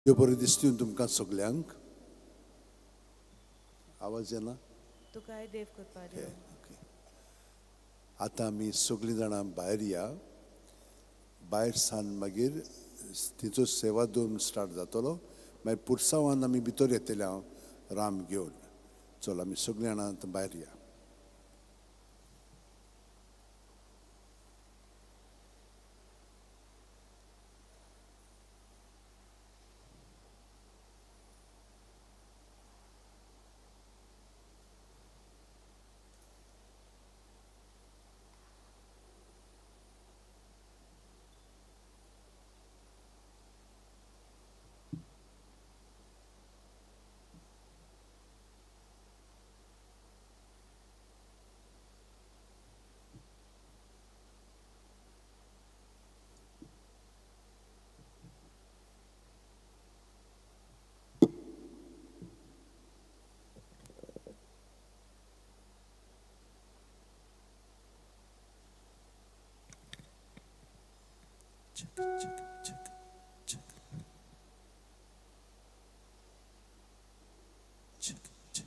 देव बरें दिसती तुमकां सगल्यांक. आवाज येना? तुकाय देव कृपा दिवं. ओके. आतां आमी सगळीं जाणां भायर या. भायर सान मागीर तिचो सेवा दोन स्टार्ट जातलो. मागीर पुरसांवान आमी भितर येतले हांव राम घेवन. चल आमी सगळीं जाणां आतां भायर या. Check, check, check, check. Check, check.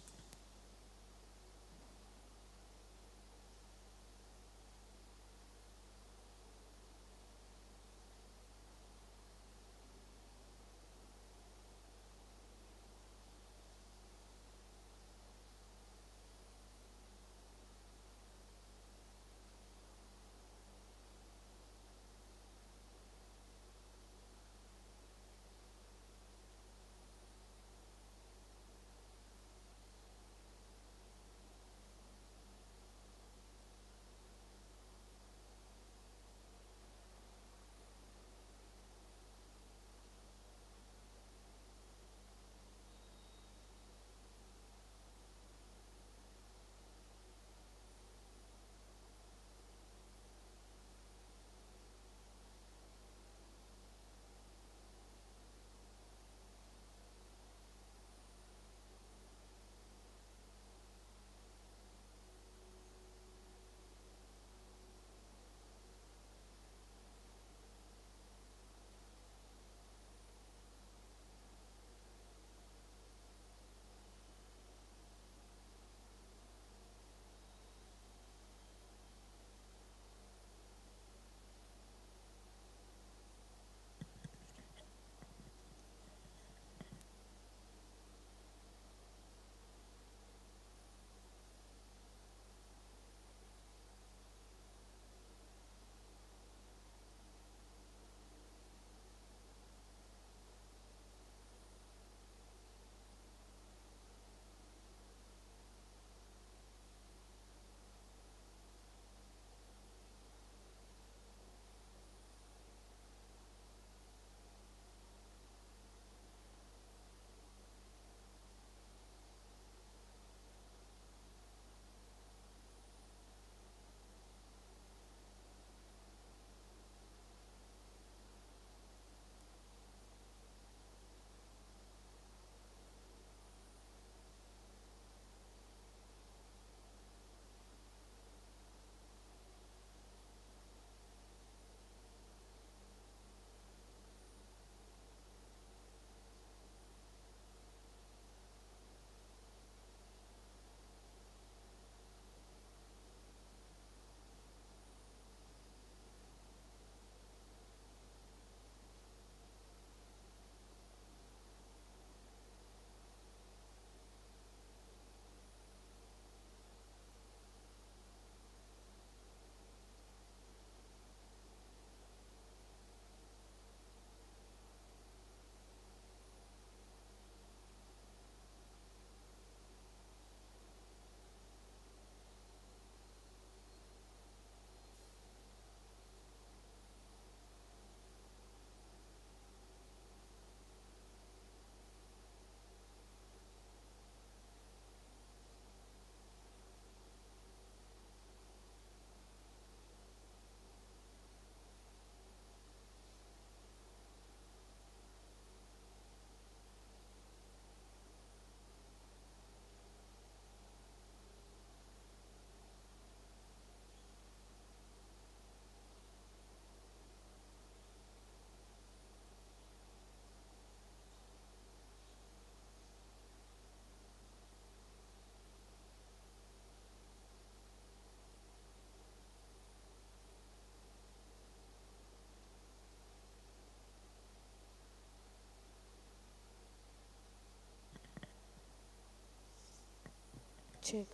Check.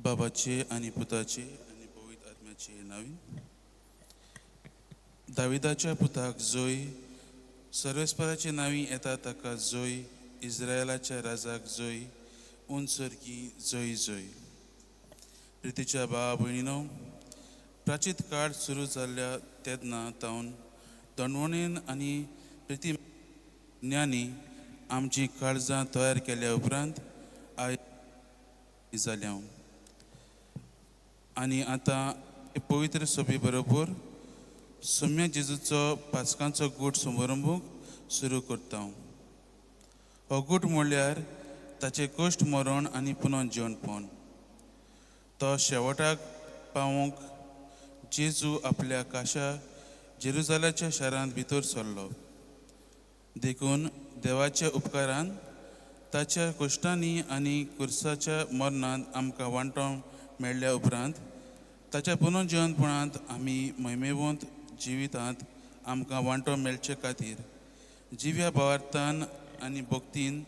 बाबाचे आनी पुताचे आनी पवित्र आत्म्याचे नांवी. दाविदाच्या पुताक जोय, सर्वेस्पराचे नांवी येता ताका जोय, इस्रायलाच्या राजाक जोय, उंच सर्गी जोय जोय. प्रितीच्या भावा भयणीनो, प्राचीत काळ सुरू जाल्ल्या तेन्ना तावन दंडवणेन आनी प्रिती ज्ञानी आमची काळजां तयार केल्या उपरांत आयज जाल्या आनी आतां पवित्र सोबी बरोबर सोम्या जेजूचो पास्कांचो गूट समारंभूक सुरू करता. हो गूट म्हणल्यार ताचें कश्ट मरण आनी पुनः जिवनपण. तो शेवटाक पावोवंक जेजू आपल्या काशा जेरुजालाच्या शारांत भितर सरलो. देखून देवाच्या उपकारान ताच्या कश्टांनी आनी कुर्साच्या मरणांत आमकां वांटो मेळ्ळ्या उपरांत ताच्या पुनर्जिवनपणांत आमी महिमेवंत जिवितांत आमकां वांटो मेळचे खातीर जिव्या भावार्थान आनी भक्तीन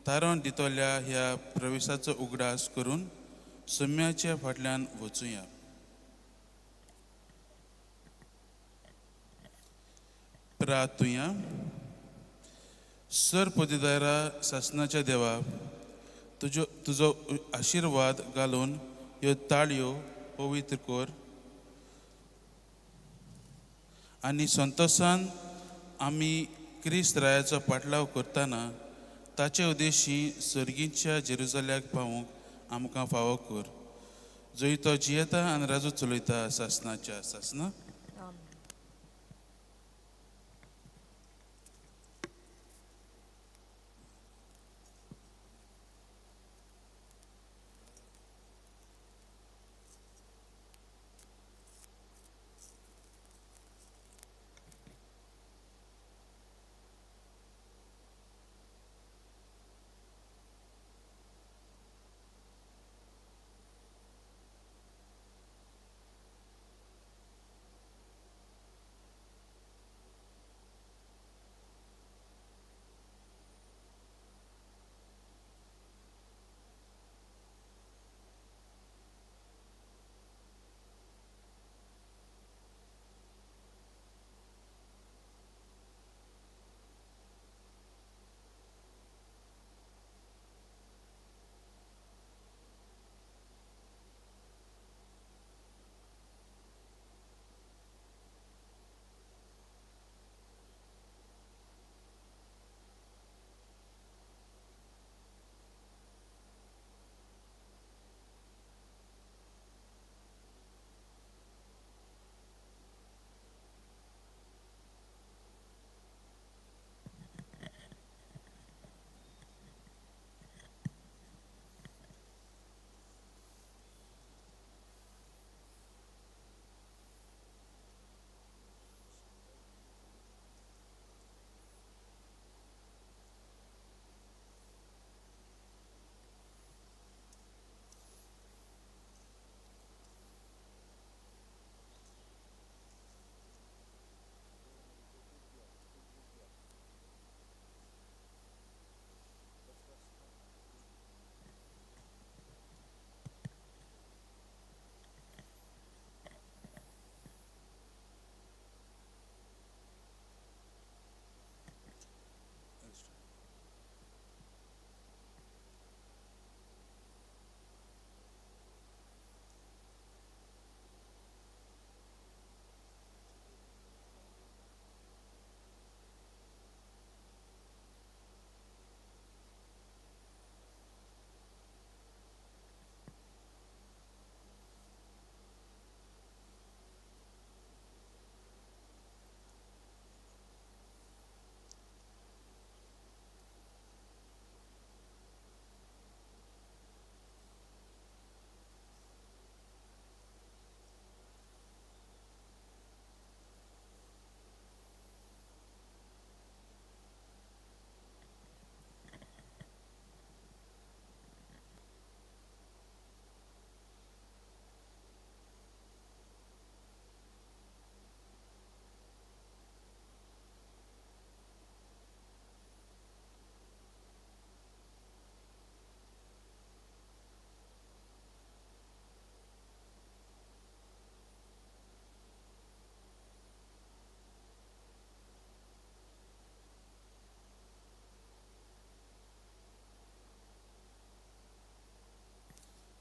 तारण दितल्या ह्या प्रवेशाचो उगडास करून सम्याच्या फाटल्यान वचुया. प्रार्थुया. सर पदवीदारा सासनाच्या देवा, तुजो तुजो आशिर्वाद घालून ह्यो ताळयो पवित्र कर आनी संतोसान आमी क्रिस्त रायाचो पाटलाव करतना ताचे उद्देशी सर्गीच्या जेरुजाल्याक पावूंक आमकां फावो कर, जंय तो जियेता आनी राजू चलयता सासनाच्या सासना.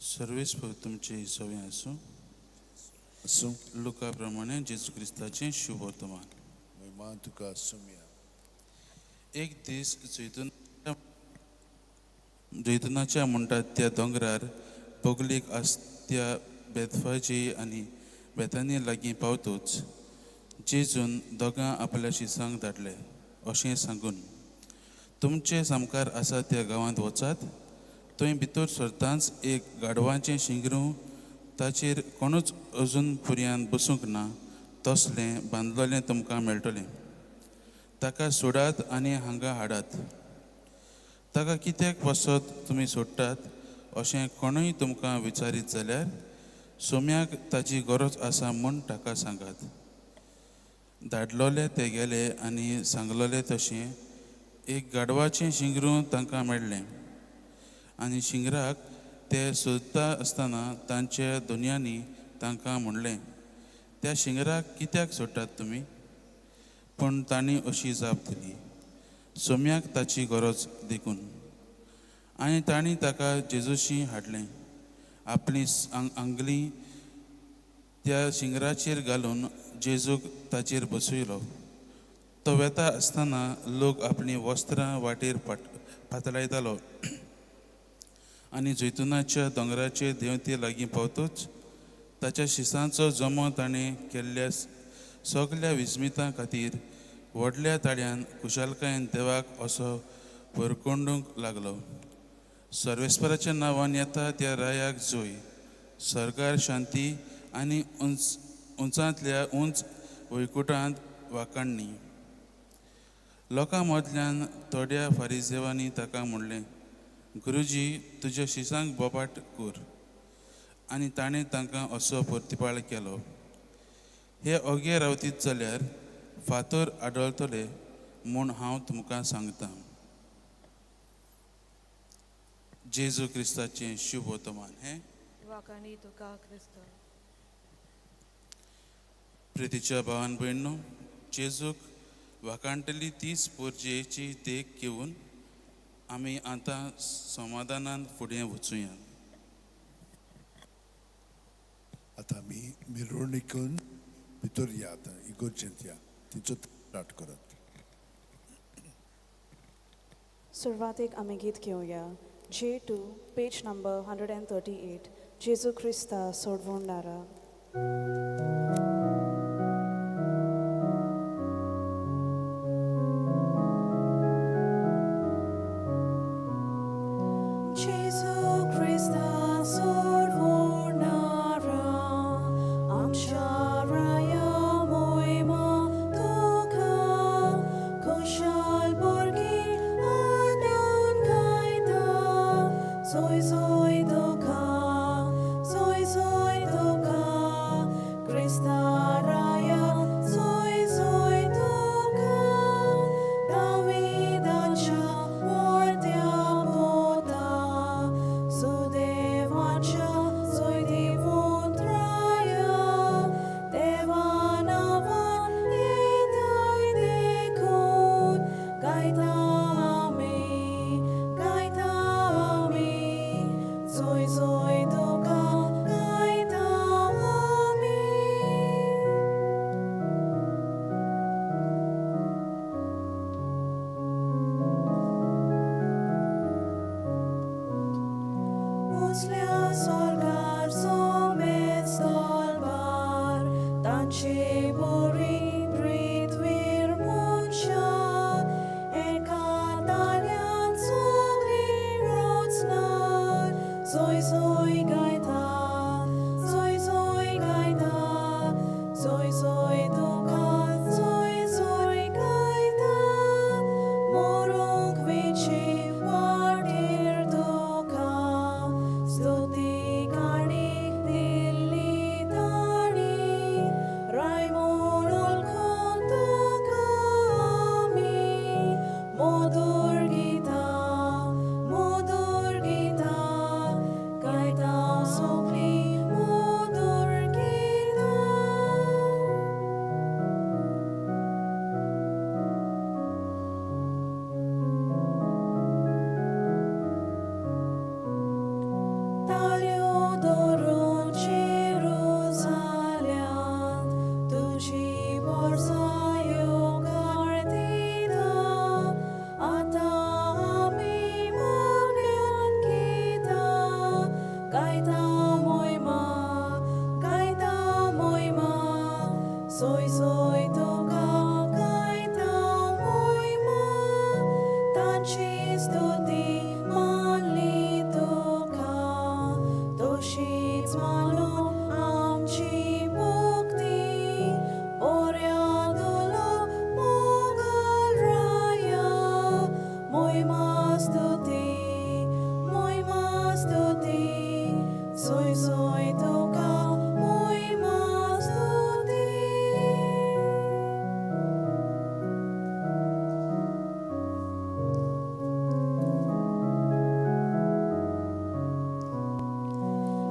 सर्वेस्पर तुमचे सवे आसूं. आसूं. लुका प्रमाणे जेजू क्रिस्ताचें शुभ वर्तमान. महिमा तुका सुमया. एक दीस जैतुनाच्या म्हणटात त्या दोंगरार बगलेक आसत्या बेतफाजी आनी बेतानी लागीं पावतूच जेजून दोगां आपल्या शिसांक धाडले अशें सांगून, तुमचे सामकार आसा त्या गांवांत वचात, थंय भितर सरतांच एक गाडवाचें शिंगरूं ताचेर कोणूच अजून पुरयान बसूंक ना तसलें बांदलोलें तुमकां मेळटलें. ताका सोडात आनी हांगा हाडात. ताका कित्याक पासत तुमी सोडटात अशें कोणूय तुमकां विचारीत जाल्यार सोम्याक ताची गरज आसा म्हूण ताका सांगात. धाडलोले ते गेले आनी सांगलोले तशें एक गाडवाचें शिंगरूं तांकां मेळ्ळें आनी शिंगराक ते सोदता आसतना तांच्या दोनयांनी तांकां म्हणलें, त्या शिंगराक कित्याक सोडटात तुमी? पूण तांणी अशी जाप दिली, सोम्याक ताची गरज देखून. आनी तांणी ताका जेजूशी हाडलें. आपली आंगली त्या शिंगराचेर घालून जेजूक ताचेर बसयलो. तो वेता आसतना लोक आपलीं वस्त्रां वाटेर पातळायतालो आनी जैतुनाच्या दोंगराचे देंवते लागीं पावतूच ताच्या शिसांचो जमो ताणें केल्ल्या सगल्या विस्मितां खातीर व्हडल्या ताळ्यान खुशालकायेन देवाक असो भरकोंडूंक लागलो. सर्वेस्पराच्या नांवान येता त्या रायाक जोय, सरकार शांती आनी उंचांतल्या उंच वैकुटांत वाकाणणी. लोकां मदल्यान थोड्या फारिजेवांनी ताका म्हणलें, गुरुजी तुज्या शिसांक बोबाट कर. आनी ताणें तांकां असो प्रतिपाळ केलो, हे ओगे रावतीत जाल्यार फातर आदळतले म्हूण हांव तुमकां सांगतां. जेजू क्रिस्ताचें शुभ वर्तमान. हें वाखाणी तुका क्रिस्ता. प्रितीच्या भावान भयणो, जेजूक वाखाणटली तीच पोरजेची देख घेवन आमी आतां समाधानान फुडें वचुया. आतां आमी मिरवणुकीन भितर या, आतां इगोर्जेंत या, तिचो स्टार्ट करात. सुरवातेक आमी गीत घेवया. J2, page number 138, जेजू क्रिस्ता सोडवणारा. जेजू क्रिस्ता सोडवणारा, आमच्या राया मोहिमा तुका, खुशाल भुरगीं आनंद गायता, सोय सोय तुका, सोय सोय तुका, क्रिस्ता स्तुती, मोयमा स्तुती, सोय सोय तुका मोयमा स्तुती.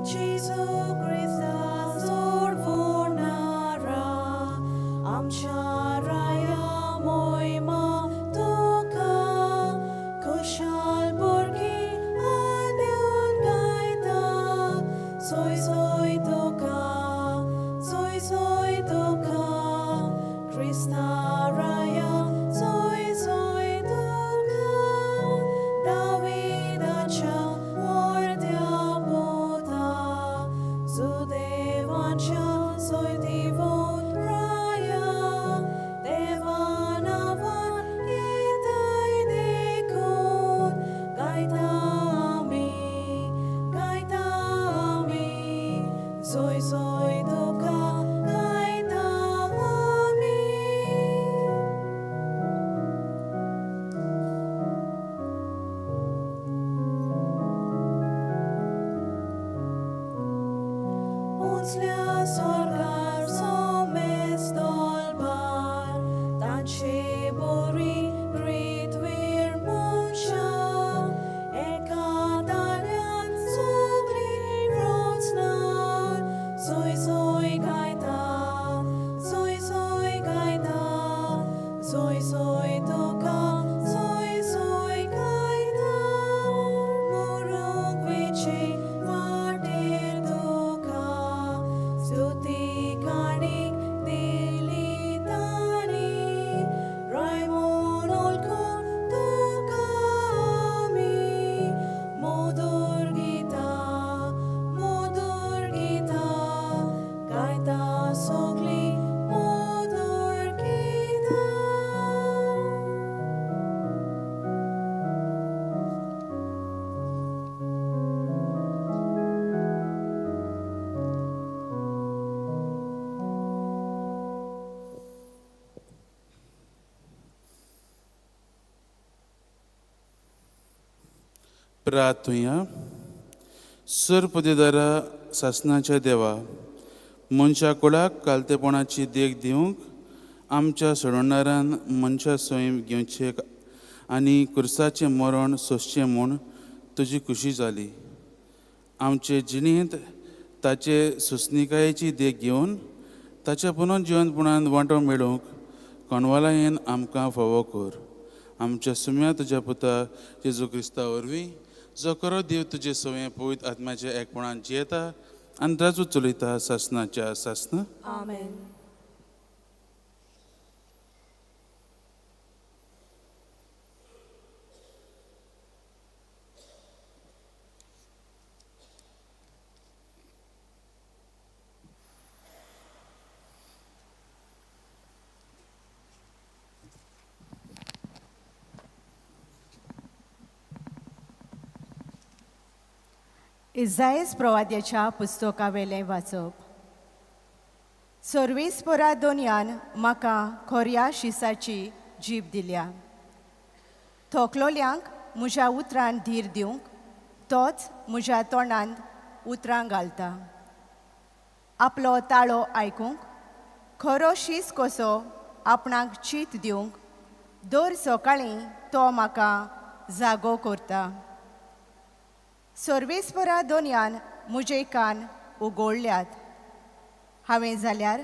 Jesu Christa sorvunara, आमच्या राया मोयमा तुका, खुशाल भुरगीं आदून गायता, सोय सोय तुका, सोय सोय तुका, क्रिस्ता राया सोय सोय तुका, दाविदाच्या वर्ध्या पुता, सुदेवाच्या सोय दिवून राया, देवा नांवान येताय देखून, गायता आमी, गायता आमी, सोय सोय तुका गायता आमी. उंचल्या स्वर्गार सोमेस दलबार, तांचे बरी पृथ्वीर मनशां, एका ताळ्यान सगळीं रचनार, सोय सोय गायता, सोय सोय गायता, सोय सोय तुका, सोय सोय गायता, मोरूंक वेचे वाटेर तुका, स्तुती काणीक दिली ताणी, राय म्हूण वळखून तुका आमी, मधुर गितां, मधुर गितां, गायता सगळीं मधुर गितां. प्रार्थुया. सरपदेदारा सासनाच्या देवा, मनशा कुळाक कालतेपणाची देख दिवंक आमच्या सोडणारान मनशा स्वयं घेवचे आनी कुर्साचें मरण सोंसचें म्हूण तुजी खुशी जाली. आमचे जिणेंत ताचे सोंसणिकायेची देख घेवन ताच्या पुनर्जिवनपणान वांटो मेळोवंक कोणवालायेन आमकां फावो कर. आमच्या सुम्या तुज्या पुता जेजू क्रिस्ता वरवीं, जो खरो देव तुजे सवंय पवित्र आत्म्याच्या एकपणान जियेता आनी राजू चलयता सासनाच्या सासना. आमेन. इजायस प्रवाद्याच्या पुस्तकावेलें वाचप. सर्वेस्परा दोनयान म्हाका खोऱ्या शिसाची जीब दिल्या, थोकलोल्यांक म्हज्या उतरान धीर दिवंक तोच म्हज्या तोंडांत उतरां घालता. आपलो ताळो आयकूंक खरो शीस कसो आपणाक चीत दिवंक दर सकाळीं तो म्हाका जागो करता. सर्वेस्परा दोनयान म्हजे कान उगडल्यात, हांवें जाल्यार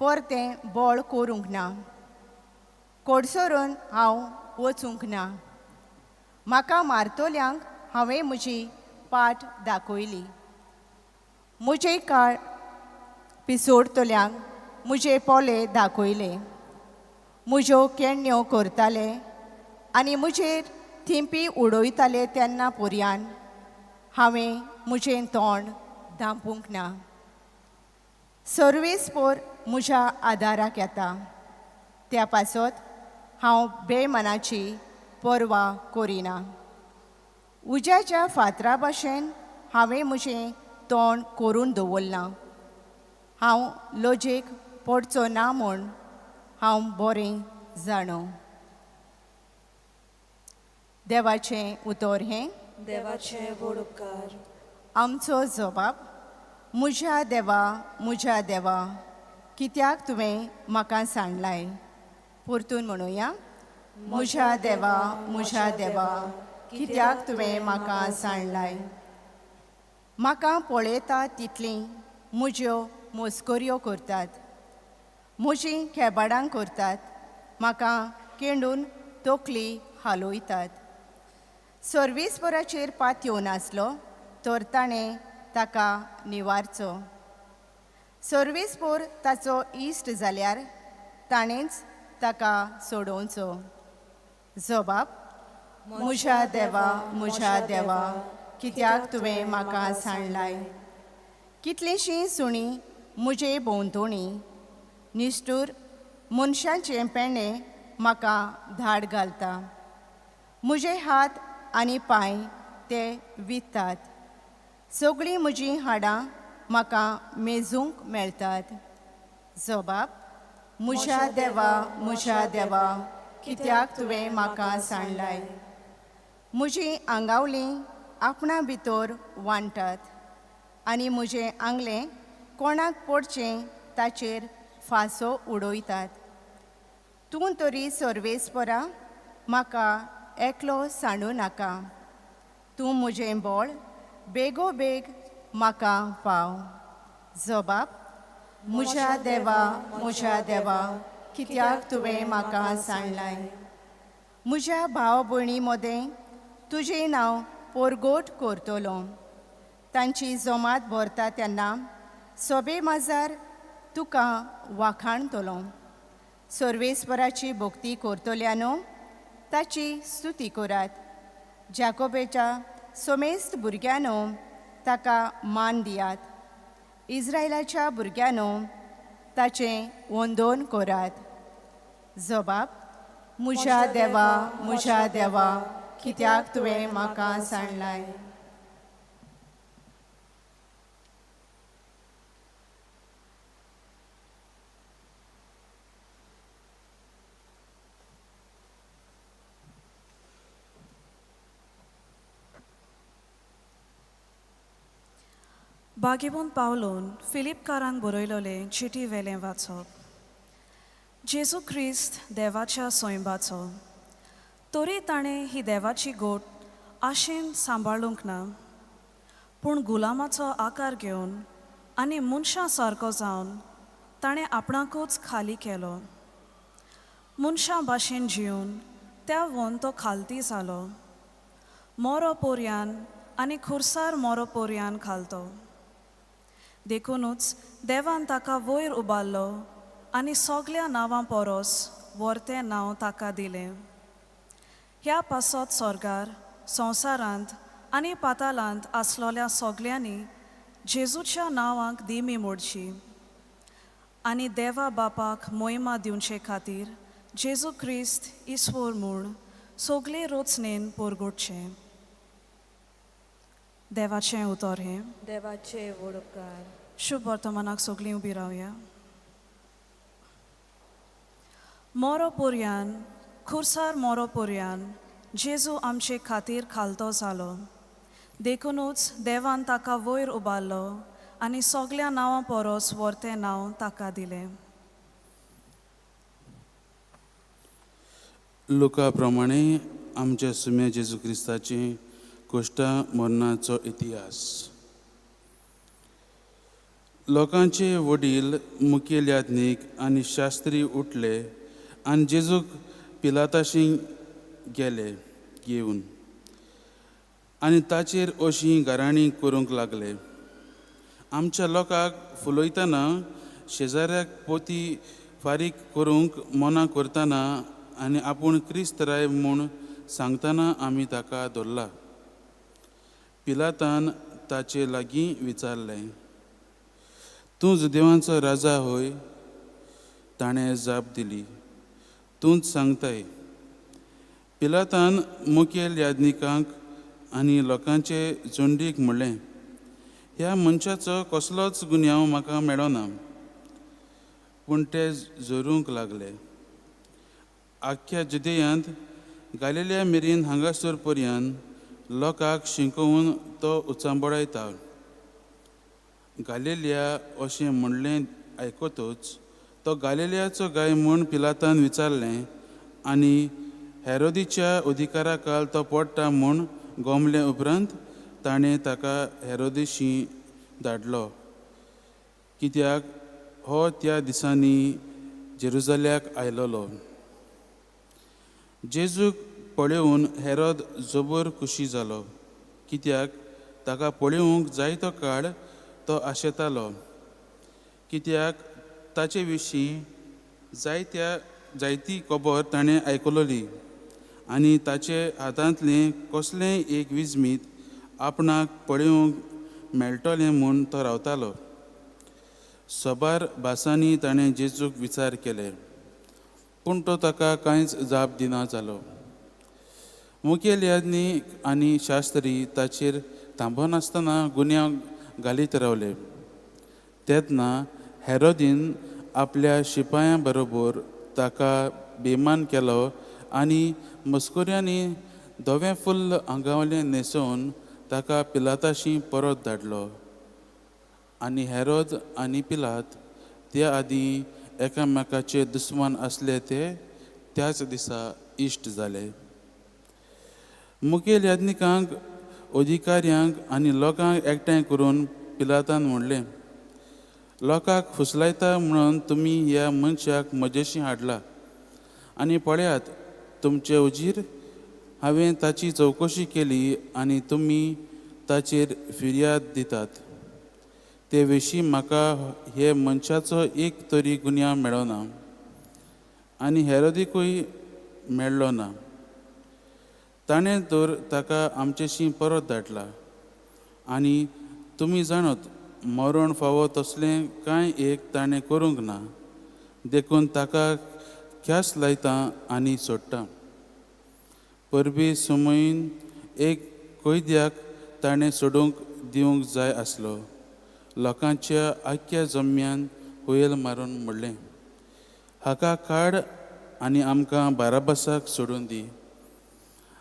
परतें बळ करूंक ना, कोडसरून हांव वचूंक ना. म्हाका मारतल्यांक हांवें म्हजी पाट दाखयली, म्हजे काळ पिसोडतल्यांक म्हजे पोले दाखयले. म्हज्यो केण्ण्यो करताले आनी म्हजेर थिंपी उडयताले तेन्ना पर्यान हांवें म्हजें तोंड धांपूंक ना. सर्वेस्पोर म्हज्या आदाराक येता, त्या पासत हांव बेमनाची पर्वा करिना. उज्याच्या फातरा भाशेन हांवें म्हजें तोंड करून दवरलां, हांव लजेक पडचो ना म्हूण हांव बरें जाणो. देवाचें उतर हें. देवाचे व्हड उपकार. आमचो जबाब. म्हज्या देवा, म्हज्या देवा, कित्याक तुवें म्हाका सांडलाय? परतून म्हणुया. म्हज्या देवा, म्हज्या देवा, कित्याक तुवें म्हाका सांडलाय? म्हाका पळयता तितलीं म्हज्यो मस्कऱ्यो करतात, म्हजीं खेबाडां करतात, म्हाका केंडून तकली हालयतात. सर्वीसभराचेर पातयेवन आसलो तर ताणें ताका निवारचो. सर्वीसभर ताचो इश्ट जाल्यार ताणेंच ताका सोडोवचो. जबाब. म्हज्या देवा, म्हज्या देवा, कित्याक तुवें म्हाका सांडलाय? कितलींशीं सुणीं म्हजे भोंवतणी, निश्ठूर मनशाचें पेणें म्हाका धाड घालता. म्हजे हात आनी पांय ते वित्तात, सगळीं म्हजीं हाडां म्हाका मेजूंक मेळटात. जबाब. म्हज्या देवा, म्हज्या देवा, कित्याक तुवें म्हाका सांडलाय? म्हजीं आंगावलीं आपणा भितर वांट्टात आनी म्हजें आंगलें कोणाक पडचें ताचेर फांसो उडयतात. तूं तरी सर्वेस्परा म्हाका एकलो सांडू नाका. तूं म्हजें बळ, बेगोबेग म्हाका पाव. जबाब. म्हज्या देवा, म्हज्या देवा, कित्याक तुवें म्हाका सांडलाय? म्हज्या भाव भयणी मदें तुजें नांव पोरगोट करतलो. तांची जमात भरता तेन्ना सोबे माजार तुका वाखाणतलो. सर्वेस्पराची भक्ती करतल्यानो ताची स्तुती करात. जाकोबेच्या समेस्त भुरग्यांनो ताका मान दियात. इस्रायलाच्या भुरग्यांनो ताचें वंदन करात. जबाब. म्हज्या देवा, म्हज्या देवा, कित्याक तुवें म्हाका सांडलाय? बागेबून पावलोन फिलिपकारांक बरयलोलें चिटी वेलें वाचप. जेजू क्रिस्त देवाच्या सोंयबाचो तरी ताणें ही देवाची गोट आशेन सांबाळूंक ना, पूण गुलामाचो आकार घेवन आनी मनशां सारको जावन ताणें आपणाकूच खाली केलो. मनशां भाशेन जिवन त्या वन तो खालती जालो, मोरो पोरयान आनी खुरसार मोरो पोरयान खालतो. देखुनूच देवान ताका वयर उबारलो आनी सगल्या नांवां पोरोस व्हरतें नांव ताका दिलें. ह्या पासत सोर्गार, संवसारांत आनी पातालांत आसलोल्या सगल्यांनी जेजूच्या नांवाक दिमी मोडची आनी देवा बापाक मोहिमा दिवचे खातीर जेजू क्रिस्त ईश्वर म्हूण सगळे रोचणेन पोरगोटचें. देवाचें उतर हें. देवाचे व्हड उपकार. शुभ वर्तमानाक सगळीं उबी रावया. मोरो पोरयान, खुरसार मोरो पोरयान जेजू आमचे खातीर खालतो जालो. देखुनूच देवान ताका वयर उबारलो आनी सगल्या नांवां पोरोस व्हरतें नांव ताका दिलें. लोका प्रमाणे आमच्या सुम्या जेजू क्रिस्ताचे कोश्टा मरणाचो इतिहास. लोकांचे वडील, मुखेल याज्ञीक आनी शास्त्री उठले आनी जेजूक पिलाताशी गेले घेवन आनी ताचेर अशीं गाराणीं करूंक लागले. आमच्या लोकांक फुलयतना, शेजाऱ्याक पोती फारीक करूंक मना करतना आनी आपूण क्रिस्त राय म्हूण सांगतना आमी ताका धरला. पिलातान ताचे लागीं विचारलें, तूं जुदेवांचो राजा होय? ताणें जाप दिली, तूंच सांगताय. पिलातान मुखेल याज्ञिकांक आनी लोकांचे झुंडीक म्हणलें, ह्या मनशाचो कसलोच गुन्यांव म्हाका मेळना. पूण ते झरूंक लागले. आख्ख्या जुदेयांत गालिलिया मेरेन हांगासर पर्यंत लोकांक शिकोवन तो उचांबळायता. गालिलिया अशें म्हणलें आयकतूच तो गालिलियाचो गाय म्हूण पिलातान विचारलें आनी हेरोदीच्या अधिकारा खाल तो पडटा म्हूण गोमले उपरांत ताणें ताका हेरोदीशी धाडलो, कित्याक हो त्या दिसांनी जेरुजाल्याक आयलोलो. जेजूक पळोवन हेरोद जबर खुशी जालो, कित्याक ताका पळोवंक जायतो काळ तो आशेतालो, कित्याक ताचे विशीं जायती खबर ताणें आयकलोली आनी ताचे हातांतलें कसलेंय एक विजमीत आपणाक पळोवंक मेळटलें म्हूण तो रावतालो. सबार भासांनी ताणें जेजूक विचार केले, पूण तो ताका कांयच जाप दिना जालो. मुखेल याज्ञीक आनी शास्त्री ताचेर थांबनासतना गुन्यांव घालीत रावले. तेन्ना हेरोदीन आपल्या शिपायां बरोबर ताका बेमान केलो आनी मस्कुऱ्यांनी धवें फुल्ल आंगावलें न्हेसोवन ताका पिलाताशी परत धाडलो. आनी हेरोद आनी पिलात त्या आदीं एकामेकाचे दुस्मान आसले ते त्याच दिसा इश्ट जाले. मुखेल याज्ञिकांक, अधिकाऱ्यांक आनी लोकांक एकठांय करून पिलातान म्हणलें, लोकांक फुसलायता म्हणून तुमी ह्या मनशाक म्हजेशी हाडला आनी पळयात तुमचे उजीर हांवें ताची चवकशी केली आनी तुमी ताचेर फिर्याद दितात. ते विशीं म्हाका हे मनशाचो एक तरी गुन्यांव मेळना आनी हेरोदीकूय मेळ्ळो ना. ताणें तर ताका आमचेशी परत धाडला आनी तुमी जाणत मरण फावो तसलें कांय एक ताणें करूंक ना, देखून ताका ख्यास लायता आनी सोडटा. परबी समयन एक कैद्याक ताणें सोडूंक दिवंक जाय आसलो. लोकांच्या आख्ख्या जम्यान हुयेल मारून म्हणलें, हाका काड आनी आमकां बाराबासाक सोडून दी.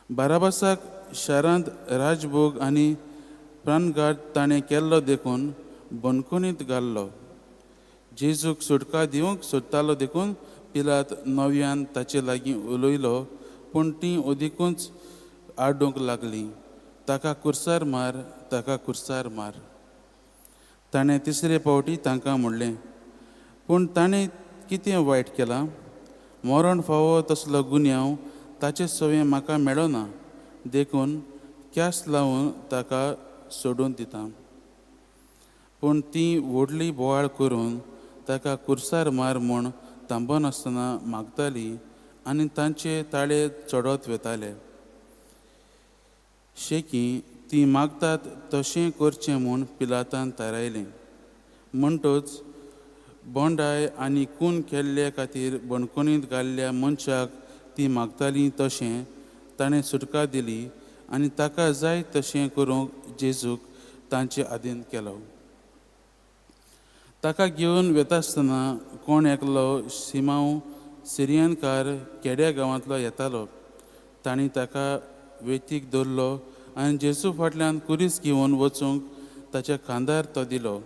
बाराबासाक शारांत राजभोग आनी प्राणघात ताणें केल्लो देखून बंदखणींत घाल्लो. जेजूक सुटका दिवंक सोदतालो देखून पिलात नव्यान ताचे लागीं उलयलो, पूण तीं अदिकूच आड्डूंक लागलीं, ताका कुर्सार मार, ताका कुर्सार मार. ताणें तिसरे फावटी तांकां म्हणलें, पूण ताणें कितें वायट केलां? मरण फावो तसलो गुन्यांव ताचे सवें म्हाका मेळना, देखून क्यास लावन ताका सोडून दिता. पूण ती व्हडली बोवाळ करून ताका कुर्सार मार म्हूण थांबनासतना मागताली आनी तांचे ताळे चडत वताले. शेकी ती मागतात तशें करचें म्हूण पिलातान थारायलें. म्हणटच बोंडाय आनी खून केल्ले खातीर बणखणींत घाल्ल्या मनशाक ती मागताली तशें ताणें सुटका दिली आनी ताका जाय तशें करूंक जेजूक तांचे आदीन केलो. ताका घेवन वता आसतना कोण एकलो सिमांव सिरियनकार केड्या गांवांतलो येतालो. तांणी ताका वेतीक दवरलो आनी जेजू फाटल्यान कुरीस घेवन वचूंक ताच्या खांदार तो दिलो.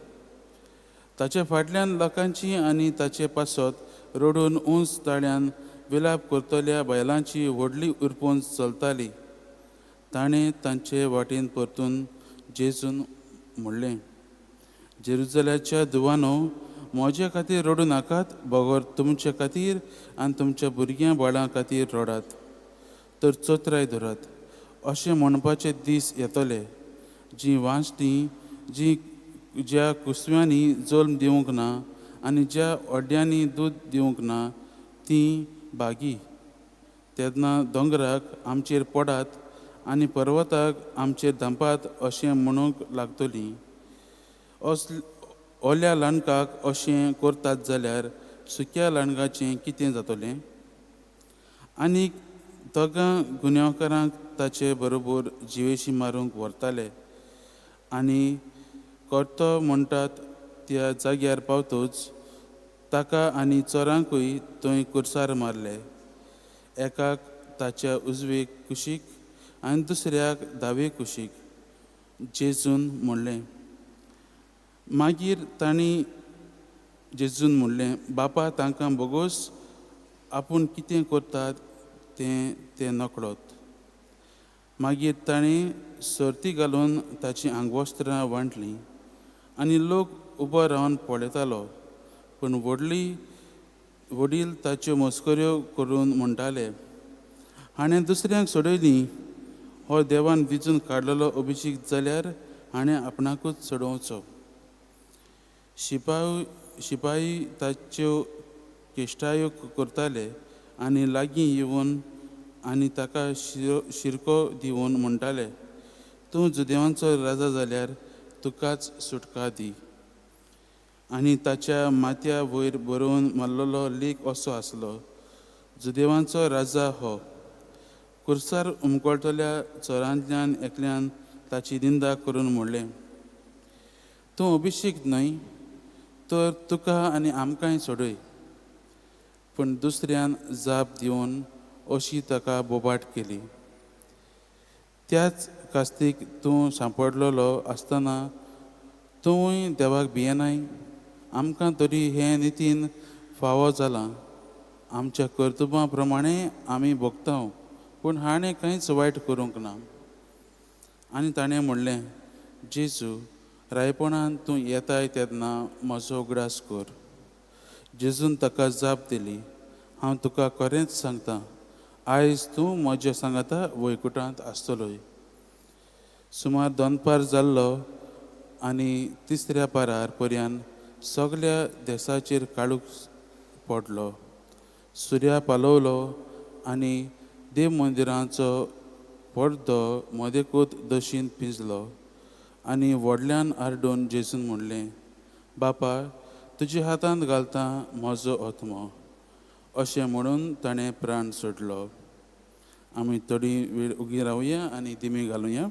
ताचे फाटल्यान लोकांची आनी ताचे पासत रडून उंच ताळ्यान विलाप करतल्या बायलांची व्हडली उरपोंज चलताली. ताणें तांचे वाटेन परतून जेजून म्हणलें, जेरुजल्याच्या धुवानो, म्हजे खातीर रडूं नाकात, बगर तुमचे खातीर आनी तुमच्या भुरग्यां बाळां खातीर रडात. तर चत्राय धरात, अशें म्हणपाचे दीस येतले, जीं वांजटी, जी ज्या कुसव्यांनी जल्म दिवंक ना आनी ज्या अड्ड्यांनी दूद दिवंक ना तीं भागी. तेन्ना दोंगराक आमचेर पडात आनी पर्वताक आमचेर धांपात अशें म्हणूंक लागतलीं. ओल्या लांडकाक अशें करतात जाल्यार सुक्या लांडगाचें कितें जातलें? आनी दोगां गुन्यांवकारांक ताचे बरोबर जिवेशी मारूंक व्हरताले आनी कर्तो म्हणटात त्या जाग्यार पावतूच ताका आनी चोरांकूय थंय कुर्सार मारले. एकाक ताच्या उजवे कुशीक आनी दुसऱ्याक दावे कुशीक. जेजून म्हणलें. मागीर तांणी जेजून म्हणलें, बापा, तांकां बोगोस, आपूण कितें करतात तें ते नकळत. मागीर ताणें सर्ती घालून ताचीं आंगवस्त्रां वांटलीं आनी लोक उबो रावन पळयतालो. पूण वडील ताच्यो मस्कऱ्यो करून म्हणटाले, हाणें दुसऱ्यांक सोडयलीं, हो देवान विजून काडलेलो अभिषेक जाल्यार हाणें आपणाकूच सोडोवचो. शिपाई ताच्यो केश्टायो करताले आनी लागीं येवन आनी ताका शिरको दिवन म्हणटाले, तूं जुदेवांचो राजा जाल्यार तुकाच सुटका दी. आनी ताच्या माथ्या वयर बरोवन मारलेलो लेख असो आसलो, जुदेवांचो राजा हो. कुर्सार उमकळटल्या चोरांतल्यान एकल्यान ताची निंदा करून म्हणलें, तूं अभिषेक न्हय तर तुका आनी आमकांय सोडय. पूण दुसऱ्यान जाप दिवन अशी ताका बोबाट केली, त्याच कास्तीक तूं सांपडलेलो आसतना तूंय देवाक भियेनाय? आमकां तरी हें नितीन फावो जालां, आमच्या कर्तुबां प्रमाणे आमी भोगता, पूण हाणें कांयच वायट करूंक ना. आनी ताणें म्हणलें, जेजू, रायपणान तूं येताय तेन्ना म्हजो उगडास कर. जेजून ताका जाप दिली, हांव तुका खरेंच सांगता, आयज तूं म्हज्या सांगाता वैकुटांत आसतलोय. सुमार दनपार जाल्लो आनी तिसऱ्या पारार पर्यान सगल्या देसाचेर काळूक पडलो. सुर्या पालवलो आनी देव मंदिराचो पडदो मदेकूत दशीन पिंजलो. आनी व्हडल्यान आरडून जेजून म्हणलें, बापा, तुज्या हातांत घालता म्हजो आत्मो. अशें म्हणून ताणें प्राण सोडलो. आमी थोडी वेळ उगी रावया आनी दिमी घालुया.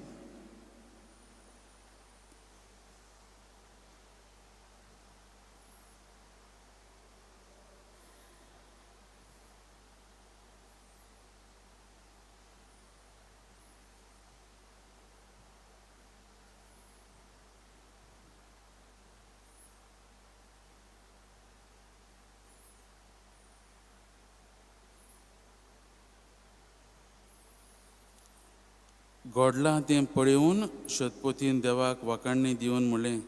घडलां तें पळोवन शतपथीन देवाक वाखाणणी दिवन म्हणलें,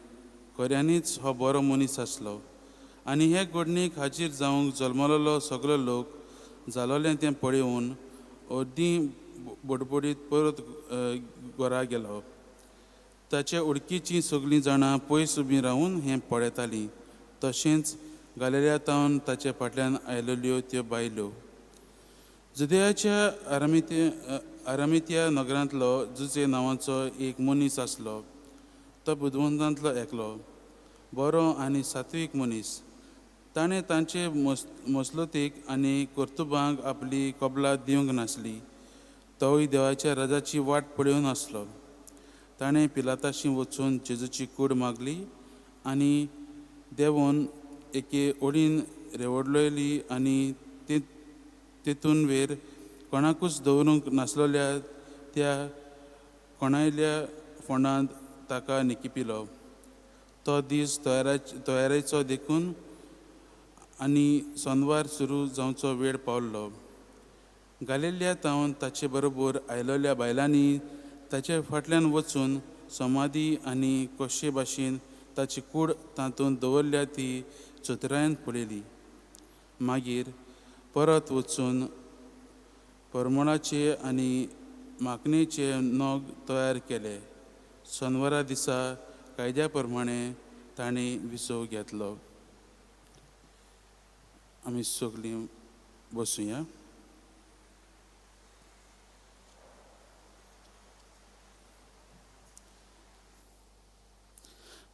खऱ्यांनीच हो बरो मनीस आसलो. आनी हे घडणीक हाजीर जावंक जल्मलेलो सगलो लोक जालोलें तें पळोवन अर्दी बडबडीत परत घरा गेलो. ताचे उडकीचीं सगळीं जाणां पयस उबीं रावन हें पळयतालीं. तशेंच गालेल्या तावन ताचे फाटल्यान आयलेल्यो त्यो बायल्यो. जुदयाच्या आरामित्या नगरांतलो जुजे नांवाचो एक मनीस आसलो. तो बुदवंतांतलो एकलो, बरो आनी सात्वीक मनीस. ताणें तांचे मसलतीक आनी कर्तुबांक आपली कबलात दिवंक नासली. तोवूय देवाच्या राजाची वाट पळोवन आसलो. ताणें पिलाताशी वचून जेजूची कूड मागली आनी देंवोन एके ओडीन रेवडलेली आनी तेतून वेर कोणाकूच दवरूंक नासलेल्या त्या कोणायल्या फोंडांत ताका निकिपिलो. तो दीस तयारेचो देखून आनी सोनवार सुरू जावचो वेळ पावल्लो. गालेल्या तावन ताचे बरोबर आयलेल्या बायलांनी ताचे फाटल्यान वचून समाधी आनी कशे भाशेन ताची कूड तातूंत दवरल्या ती चतुरायेन पळयली. मागीर परत वचून परमळाचे आनी माकणेचे नग तयार केले. सोनवारा दिसा कायद्या प्रमाणे ताणें विसव घेतलो. आमी सगळीं बसुया.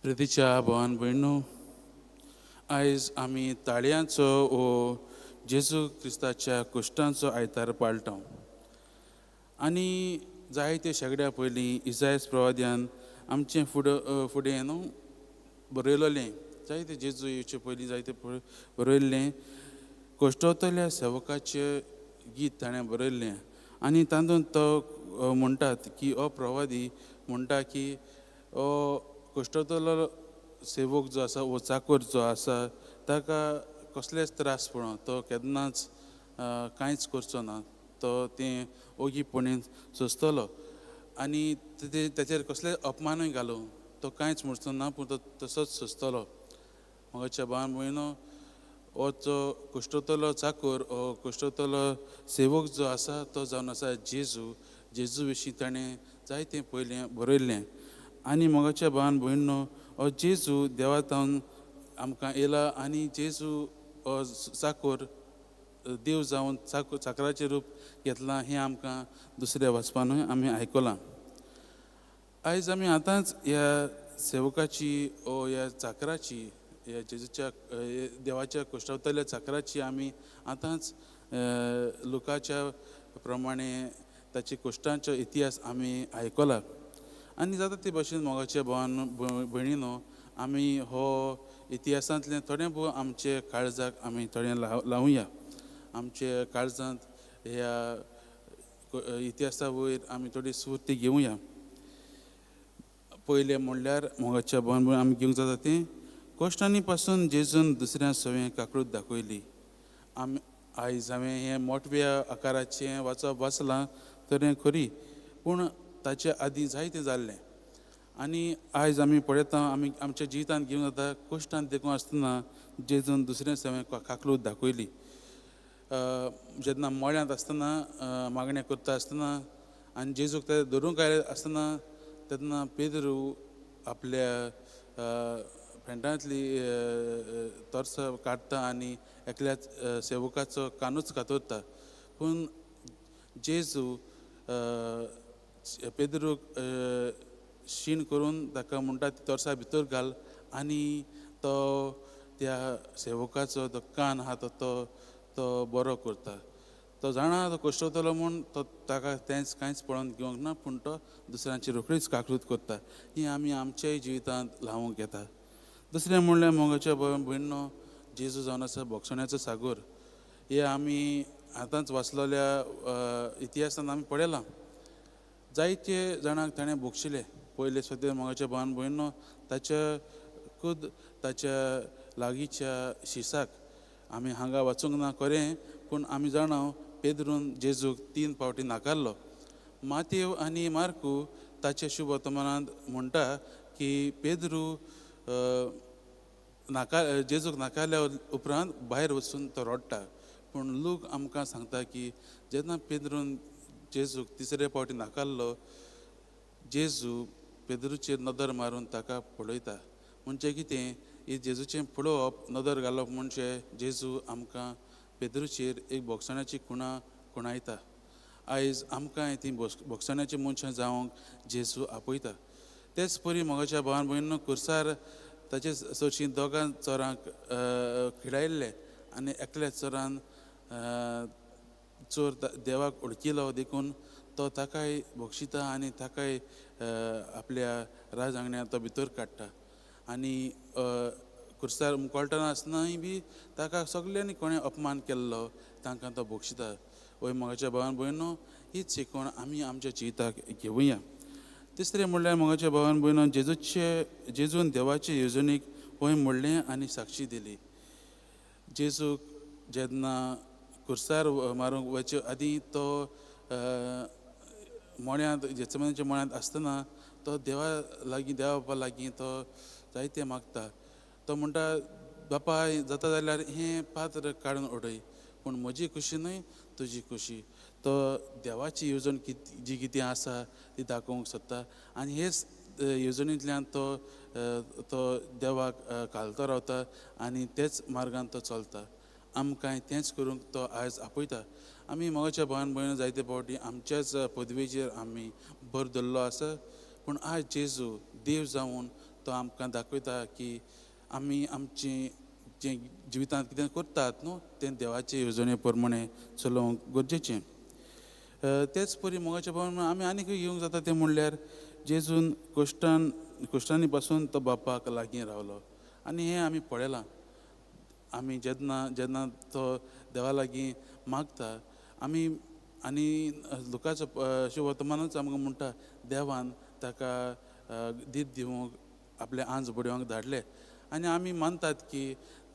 प्रितीच्या भोवान भयणू, आयज आमी ताळयांचो वो जेजू क्रिस्ताच्या कुश्टांचो आयतार पाळटा. आनी जायते शेगड्या पयलीं इजायस प्रवाद्यान आमचें फुडें न्हू बरयलेलें, जायते जेजू येवचे पयलीं जायते बरयल्लें कश्टवतल्या सेवकाचें गीत ताणें बरयल्लें. आनी तातूंत तो म्हणटात की हो प्रवादी म्हणटा की हो कश्टतलो सेवक जो आसा वो चाकर जो आसा ताका कसलेच त्रास पडना, तो केन्नाच कांयच करचो ना, तो तें ओगीपणेन सोंसतलो आनी तेचेर कसलेच अपमानूय घालूं तो कांयच म्हणचो ना, पूण तो तसोच सोंसतलो. मोगाच्या भावान भयणो, हो जो कश्टतलो चाकर, हो कश्टतलो सेवक जो आसा तो जावन आसा जेजू. जेजू विशीं ताणें जायतें पयलें बरयल्लें. आनी मोगाच्या भावान भयणो, हो जेजू देवा थावन आमकां येयला आनी जेजू हो चाकर देव जावन चाकराचें रूप घेतलां हें आमकां दुसऱ्या वाचपानूय आमी आयकलां. आयज आमी आतांच ह्या सेवकाची ओ ह्या चाकराची, ह्या जेजूच्या देवाच्या कश्टावतल्या चाकराची आमी आतांच लुकाच्या प्रमाणे ताचे कश्टांचो इतिहास आमी आयकला. आनी जाता ते भशेन मोगाच्या भावान भयणीनो, आमी हो इतिहासांतलें थोडें भोव आमचे काळजाक आमी थोडें लावया. आमचे काळजांत ह्या इतिहासा वयर आमी थोडी स्फूर्ती घेवया. पयलें म्हणल्यार मोगाच्या भावान भयण आमी घेवंक जाता तें कश्टांनी पासून जेजून दुसऱ्या सवें काकळूत दाखयली. आमी आयज हांवें हें मोटव्या आकाराचें वाचप वाचलां तर हें खरी, पूण ताचे आदीं जायतें जाल्लें. आनी आयज आमी पळयता आमी आमच्या जिवितांत घेवंक जाता कश्टांत देखून आसतना जेजून दुसऱ्या सवें काकळूत दाखयली. जेन्ना मळ्यांत आसतना मागणें करता आसतना आनी जेजूक ते धरूंक आयले आसतना तेन्ना पेद्रू आपल्या पेंटांतली तोर्सां काडटा आनी एकल्या सेवकाचो कानूच कातरता. पूण जेजू पेद्रूक शीण करून ताका म्हणटा ती तोर्सां भितर घाल आनी तो त्या सेवकाचो तो कान आहा तो तो बरो करता. तो जाणा तो कश्टवतलो म्हूण तो ताका तेंच कांयच पळोवन घेवंक ना, पूण तो दुसऱ्यांची रोखडीच काकळूत करता. ही आमी आमच्याय जिवितांत लावूंक येता. दुसरें म्हणल्यार मोगाच्या भयणो, जेजू जावन आसा भोगसण्याचो सागोर. हे आमी आतांच वाचलेल्या इतिहासान आमी पळयलां. जायते जाणांक ताणें भोगशिले. पयले सद्या मोगाच्या भावान भयणो, ताच्या खुद ताच्या लागींच्या शिसाक आमी हांगा वाचूंक ना खरें, पूण आमी जाणा पेद्रून जेजूक 3 फावटी नाकारलो. मातेव आनी मार्कू ताचे शुभ वर्तमानांत म्हणटा की पेद्रू जेजूक नाकारल्या उपरांत भायर वचून तो रडटा. पूण लूक आमकां सांगता की जेन्ना पेद्रून जेजूक 3रे फावटी नाकारलो, जेजू पेद्रूचेर नदर मारून ताका पळयता. म्हणजे कितें, ही जेजूचें पळोवप, नदर घालप म्हणजे जेजू आमकां पेद्रूचेर एक भोगसण्याची खुणा खुणायता. आयज आमकां ती भोगसण्याची मनशां जावंक जेजू आपयता. तेच परी मोगाच्या भावान भयणीनो, कुर्सार ताचे सरशीं दोगां चोरांक खिडायल्ले आनी एकल्या चोरान चोर देवाक उडकिलो देखून तो ताकाय बक्षिता आनी ताकाय आपल्या राज आंगण्यात तो भितर काडटा. आनी कुर्सार मुकोळटना आसतनाय बी ताका सगल्यांनी कोणें अपमान केल्लो तांकां तो बक्षिता. वय मोगाच्या भावान भयणो, हीच शिकवण आमी आमच्या जिविताक घेवया. तिसरें म्हणल्यार मोगाच्या भावान भयणो, जेजून देवाचे येवजणेक होय म्हणलें आनी साक्षी दिली. जेजूक जेन्ना कुर्सार मारूंक वचचे आदीं तो मळ्यांत, जेत्समनीच्या मळ्यांत आसतना तो देवा लागीं, देवा बापा लागीं तो जायतें मागता. तो म्हणटा, बापा जाता जाल्यार हें पात्र काडून उडय, पूण म्हजी खुशी न्हय तुजी खुशी. तो देवाची येवजण जी कितें आसा ती दाखोवंक सोदता आनी हेच येवजणेंतल्यान तो तो देवाक घालतो रावता आनी तेच मार्गान तो चलता. आमकां तेंच करूंक तो आयज आपयता. आमी मोगाच्या भावान भयण जायते फावटी आमच्याच पदवेचेर आमी भर धरलो आसा, पूण आयज जेजू देव जावन तो आमकां दाखयता की आमी आमची जें जिवितांत कितें करतात न्हू तें देवाचे येवजणे प्रमाणे चलोवंक गरजेचें. तेच परी मोगाच्या भावान आमी आनीकूय घेवंक जाता तें म्हणल्यार जेजून कश्टांनी पासून तो बापाक लागीं रावलो आनी हें आमी पळयलां. आमी जेन्ना जेन्ना तो देवा लागीं मागता आमी आनी लुकाचो शुभवर्तमानूच आमकां म्हणटा देवान ताका धीर दिवंक आपले आंज बडोवंक धाडले. आनी आमी मानतात की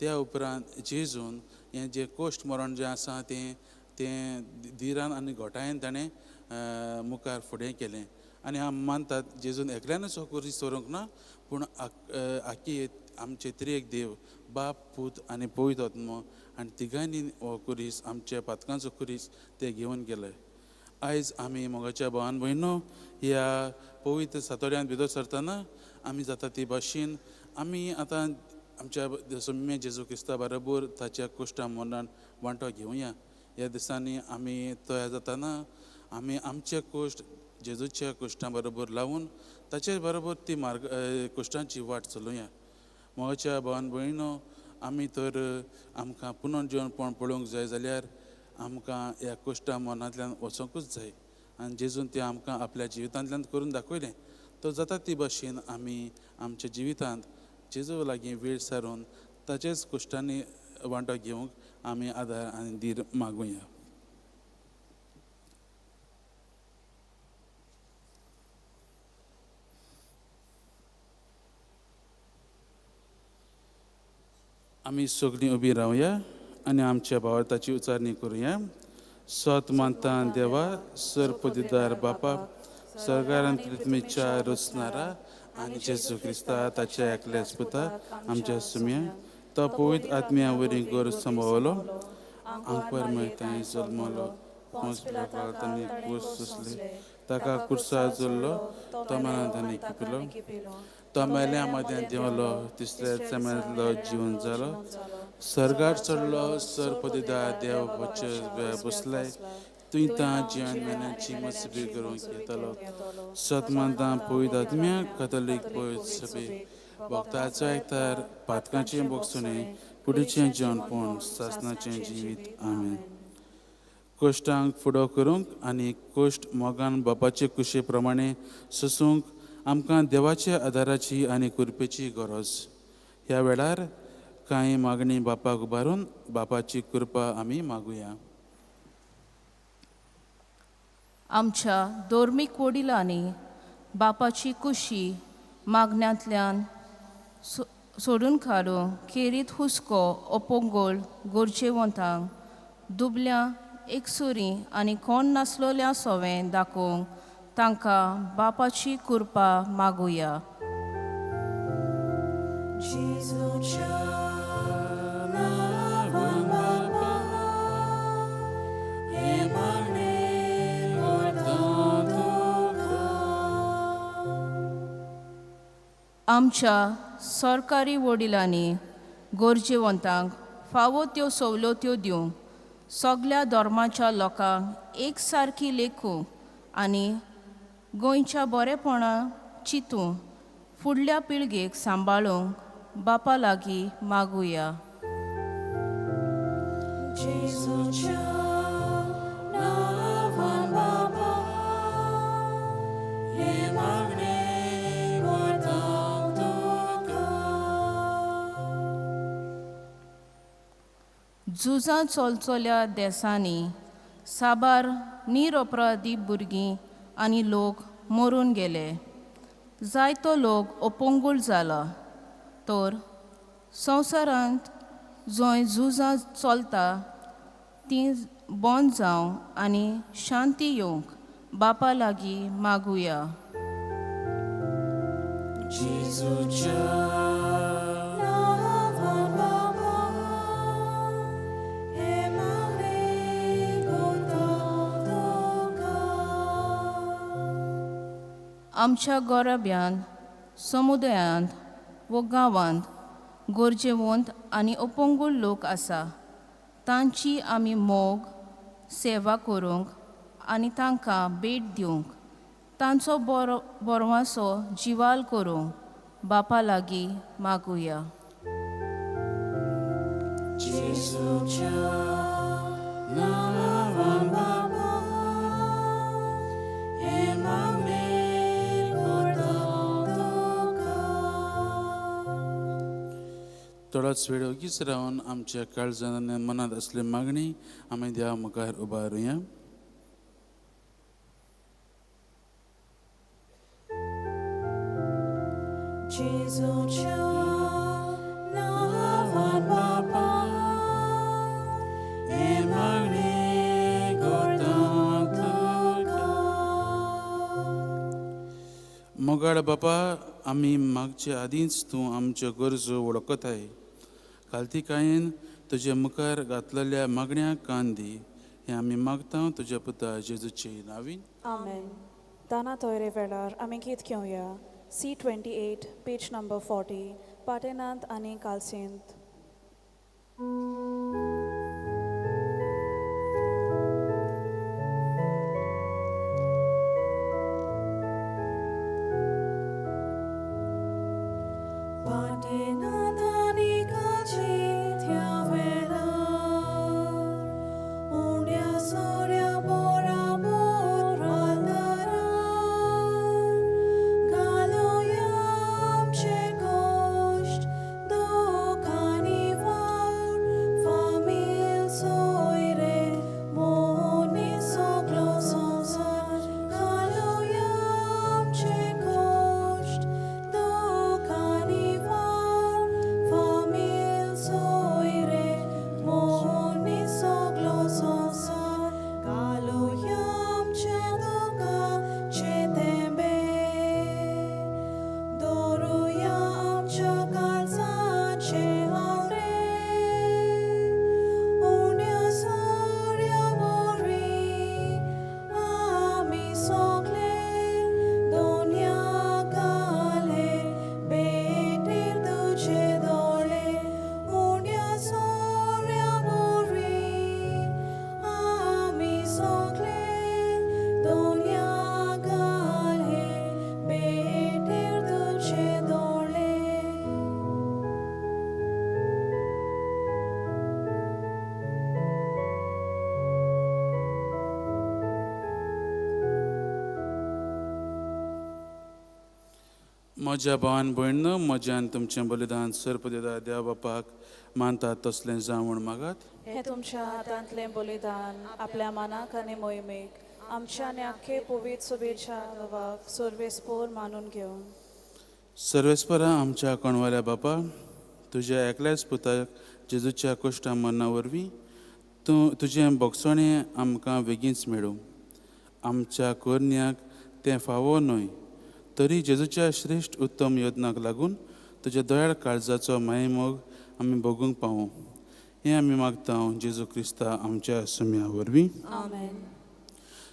त्या उपरांत जेजून हें जें कोश्ट मरण जें आसा तें तें धिरान आनी घोटायेन ताणें मुखार फुडें केलें. आनी आमी मानतात जेजून एकल्यानूच हो खुरीस दवरूंक ना, पूण आखी आमचे त्रिएक देव बाप पूत आनी पवित्र आत्मो आनी तिगांनी हो खुरीस आमच्या पातकांचो खुरीस ते घेवन गेले. आयज आमी मोगाच्या भावान भयणो ह्या पवित्र सातोड्यांत भितर सरतना आमी जाता ती भाशेन आमी आतां आमच्या सोम्या जेजू क्रिस्ता बरोबर ताच्या कुश्टा मरणान वांटो घेवया. ह्या दिसांनी आमी तयार जातना आमी आमचे कुश्ट जेजूच्या कुश्टां बरोबर लावन ताचे बरोबर ती मार्ग कुश्टांची वाट चलोवया. मोगाच्या भावान भयणो आमी तर आमकां पुनर्जिवनपण पळोवंक जाय जाल्यार आमकां ह्या कुश्टा मरणांतल्यान वचोंकूच जाय. आनी जेजून तें आमकां आपल्या जिवितांतल्यान करून दाखयलें. तर जाता ती भाशेन आमी आमच्या जिवितांत जेजू लागीं वेळ सारून ताचेच कुश्टांनी वांटो घेवंक आमी आदार आनी धीर मागुया. आमी सगळीं उबी रावया आनी आमच्या भावार्थाची उचारणी करुया. सत मानता देवा सरपदिदार बापा सरकारान पृथ्वीच्या रचणारा आनी जेजू क्रिस्ता ताच्या एकल्याच पुता आमच्या सुम्या तो पवित्र आत्म्या वरी गरज सांबावलो आंकवार मयतांय जल्मलो पोंस तांणी कूस सोंसली ताका कुर्सा जोडलो तो मनान तांणी किपिलो तो मेल्या मदें देंवलो तिसऱ्या चम्यांतलो जिवन जालो सर्गार चडलो सरपदिदार देव बसलाय तुंय तां जिवन मेन्याची मसबी करूंक येतलो. सतमानतां पवित्र आत्म्या कथोलीक पवित्र सभे भक्ताचो एकतार पातकांचें भोगसणें कुडीचें जेवणपण सासनाचें जिवीत. आमेन. कश्टांक फुडो करूंक आनी कश्ट मोगान बापाचे कुशे प्रमाणे सोसूंक आमकां देवाच्या आदाराची आनी कृपेची गरज. ह्या वेळार कांय मागणी बापाक उबारून बापाची कृपा आमी मागुया. आमच्या धर्मीक वडिलांनी बापाची कुशी मागण्यांतल्यान सोडून काडूंक खेरीत हुस्को अपंगोळ गरजेवंतांक दुबल्या एकसुरी आनी कोण नासलोल्या सोवें दाखोवंक तांकां बापाची कृपा मागुया. आमच्या सरकारी वडिलांनी गरजेवंतांक फावो त्यो सवलत्यो दिवंक सगल्या धर्माच्या लोकांक एक सारकी लेखूंक आनी गोंयच्या बरेपणा चिंतूंक फुडल्या पिळगेक सांबाळूंक बापा लागीं मागुया. झुजां चलचल्या देसांनी साबार निरपराधी भुरगीं आनी लोक मरून गेले. जायतो लोक अपंगूळ जाला. तर संवसारांत जंय झुजां चलता तीं बंद जावं आनी शांती येवंक बापा लागीं मागुया. आमच्या गोरब्यांत समुदायांत वो गांवांत गरजेवंत आनी अपंगूळ लोक आसा. तांची आमी मोग सेवा करूंक आनी तांकां भेट दिवंक तांचो बरो बरवासो जिवाल करूंक बापा लागीं मागुया. थोडोच वेळ ओगीच रावन आमच्या काळजान आनी मनांत असली मागणी आमी देवा मुखार उबारुया. जेजूच्या नांवान बापा हें मागणें करता तुका. मोगाळ बापा, आमी मागचे आदींच तूं आमच्यो गरजो वळखताय. खालतीकायेन तुजे मुखार घातलेल्या मागण्यांक कान दी. हें आमी मागता तुज्या पुता जेजूचे नांवीन. आमेन. दाना तोयरे वेळार आमी गीत घेवया C28 page number 40 पाटेनांत आनी कालसेंत. पाटेनांत आनी कालचेंत ह्या वेळार उण्या सोऱ्या बोराबोर आल्तारार घालुया आमचे कश्ट दुख्ख आनी वावर फामील सोयरे मनीस सगलो संवसार घालुया आमचे कश्ट दुख्ख आनी वावर फामील सोयरे मनीस सगलो संवसार घालुया आमच्या दुख्खाचे तेंबे दवरुया आमच्या काळजाचे हांवरे उण्या सोऱ्या वरवीं आमी सगले दोनया घाले भेटीर तुजे दोळे उण्या सोऱ्या वरवीं आमी सगले दोनया घाले भेटीर तुजे दोळे. म्हज्या भावान भयण, म्हज्यान तुमचें बलिदान सर्पदेदा देवा बापाक मानतात तसलें जावं म्हूण मागात. हें तुमच्या हातांतलें बलिदान आपल्या मनाक आनी मोहिमेक आमच्या आनी आख्खे पवित्र सुबेच्या देवाक सर्वेस्पोर मानून घेवन. सर्वेस्परा आमच्या कोणवाल्या बापा, तुज्या एकल्याच पुताक जेजूच्या कश्टा मरणा वरवीं तूं तुजें भोगसणें आमकां बेगीनच मेळूं. आमच्या करण्याक तें फावो न्हय, तरी जेजूच्या श्रेश्ठ उत्तम यत्नाक लागून तुज्या दयाळ काळजाचो मायेमोग आमी भोगूंक पावूं. हें आमी मागता जेजू क्रिस्ता आमच्या सुम्या वरवीं. आमेन.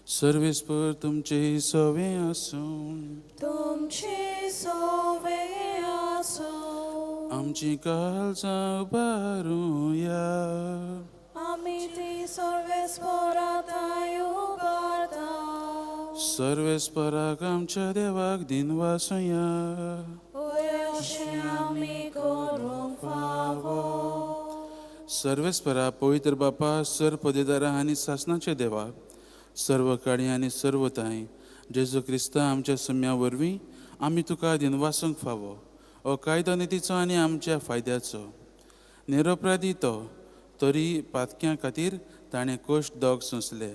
सर्वेस्पर तुमचे सवे आसूं. तुमचे सोवे आसूं. आमची काळजां उबारुया. आमी ती सर्वेस्पोराताय उबारता. सर्वेस्पराक आमच्या देवाक दिनवासुया. वय अशें आमी करूंक फावो. सर्वेस्परा पवित्र बापा, सर पदेदारा आनी सासणाचे देवा, सर्व काळी आनी सर्व ताई जेजू क्रिस्ता आमच्या सम्या वरवीं आमी तुका दिनवासूंक फावो. हो कायदो नितीचो आनी आमच्या फायद्याचो. निरपराधी तो, तरी पातक्यां खातीर ताणें कश्ट दोग सोंसले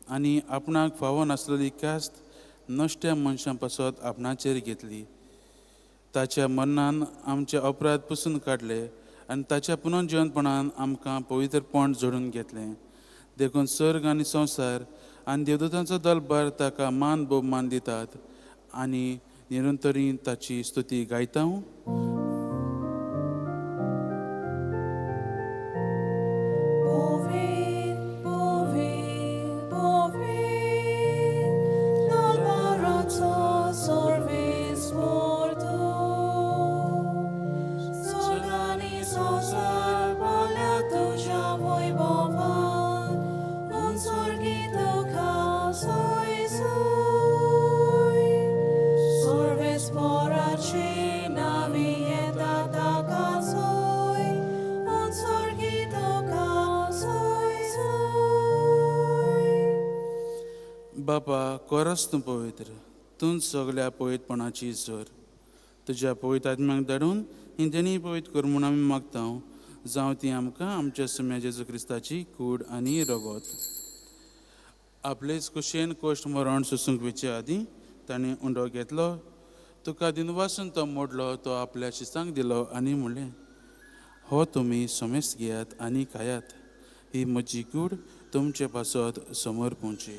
आनी आपणाक फावो नासलेली कास्त नश्ट्या मनशां पासत आपणाचेर घेतली. ताच्या मरणान आमचे अपराध पुसून काडले आनी ताच्या पुनर्जिवनपणान आमकां पवित्रपण जोडून घेतलें. देखून सर्ग आनी संवसार आनी देवदूतांचो दलभार ताका मान भोवमान दितात आनी निरंतरी ताची स्तुती गायता. पवित्र, पवित्र, पवित्र, दलभाराचो सर्वेस्पोर तूं. स्वर्ग आनी संवसार भरल्या तुज्या वैभवान, उंचर्गी तुका सोय सोय. सर्वेस्पोराचे नांवी येता ताका सोय, उंचर्गी तुका सोय सोय. बापा, कोरस तूं पवित्र, तूंच सगल्या पवित्रपणाची जोर. तुज्या पवित्र आत्म्याक धाडून ही देणी पवित्र कर म्हूण आमी मागता, जावं ती आमकां आमच्या सुम्या जेजू क्रिस्ताची कूड आनी रगत. आपलेच कुशेन कोश्ट मरण सोसूंक वचचे आदीं ताणें उंडो घेतलो, तुका दिनवासून तो मोडलो, तो आपल्या शिसांक दिलो आनी म्हणलें, हो तुमी समेस्त घेयात आनी खायात, ही म्हजी कूड तुमचे पासत समोर पोवची.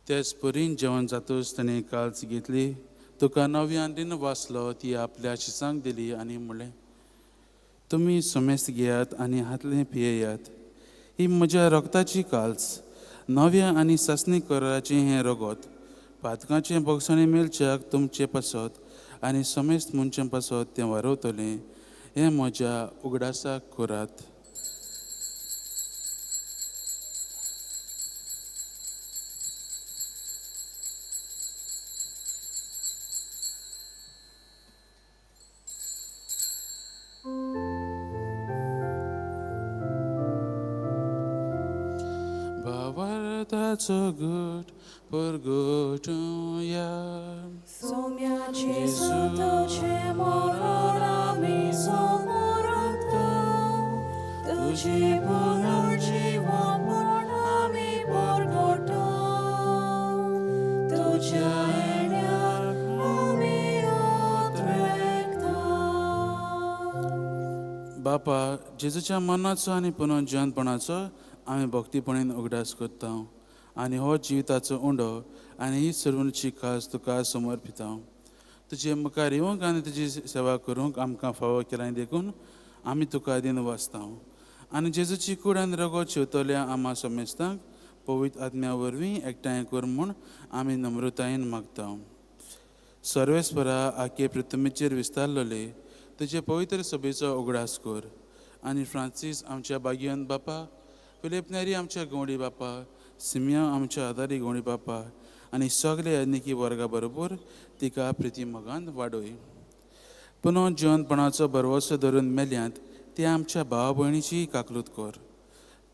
त्याच परीन जेवण जातूच ताणें काल्च घेतली, तुका नव्यान दिन वाचलो, ती आपल्या शिसांक दिली आनी म्हणलें, तुमी समेस्त घेयात आनी हातलें पियेयात, ही म्हज्या रगताची काल्च, नव्या आनी सासणी कराराचें हें रगत, पातकाचें भोगसणें मेळच्याक तुमचे पासत आनी समेस्त मनशां पासत तें वारवतलें, हें म्हज्या उगडासाक करात. गट परगटुया सोम्या जेजू तुझे मरण आमी समोरता, तुझे पुनर्जीवन म्हूण आमी परगटा, तुज्या येण्याक आमी अत्रेकता. बापा, जेजूच्या मनाचो आनी पुनर्जिवनपणाचो आमी भक्तीपणेन उगडास करता आनी हो जिविताचो उंडो आनी ही सर्वची खास तुका समर्पिता. तुजे मुखार येवंक आनी तुजी सेवा करूंक आमकां फावो केला देखून आमी तुका दिन वाचता आनी जेजूची कूड आनी रगत शेवतल्या आमा समेस्तांक पवित्र आत्म्या वरवीं एकठांय कर म्हूण आमी नम्रतायेन मागता. सर्वेस्परा आखे पृथ्वीचेर विस्तारलेले तुजे पवित्र सभेचो उगडास कर आनी फ्रांसीस आमच्या बागियन बापा, फिलीप नेरी आमच्या गवंडी बापा, सिमिया आमच्या आदारी गवंडी बापा आनी सगळे याज्ञिकी वर्गा बरोबर तिका प्रिती मोगान वाडय. पुनः जिवनपणाचो भरवसो धरून मेल्यांत ते आमच्या भाव भयणीची काकलूत कर,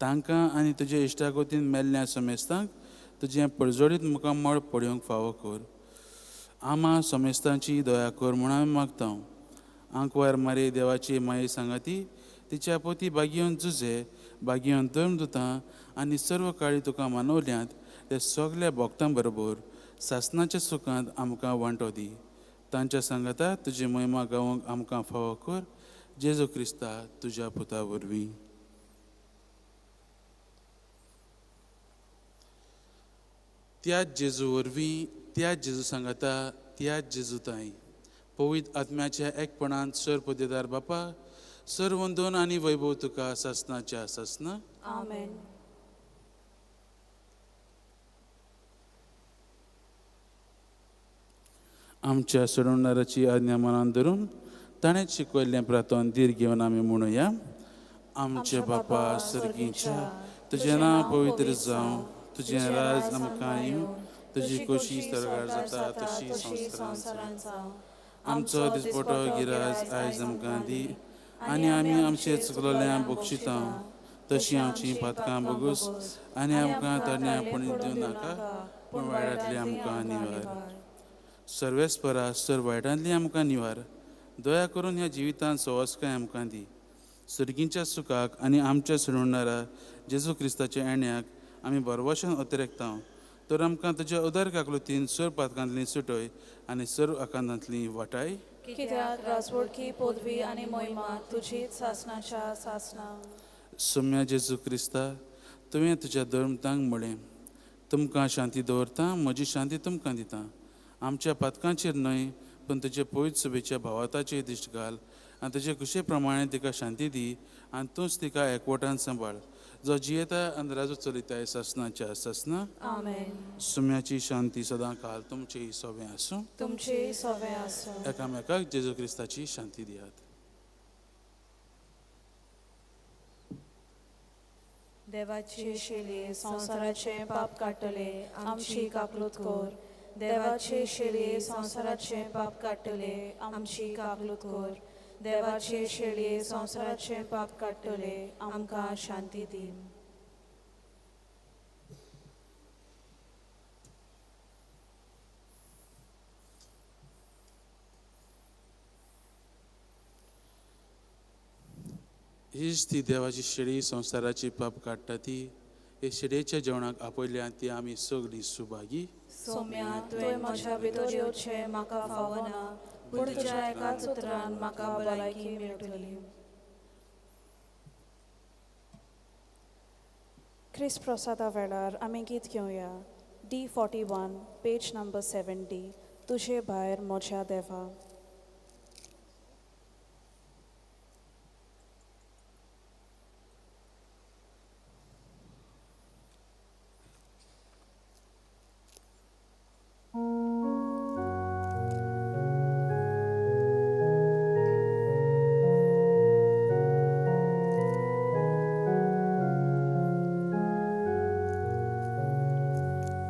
तांकां आनी तुज्या इश्टागतीन मेल्ल्या समेस्तांक तुजें परजोडीत मुखामळ पळोवंक फावो कर. आमा समेस्तांची दया कर म्हूण आमी मागता. आंकवार मारी देवाची माये सांगाती तिच्या पोती बागियोन जुजे बागियोन धर्मदुतां आनी सर्व काळी तुका मानवल्यांत ते सगल्या भक्तां बरोबर सासनाच्या सुखांत आमकां वांटो दी. तांच्या सांगाता तुजी महिमा गावंक आमकां फावो कर, जेजू क्रिस्ता तुज्या पुता वरवीं. त्याच जेजू वरवीं, त्याच जेजू सांगाता, त्याच जेजू ताई पवित्र आत्म्याच्या एकपणान सर पदेदार बापा, सर वंदन आनी वैभव तुका सासनाच्या सासना. आमेन. आमच्या सोडवणाराची आज्ञा मनान धरून ताणें शिकयल्लें प्रार्थन धीर घेवन आमी म्हणुया. आमच्या बापा सर्गीच्या, तुजें नांव पवित्र जावं, तुजें राज आमकां येवं, तुजी खोशी सर्गार जाता तशी संवसारांत जावं. आमचो दिसपटो गिराज आयज आमकां दी आनी आमी आमचे चुकलोल्या बक्षिता तशी आमची पातकां बगूस आनी आमकां तरण्या पणी दिवं नाका, पूण वायटांतली आमकां निवार. सर्वेस्परा सर वायटांतली आमकां निवार. दया करून ह्या जिवितांत सवसकाय आमकां दी. सर्गींच्या सुखाक आनी आमच्या सोडवणारा जेजू क्रिस्ताच्या येण्याक आमी भरवशान अतिरेकता, तर आमकां तुज्या उदार काकलुतीन सर्व पातकांतली सुटय आनी सर्व आकांतांतली वाटाय. कित्याक राजवडकी पदवी आनी महिमा तुजीच सासनाच्या सासना. सोम्या जेजू क्रिस्ता, तुवें तुज्या धर्मतांक म्हळें, तुमकां शांती दवरता, म्हजी शांती तुमकां दिता. आमच्या पातकांचेर न्हय पूण तुजे पवित्र सभेच्या भावाताचेर दिश्ट घाल आनी तुजे खुशे प्रमाणे तिका शांती दी आनी तूंच तिका एकवटान सांबाळ, जो जियेता आनी राजू चलयता सासनाच्या सासना. आमेन. सुम्याची शांती सदां काल तुमचेय सोबें आसूं, तुमचेय सोबें आसूं. एकामेकाक जेजू क्रिस्ताची शांती दियात. देवाची शेली संवसाराचें पाप काडटले, आमची काकलूत कर. देवाचे शेळये संवसाराचें पाप काडटले, आमची काकलूत कर. देवाचे शेळये संवसाराचें पाप काडटले, आमकां शांती दी. हीच ती देवाची शेळी संवसाराची पाप काडटा ती हे शेळयेच्या जेवणाक आपयल्या ती आमी सगळीं सुभागी. सोम्या, तुवें म्हज्या भितर येवचें म्हाका फावना, पूण तुज्या एकाच उतरान म्हाका भलायकी मेळटली. क्रिस्त प्रसादा वेळार आमी गीत घेवया D41 page number 70, तुजे भायर म्हज्या देवा.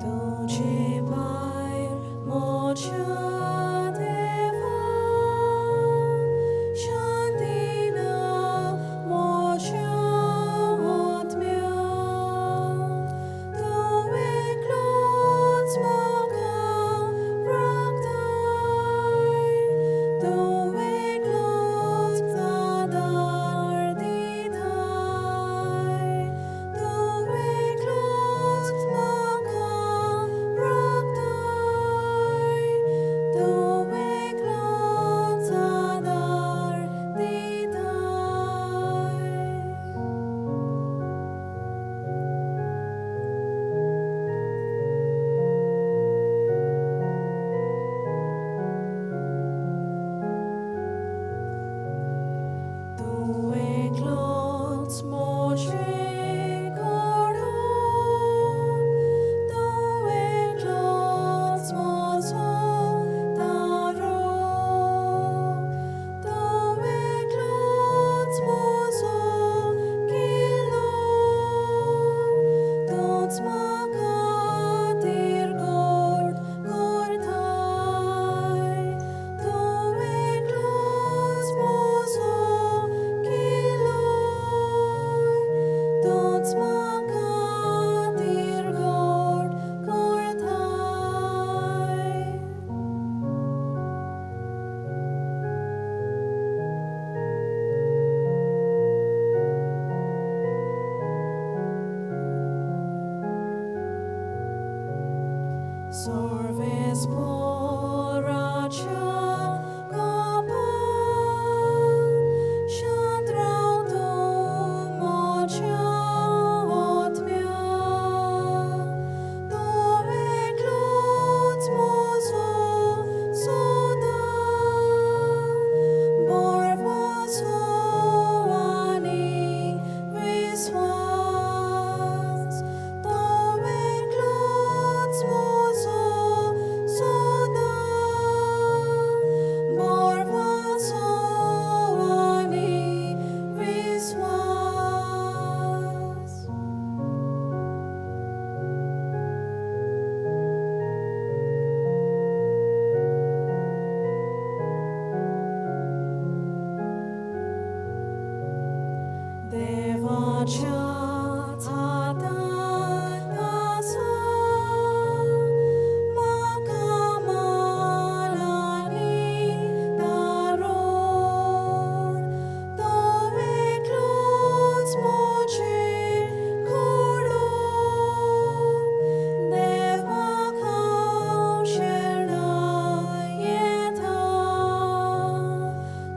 तुझे भायर म्हज्या देवा, शांती ना म्हज्या आत्म्या. तूं एकलोच म्हाका राखताय, तूं एकलोच आदार दिताय, तूं एकलोच म्हाका राखताय, तूं एकलोच आदार दिताय. तूं एकलोच म्हजें घडोवन, तूं एकलोच म्हजो तारो, तूं एकलोच म्हजो किल्लो, तूंच म्हाका घट करताय, तूं एकलोच म्हजो किल्लो, तूंच म्हाका घट करताय. सर्वेस्पोराच्या कोपान शांत राव तूं म्हज्या आत्म्या. तूं एकलोच म्हजो सदां भरवंसो आनी विस्वास. तूं एकलोच म्हजो सदां भरवंसो आनी विस्वास. देवाच्या हातांत आसा म्हाका माल आनी तारण, तो एकलोच म्हजें घडोवन, देवाक हांव शरणां येता.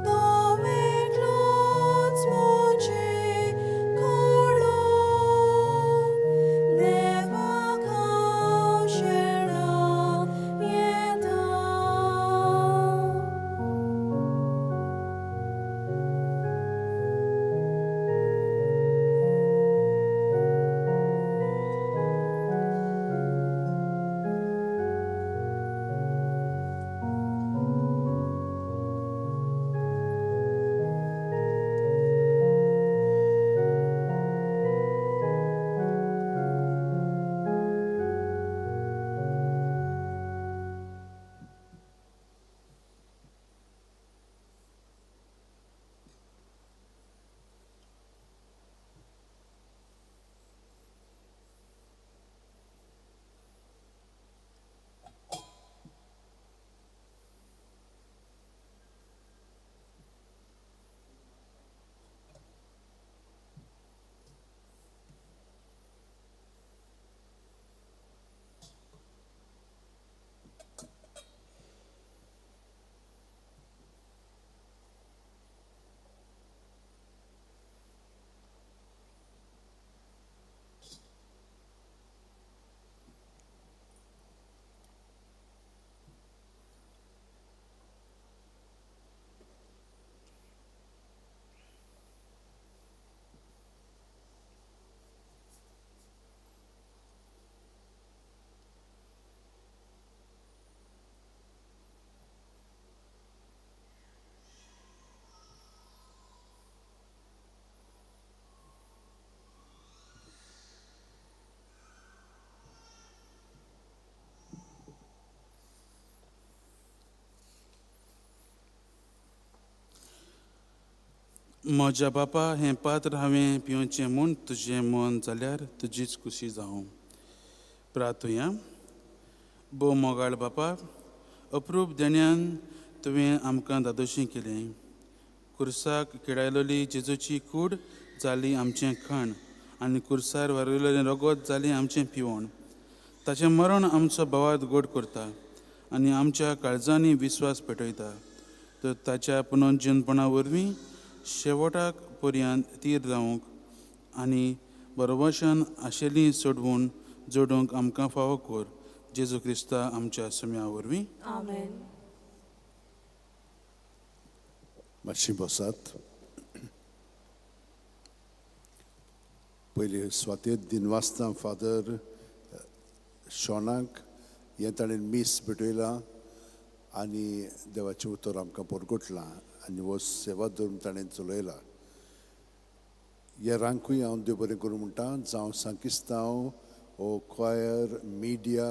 तो एकलोच म्हजें घडोवन, म्हज्या बापा हें पात्र हांवें पिवचें म्हूण तुजें मन जाल्यार तुजीच खुशी जावं. प्रार्थुया. भोव मोगाळ बापा, अप्रूप देण्यान तुवें आमकां दादोशी केलें. कुर्साक किडायलोली जेजूची कूड जाली आमचें खाण आनी कुर्सार वारयलेलें रगत जालें आमचें पिवण. ताचें मरण आमचो भावार्थ गोड करता आनी आमच्या काळजांनी विस्वास पेटयता. तर ताच्या पुनर्जीवनपणा वरवीं शेवटाक पर्यंत तीर जावंक आनी बरोबरशान आशिल्ली सोडवून जोडूंक आमकां फावो कर. जेजू क्रिस्ता आमच्या सुम्या वरवीं. आमेन. मातशी बसात. पयली स्वातेर दिनवासता फादर शॉनाक, हें ताणें मीस भेटयलां आनी देवाचें उतर आमकां परगटलां आनी हो सेवा धर्म ताणें चलयला. हे रांकूय हांव देव बरें करूं म्हणटा. जावं सांकिस्तांव हो क्वायर मिडिया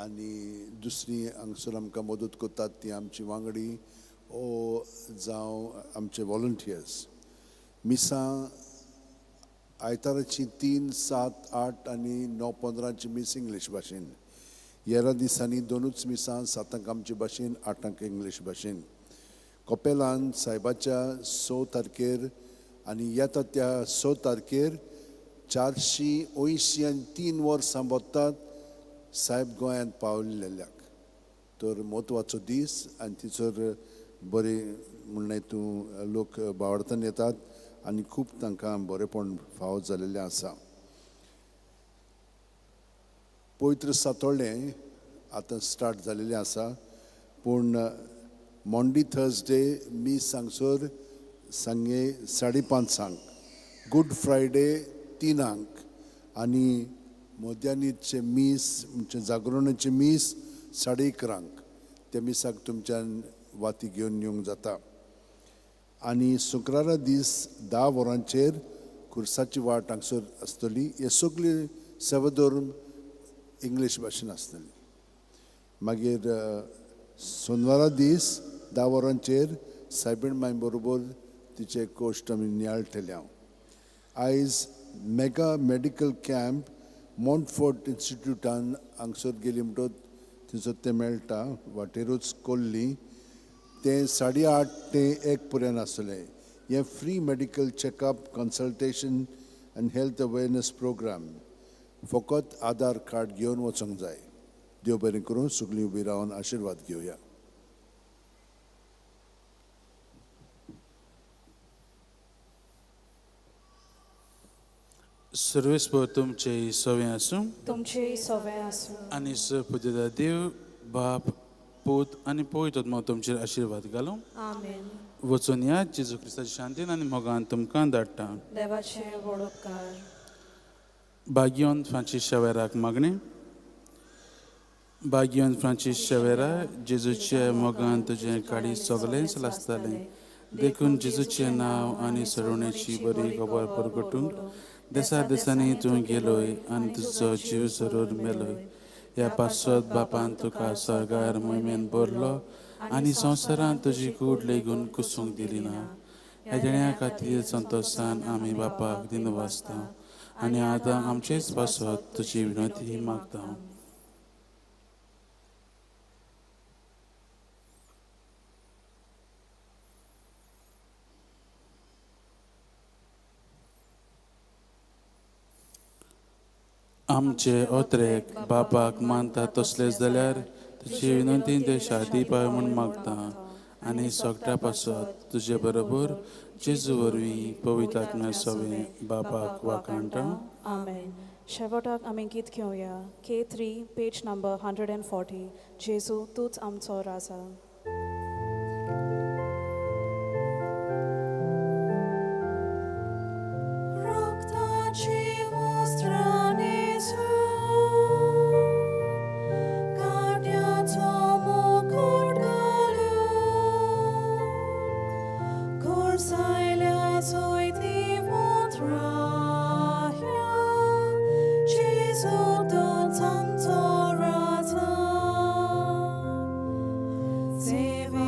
आनी दुसरी हांगसर आमकां मदत करतात ती आमची वांगडी ओ जावं आमचे वॉलंटियर्स. मिसां आयताराची 3, 7, 8 आनी 9, 15 मीस इंग्लीश भाशेन. येरा दिसांनी 2 मिसां, 7 आमचे भाशेन, 8 इंग्लीश भाशेन. कपेलान सायबाच्या 6 तारखेर आनी येता त्या 6 तारखेर 483 वर्सां भोगतात सायब गोंयांत पावलेल्याक. तर म्हत्वाचो दीस आनी थंयसर बरें म्हणलें तूं लोक बावडतान येतात आनी खूब तांकां बरेंपण फावो जालेलें आसा. पवित्र सातोळें आतां स्टार्ट जालेलें आसा, पूण मॉन्डी थर्सडे मीस हांगसर सांगे 5:30, गुड फ्रायडे 3 आनी मध्यानीचे मीस म्हणजे जागरणाचें मीस 11:30. त्या मिसाक तुमच्यान वाती घेवन येवंक जाता. आनी शुक्रारा दीस 10 वरांचेर खुर्साची वाट हांगसर आसतली. हे सगळी सेवाधर्म इंग्लीश भाशेन आसतली. मागीर सोनवारा दीस 10 वरांचेर सायबीण माय बरोबर तिचे कोश्ट आमी नियाळटले. हांव आयज मेगा मेडिकल कॅम्प मॉन्टफोर्ट इन्स्टिट्यूटान हांगसर गेली म्हणटच थंयसर तें मेळटा वाटेरूच कोल्ली. तें 8:30 ते 1 पर्यंत आसतलें. हें free medical checkup, consultation आनी हेल्थ अवेरनस प्रोग्राम. फकत आधार कार्ड घेवन वचूंक जाय. देव बरें करूं. सगळीं उबी रावन आशिर्वाद घेवया. सर्वेस्पर तुमचे सवें आसूं, तुमचे सवें आसूं. आनी पुजेता देव बाप पूत आनी पवित्र आत्मो तुमचेर आशिर्वाद घालूं. आमेन. वचून या जेजू क्रिस्ताच्या शांतीन आनी मोगान तुमकां धाडटा. देवाचे व्हड उपकार. भाग्योन फ्रांसीस शेवेराक मागणें. भाग्योन फ्रांसीस शेवेरा, जेजूच्या मोगान तुजें काळीज सगळेंच लासतालें, देखून जेजूचें नांव आनी सरोवणेची बरी खबर परगटूंक देसा देसांनी तूं गेलोय आनी तुजो जीव जरूर मेलोय. ह्या पासत बापान तुका सर्गार मोहिमेन भरलो आनी संवसारांत तुजी कूड लेगून कुसूंक दिली ना. ह्या देण्या खातीर संतोशान आमी बापाक दिनवासता आनी आतां आमचेच पासत तुजी विनंती मागता. आमचे ओत्रेक बापाक मानता तसलेच जाल्यार तुजी विनंती ते शादी पाय म्हूण मागता आनी सगळ्या पासत तुजे बरोबर जेजू वरवीं पवित्र आत्म्या सवें बापाक वाखाणटा. आमेन. शेवटाक आमी गीत घेवया. K3 page number 140. जेजू तूच आमचो राजा. Save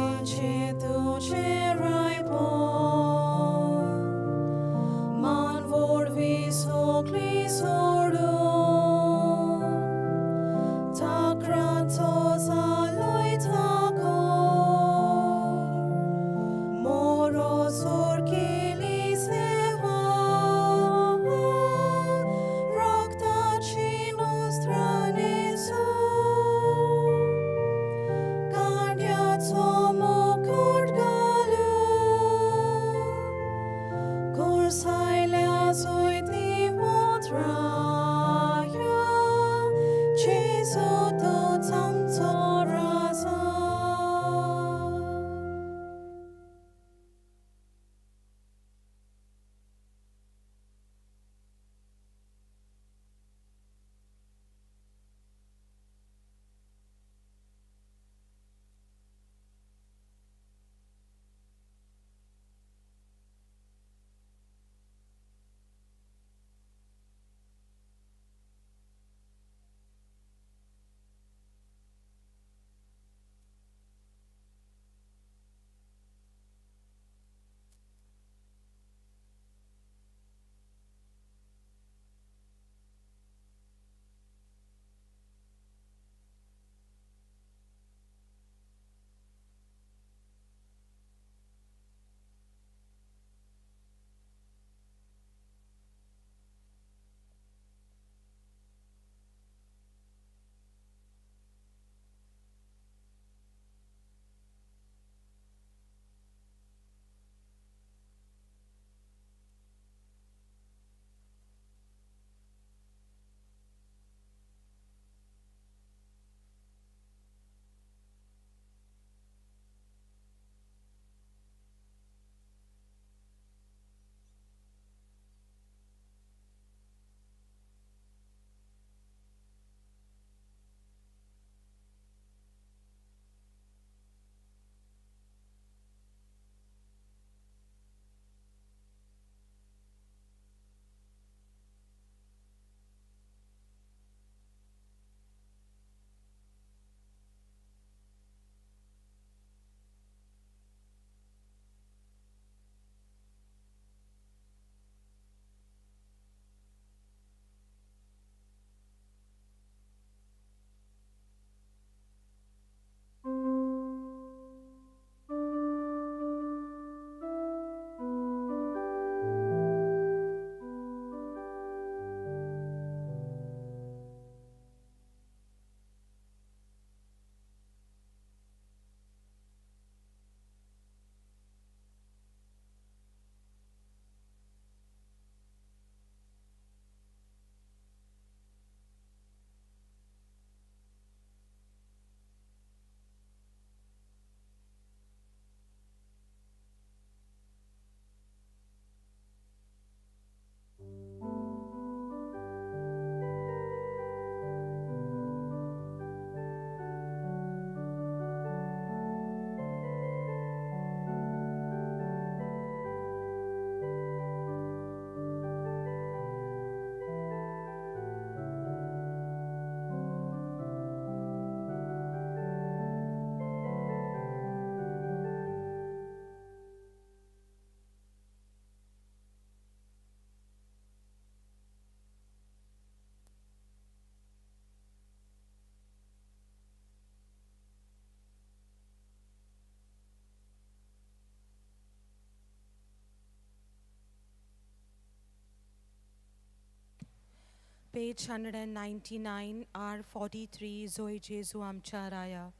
Page 199, R43, Zoe Jesu Amcha Raya.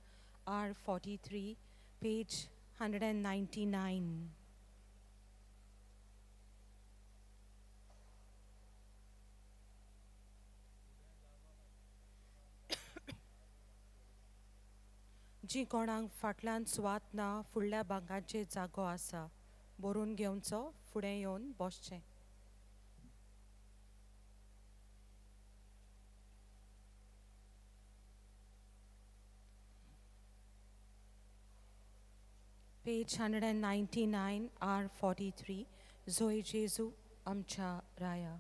R43, page 199. जी कोणाक फाटल्यान सुवात ना फुडल्या बांकांचेर जागो आसा बरोवन घेवचो फुडें येवन बसचें. Page 199, R43, Zoe Jesu Amcha Raya.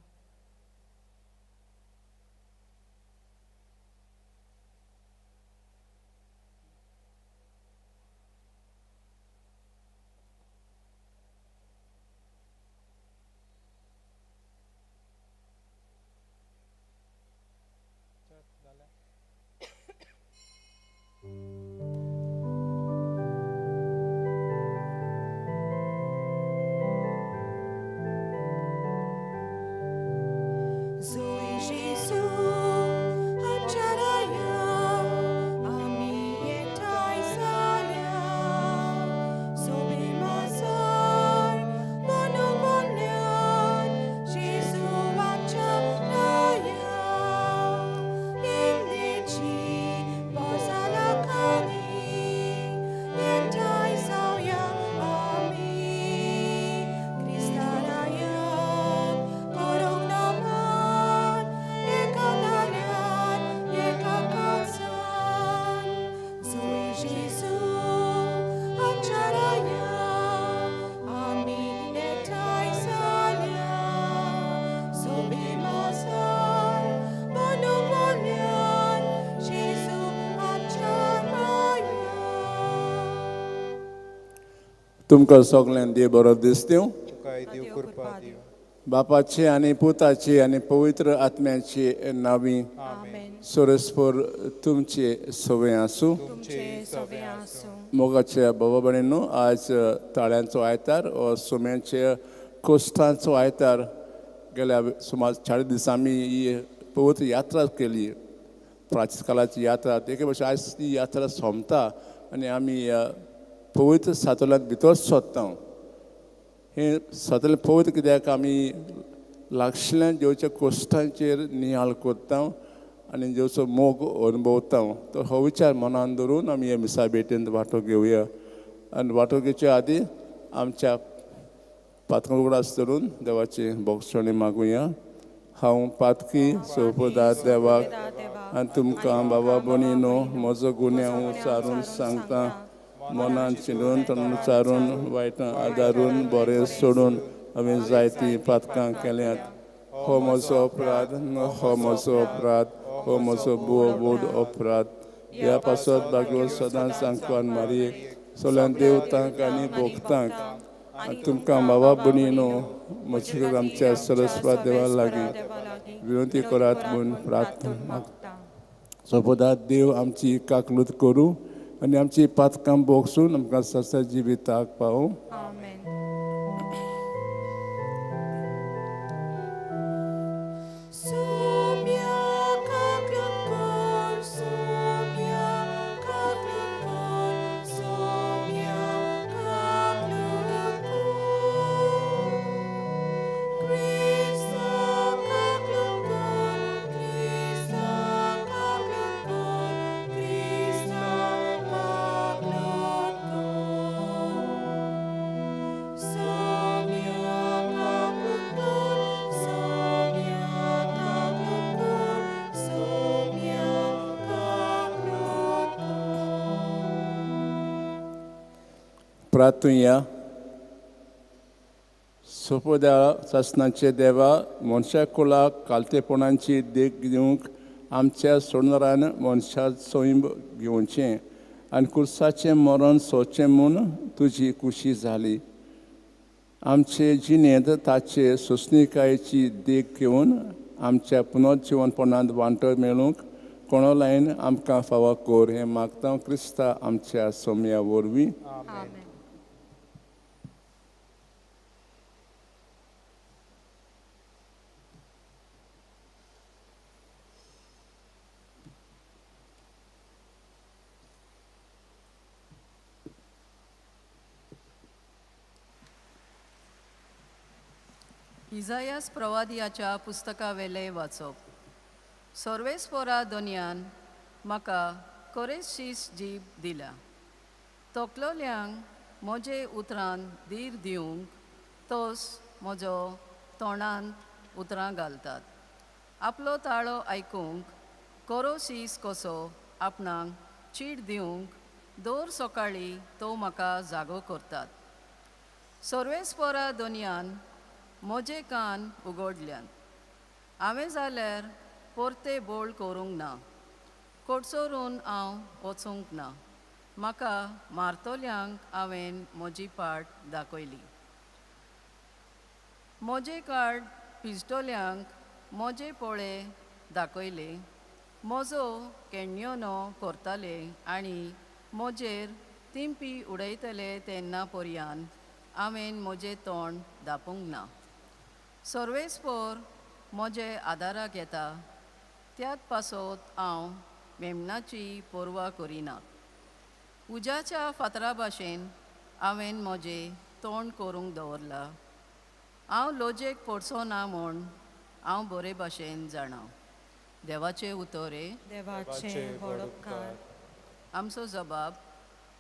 Zoe Jesu Amcha Raya, ami एकठांय जाल्या, सोबे माजार मनोमल्यान, जेजू आमच्या राया, इल्लेची बोजालाखानी, एकठांय जावया आमी, क्रिस्ता रायाक करूंक नमन, एका दाल्यान, एका काळजान. Zoe Jesu आमच्या राया, आमी एकठांय जाल्या, सोबे माजार मनोमल्यान, जेजू आमच्या राया. तुमकां सगल्यांक देव बरो दिसता. तुकाय देव कृपा दिवं. बापाची आनी पुताची आनी पवित्र आत्म्याची नावी. आमेन. सरस्पर तुमचे सवय आसूं. तुमचे सवे आसूं. मोगाच्या बाबा भयणींनो, आज ताळ्यांचो आयतार ओ सुम्यांचे कोश्टांचो आयतार. गेल्या सुमार 40 दिसां आमी ही पवित्र यात्रा केली, प्राचीन काळाची यात्रा. एके भशेन आयज ती यात्रा सोंपता आनी आमी पवित्र सातोल्यांत भितर सोदता. हें सातोलें पवित्र कित्याक आमी लागशिल्ल्यान देवच्या कोश्टांचेर निहाळ करता आनी देवचो मोग अनुभवता. तर हो विचार मनान धरून आमी हे मिसा भेटेंत वांटो घेवया आनी वांटो घेवचे आदी आमच्या पातकां उगडास धरून देवाची बोगसणी मागुया. हांव पातकी सोपदार देवाक आनी तुमकां बाबा भयणीनो म्हजो गुन्यांव उचारून सांगता. मनान चिंतून तोंडान उचारून वायटां आदारून बरें सोडून हांवें जायतीं पातकां केल्यांत. हो म्हजो अपराध, हो म्हजो अपराध, हो म्हजो भोव व्हड अपराध. ह्या पासत भाग्यवत सदांच सांगपान मारयेक, सगळ्यां देवतांक आनी भोगतांक आनी तुमकां बाबा भयणीनो म्हजे आमच्या सरस्वत देवा लागीं विनंती करात म्हूण प्रार्थना मागता. सोपोदात देव आमची काकलूत करूं आनी आमची पातकां बोगसून आमकां ससा जिविताक पावूं. आमेन. Soumya kaklut kor, soumya kaklut kor, soumya kaklut kor. Krista kaklut kor, Krista kaklut kor, Krista kaklut kor. Soumya kaklut kor, soumya kaklut kor, soumya kaklut kor. प्रार्थुया. सोपोद्या सासणाचे देवा, मनशा कुळाक कालतेपणाची देख दिवंक आमच्या सोडणारान मनशा सैंब घेवचें आनी कुर्साचें मरण सोदचें म्हूण तुजी खुशी जाली. आमचे जिणेंत ताचे सोंसणिकायेची देख घेवन आमच्या पुनर्जिवनपणांत वांटो मेळूंक कोणोलायन आमकां फावो कर, हें मागता क्रिस्ता आमच्या सोम्या वरवीं. आमेन. इजायास प्रवादियाच्या पुस्तकावेलें वाचप. सर्वेस्पोरा दोनयान म्हाका कोरेशीस जीब दिल्या, तोखलोल्यांक म्हजे उतरान धीर दिवंक तोस म्हजो तोंडांत उतरां घालतात. आपलो ताळो आयकूंक कोरोसीस कसो आपणाक चीड दिवंक दर सकाळीं तो म्हाका जागो करतात. सर्वेस्पोरा दोनयान म्हजे कान उगडल्यान, हांवें जाल्यार परते बोळ करूंक ना, कोटसोरून हांव वचूंक ना. म्हाका मारतल्यांक हांवें म्हजी पाट दाखयली, म्हजें कार्ड पिजटल्यांक म्हजे पोळे दाखयले. म्हजो केण्योनो करताले आनी म्हजेर तिंपी उडयतले तेन्ना पर्यान हांवें म्हजें तोंड दापूंक ना. सर्वेस्पोर म्हजे आदाराक येता, त्याच पासत हांव मेमणाची पर्वा करिना. उज्याच्या फातरा भाशेन हांवें म्हजें तोंड करूंक दवरलां. हांव लोजेक पडचो ना म्हूण हांव बरे भाशेन जाणा. देवाचें उतर हें. देवाचें व्हड उपकार. आमचो जबाब.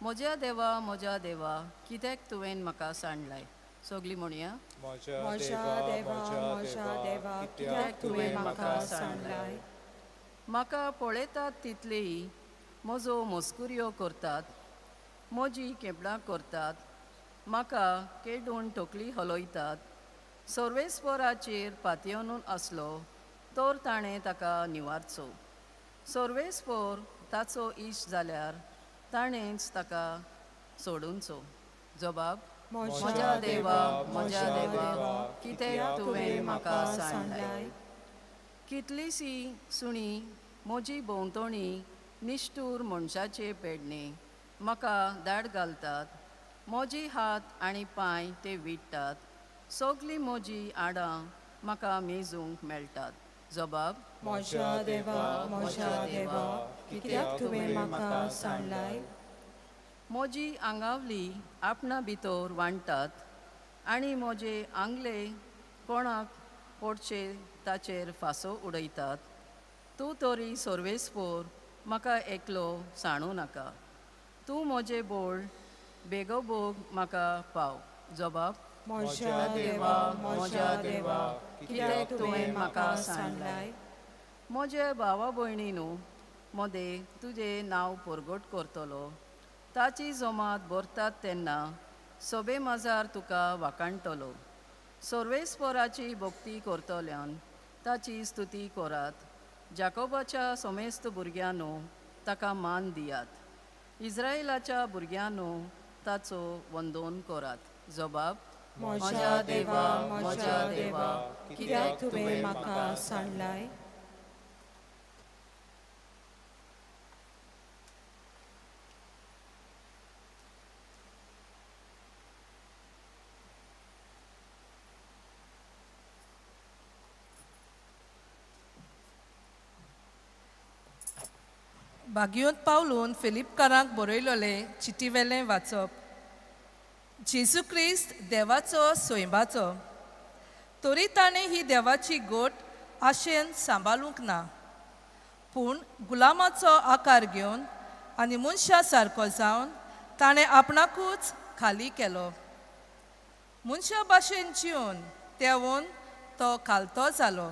म्हज्या देवा, म्हज्या देवा, कित्याक तुवें म्हाका सांडलाय? सगळीं म्हणया. म्हज्या म्हज्या देवा, देवा, म्हज्या देवा, कित्याक तुवें म्हाका सांडलाय? म्हाका पळयतात तितलेय म्हजो मस्कुऱ्यो करतात, म्हजी केपणां करतात, म्हाका केडून टोकली हलयतात. सर्वेस्पोराचेर पातयेवन आसलो तर ताणें ताका निवारचो, सर्वेस्पोर ताचो इश्ट जाल्यार ताणेंच ताका सोडुनचो. जबाब. म्हज्या देवा, म्हज्या देवा, कित्याक तुवें म्हाका सांडलाय? कितलीशी सुणी म्हजी भोंवतणी निश्ठूर मनशाचे पेडणे म्हाका दाड घालतात, म्हजी हात आनी पांय ते विट्टात, सगळीं म्हजी आडां म्हाका मेजूंक मेळटात. जबाब. म्हज्या देवा, म्हज्या देवा, कित्याक तुवें म्हाका सांडलाय? म्हजी आंगावली आपणा भितर वांट्टात आनी म्हजे आंगले कोणाक पडचे ताचेर फांसो उडयतात. तूं तरी सर्वेस्पोर म्हाका एकलो सांडूं नाका, तूं म्हजें बोळ बेगोबोग म्हाका पाव. जबाब. म्हज्या देवा, म्हज्या देवा, कित्याक तुवें म्हाका सांडलाय? म्हजे भावा भयणीनू मदें तुजें नांव परगट करतलो, ताची जमात भरतात तेन्ना सोबे माजार तुका वाखाणटलो. सर्वेस्पोराची भक्ती करतल्यान ताची स्तुती करात, जाकोबाच्या समेस्त भुरग्यांनो ताका मान दियात, इस्रायलाच्या भुरग्यांनो ताचो वंदन करात. जबाब. म्हज्या देवा, म्हज्या देवा, कित्याक तुवें म्हाका सांडलाय? भाग्योंत पावलून फिलिपकारांक बरयलोलें चिटीवेलें वाचप. जेजू क्रिस्त देवाचो सोयंबाचो, तरी ताणें ही देवाची गोट आशेन सांबाळूंक ना, पूण गुलामाचो आकार घेवन आनी मनशा सारको जावन ताणें आपणाकूच खाली केलो. मनशा भाशेन जिवन तेवून तो खालतो जालो,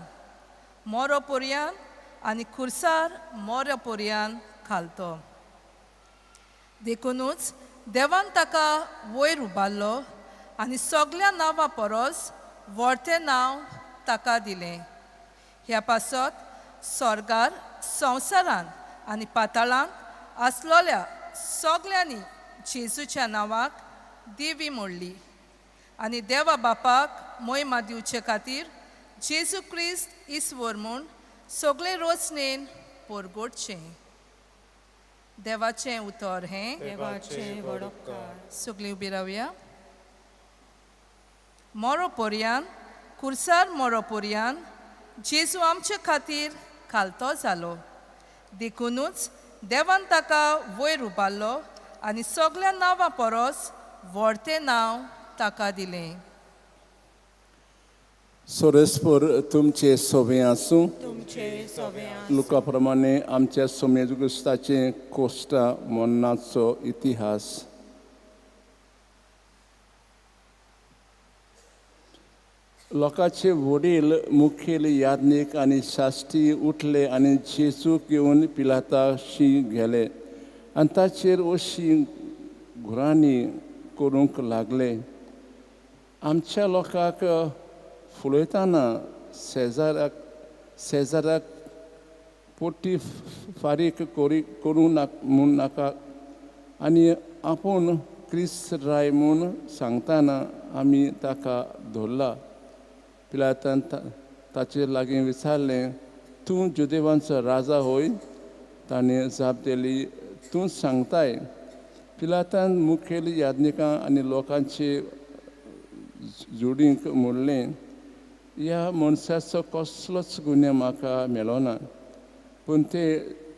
मोरो पोरयान आनी खुर्सार मोरो पोरयान खालतो. देखुनूच देवान ताका वयर उबारलो आनी सगल्या नांवां परस व्हडतें नांव ताका दिलें. ह्या पासत स्वर्गार, संवसारांत आनी पाताळांत आसलोल्या सगल्यांनी जेजूच्या नांवाक देवी मोडली आनी देवा बापाक मोहिमा दिवचे खातीर जेजू क्रिस्त ईस्वर म्हूण सगळे रोचणेन परगटचें. देवाचें उतर हें. देवाचें व्हड उपकार. सगळीं उबी रावया. मोरो पोरयान, कुर्सार मोरो पोरयान जेजू आमचे खातीर खालतो जालो, देखुनूच देवान ताका वयर उबारलो आनी सगल्या नांवां परस व्हडतें नांव ताका दिलें. सोरेस्पर तुमचे सोबें आसूं. तुमचे सोबे आसूं. लुका प्रमाणे आमच्या सोमेज क्रिस्ताचें कोश्टा मरणाचो इतिहास. लोकांचे वडील मुखेल याज्ञीक आनी शास्त्री उठले आनी जेजूक घेवन पिलाताशी गेले आनी ताचेर अशी घुरांनी करूंक लागले. आमच्या लोकांक फुलयतना शेजाराक पोटी फारीक करूं म्हूण नाका आनी आपूण क्रिस्त राय म्हूण सांगतना आमी ताका धरला. पिलातान ताचे लागीं विचारलें, तूं जुदेवांचो राजा होय? ताणें जाप दिली, तूं सांगताय. पिलातान मुखेल याज्ञिकां आनी लोकांचे जुडींक म्हणलें, ह्या मनशाचो कसलोच गुन्यांव म्हाका मेळना. पूण ते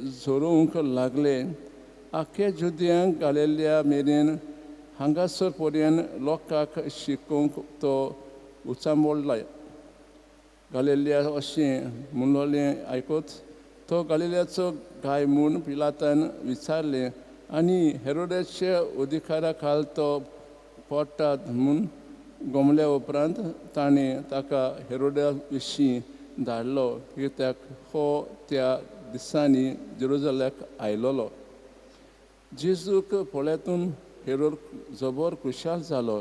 झरोवंक लागले. आख्या जुद्यांक घालेल्या मेरेन हांगासर पर्यंत लोकांक शिकोवंक तो उचांबळ्ळा. गालेल्या अशें म्हणलें आयकत तो गालेल्याचो गाय म्हूण पिलातान विचारलें आनी हेरोड्याच्या अधिकारा खाल तो पडटात म्हूण गोमल्या उपरांत ताणें ताका हेरोड्या विशीं धाडलो, कित्याक हो त्या दिसांनी जेरुजल्याक आयलोलो. जेजूक पळयतून हेरोड जबर खुशाल जालो,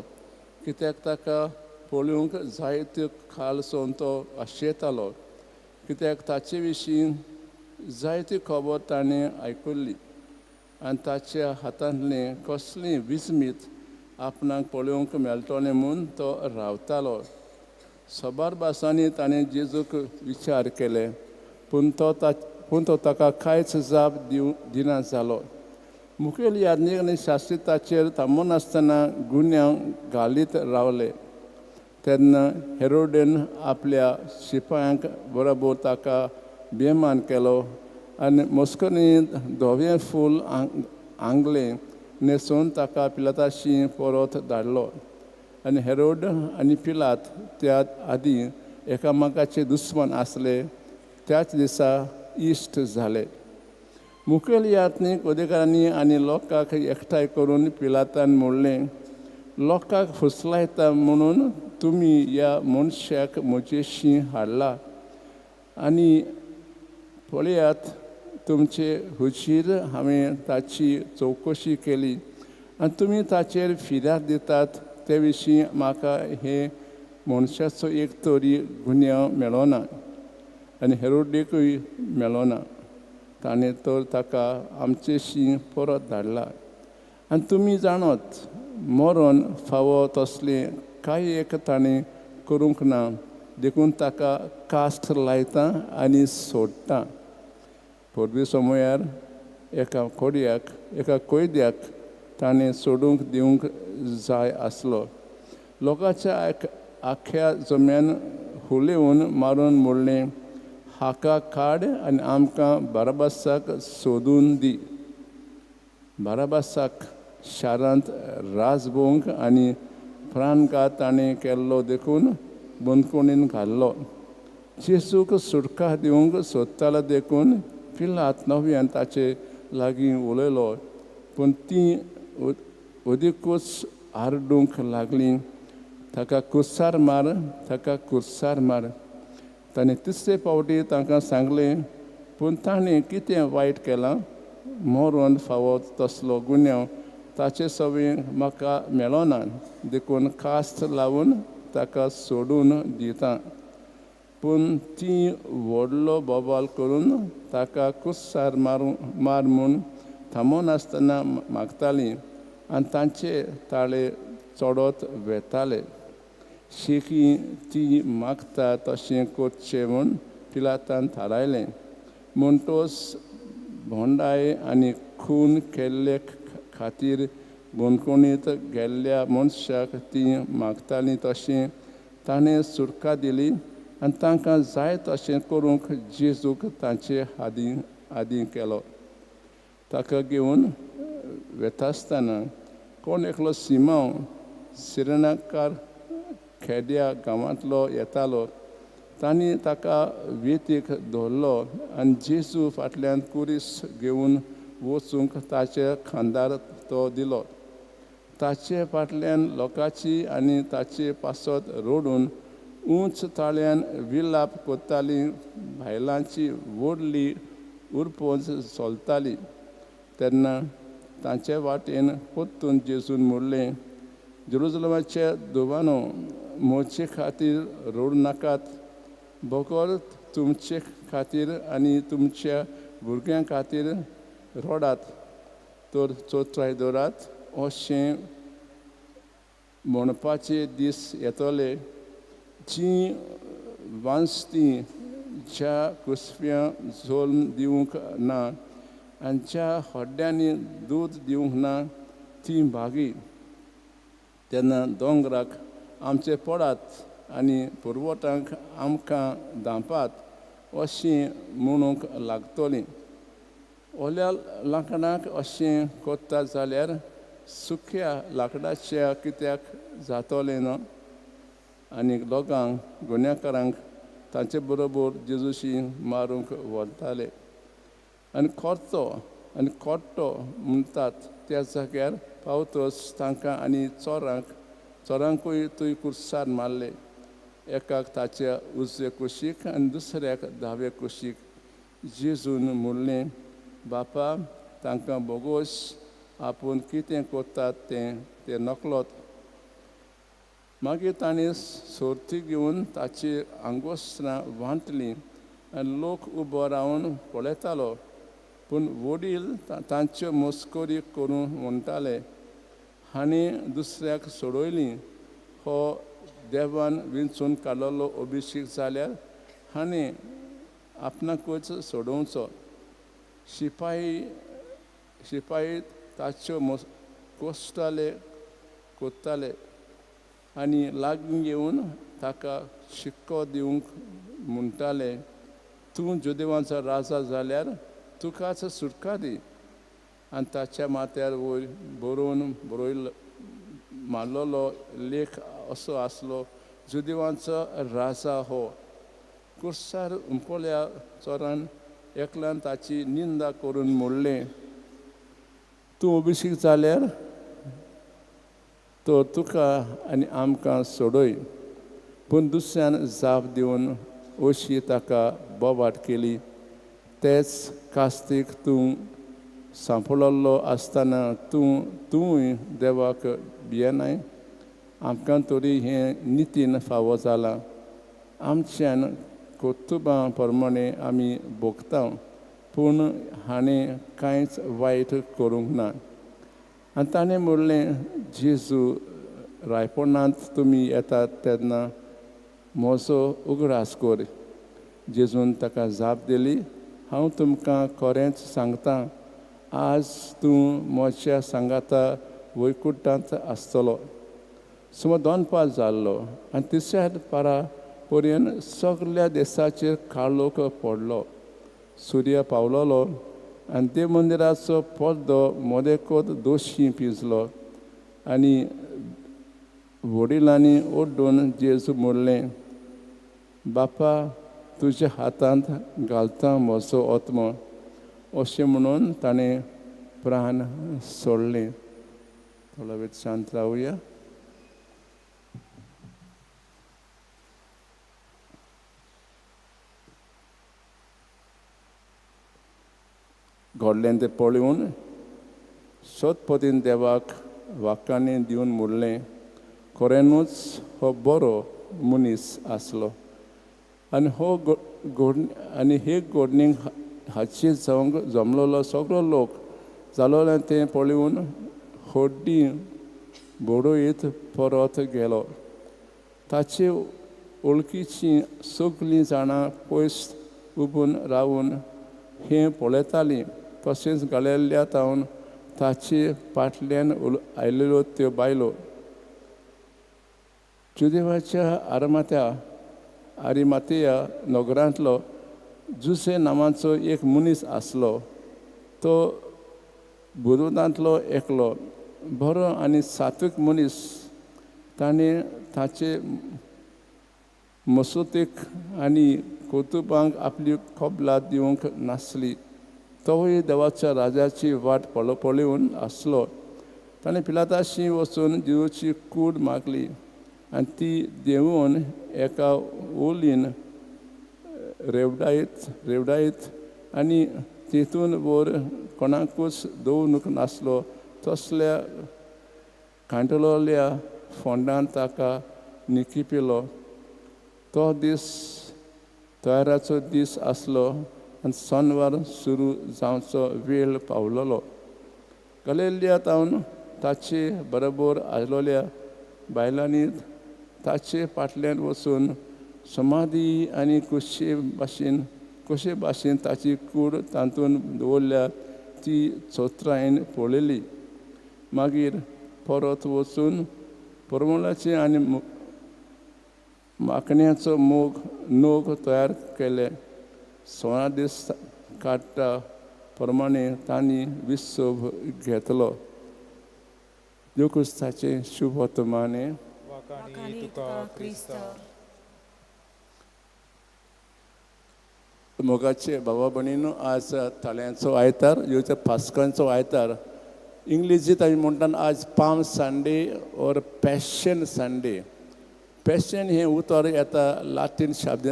कित्याक ताका पळोवंक जायत्यो खाल सोन तो आशेतालो, कित्याक ताचे विशीं जायती खबर ताणें आयकुल्ली आनी ताच्या हातांतलें कसलें विस्मीत आपणाक पळोवंक मेळटलें म्हूण तो रावतालो. सबार भासांनी ताणें जेजूक विचार केले, पूण तो ताका कांयच जाप दिना जालो. मुखेल याज्ञीक आनी शास्त्री ताचेर थांबनासतना गुन्यांव घालीत रावले. तेन्ना हेरोडेन आपल्या शिपायांक बरोबर ताका बेमान केलो आनी मस्कनी धवें फूल आंगलें न्हेसून ताका पिलाताशी परत धाडलो. आनी हेरोड आनी पिलात त्या आदीं एकामेकाचे दुस्मान आसले, त्याच दिसा इश्ट जाले. मुखेल याज्ञीक अधिकाऱ्यांनी आनी लोकांक एकठांय करून पिलातान म्हणलें, लोकांक फुसलायता म्हणून तुमी ह्या मनशाक म्हजेशी हाडला आनी पळयात तुमचे हुजीर हांवें ताची चवकशी केली आनी तुमी ताचेर फिर्याद दितात ते विशीं म्हाका हे मनशाचो एक तरी गुन्यांव मेळना आनी हेरोडेकूय मेळना. ताणें तर ताका आमचेशी परत धाडला आनी तुमी जाणत मरण फावो तसलें कांय एक ताणें करूंक ना, देखून ताका कास्ट लायता आनी सोडटा. पोरवी समयार एका कोयद्याक ताणें सोडूंक दिवंक जाय आसलो. लोकांच्या आख्या जम्यान हुलेवन मारून म्हणलें, हाका काड आनी आमकां बाराबासाक सोदून दी. बाराबासाक शारांत राजभोंग आनी प्राणघात ताणें केल्लो देखून बंदखणीन घाल्लो. जेजूक सुटका दिवंक सोदतालो देखून पिलात नव्यान ताचे लागीं उलयलो, पूण ती अदिकूच आरडूंक लागली, ताका कुर्सार मार, ताका कुर्सार मार. ताणें तिसरे फावटी तांकां सांगलें, पूण ताणें कितें वायट केलां? मरण फावो तसलो गुन्यांव ताचे सवी म्हाका मेळना, देखून कास्त लावन ताका सोडून दिता. पूण ती व्हडलो बोबाल करून ताका कुस्सार मार म्हूण थांबनासतना मागताली आनी तांचे ताळे चडत वेताले. शेकी ती मागता तशें करचें म्हूण पिलातान थारायलें. म्हणटोच भोंडाय आनी खून केल्ले खातीर बंदखणींत गेल्ल्या मनशाक ती मागताली तशें ताणें सुटका दिली आनी तांकां जाय तशें करूंक जेजूक तांचे आदीं केलो. ताका घेवन वेता आसतना कोण एकलो सिमांव सिरनाकार खेड्या गांवांतलो येतालो. तांणी ताका वेतीक धरलो आनी जेजू फाटल्यान कुरीस घेवन वचूंक ताच्या खांदार तो दिलो. ताचे फाटल्यान लोकांची आनी ताचे पासत रडून उंच ताळ्यान विलाप करताली बायलांची व्हडली उरपोंज चलताली. तेन्ना तांचे वाटेन परतून जेजून म्हणलें, जेरुजलमाच्या देवानो, म्हजे खातीर रडूं नाकात, बगर तुमचे खातीर आनी तुमच्या भुरग्यां खातीर रडात. तर चोत्राय दवरात अशें म्हणपाचे दीस येतले, जी वांजती ज्या कुसप्यां जल्म दिवंक ना आनी ज्या हड्ड्यांनी दूद दिवंक ना ती भागी. तेन्ना दोंगराक आमचे पडात आनी पुरवटांक आमकां धांपात अशें म्हणूंक लागतलीं. ओल्या लांकडाक अशें करता जाल्यार सुक्या लांकडाच्या कित्याक जातलें न्हू? आनी लोकांक गुन्यांकारांक तांचे बरोबर जेजूशी मारूंक व्हरताले. आनी खोर्तो आनी कोट्टो म्हणटात त्या जाग्यार पावतच तांकां आनी चोरांकूय थंय कुर्सार मारले, एकाक ताच्या उजवे कुशीक आनी दुसऱ्याक दावे कुशीक. जेजून म्हणलें, बापा, तांकां बोगोस, आपूण कितें करतात तें ते नकळत. मागीर तांणी सोर्ती घेवन ताची आंगोस्त्रां वांटलीं आनी लोक उबो रावन पळयतालो. पूण वडील तांच्यो मस्करी करून म्हणटाले, हांणी दुसऱ्याक सोडयली, हो देवान विंचून काडलेलो अभिशेक जाल्यार हांणी आपणाकूच सोडोवचो. शिपाई ताच्यो कोसताले कोत्ताले आनी लागीं येवन ताका शिक्को दिवंक म्हणटाले, तूं जुदेवांचो राजा जाल्यार तुकाच सुटका दी. आनी ताच्या माथ्यार वयर बरोवन बरयलो मारलेलो लेख असो आसलो, जुदेवांचो राजा हो. कुर्सार हुंपल्या चोरान एकल्यान ताची निंदा करून म्हणलें, तूं अभिशेक जाल्यार तर तुका आनी आमकां सोडय. पूण दुसऱ्यान जाप दिवन अशी ताका बोवाट केली, तेच कास्तीक तूं सांपडलो आसतना तूंय देवाक भियेनाय? आमकां तरी हें नितीन फावो जालां, आमच्यान कर्तुबां प्रमाणें आमी भोगता, पूण हाणें कांयच वायट करूंक ना. आनी ताणें म्हणलें, जेजू रायपणांत तुमी येतात तेन्ना म्हजो उगडास कर. जेजून ताका जाप दिली, हांव तुमकां खरेंच सांगता, आज तूं म्हज्या सांगाता वैकुंठांत आसतलो. सुमार दोनपार जाल्लो आनी तिसऱ्या पारा पर्यंत सगल्या देसाचेर काळोख पडलो. सूर्य पावलोलो आनी देव मंदिराचो पड्डो मदेकोत दोशी पिंजलो. आनी वडिलांनी ओड्डून जेजू म्हणलें, बापा, तुज्या हातांत घालता म्हजो आत्मो. अशें म्हणून ताणें प्राण सोडलें. थोडो वेळ शांत रावया. घडलें तें पळोवन सतपदीन देवाक वाक्यांनी दिवन म्हणलें, खऱ्यानूच हो बरो मनीस आसलो आनी हो आनी हे घडणीक हाची जावंक जमलेलो सगळो लोक जालोलें तें पळोवन होड्डी बडयत परत गेलो. ताचे वळखीचीं सगळीं जाणां पयस उबून रावन हें पळयतालीं. तशेंच गालेल्या तावन ताचे फाटल्यान आयलेल्यो त्यो बायलो. जुदेवाच्या आरिमात्या नगरांतलो जुसे नांवाचो एक मनीस आसलो. तो बुरुदांतलो एकलो बरो आनी सात्वीक मनीस. ताणें ताचे मसुतीक आनी कोतुबांक आपली कबलात दिवंक नासली. तोवूय देवाच्या राजाची वाट पळोवन आसलो. ताणें पिलाताशी वचून जेजूची कूड मागली आनी ती देंवोवन एका ओलीन रेवडायत आनी तितून वर कोणाकूच दवरूंक नासलो तसल्या कांटलोल्या फोंडान ताका निकिपिलो. तो दीस तयाराचो दीस आसलो आनी सनवार सुरू जावचो वेळ पावलोलो. गलेल्या तावन ताचे बरोबर आसलोल्या बायलांनी ताचे फाटल्यान वचून समाधी आनी कशे भाशेन ताची कूड तातूंत दवरल्या ती चोत्रायेन पळयली. मागीर परत वचून परमळाचे आनी माकण्याचो नोग तयार केले. 16 दीस काडटा प्रमाणे तांणी विसव घेतलो. देव क्रिस्ताचें शुभ वर्तमाने. मोगाचे बाबा भयणीनो, आज ताळ्यांचो आयतार, येवच्या पास्कांचो आयतार. इंग्लिशींत आमी म्हणटात आज Palm Sunday or Passion Sunday. Passion हें उतर येता लातीन शब्द,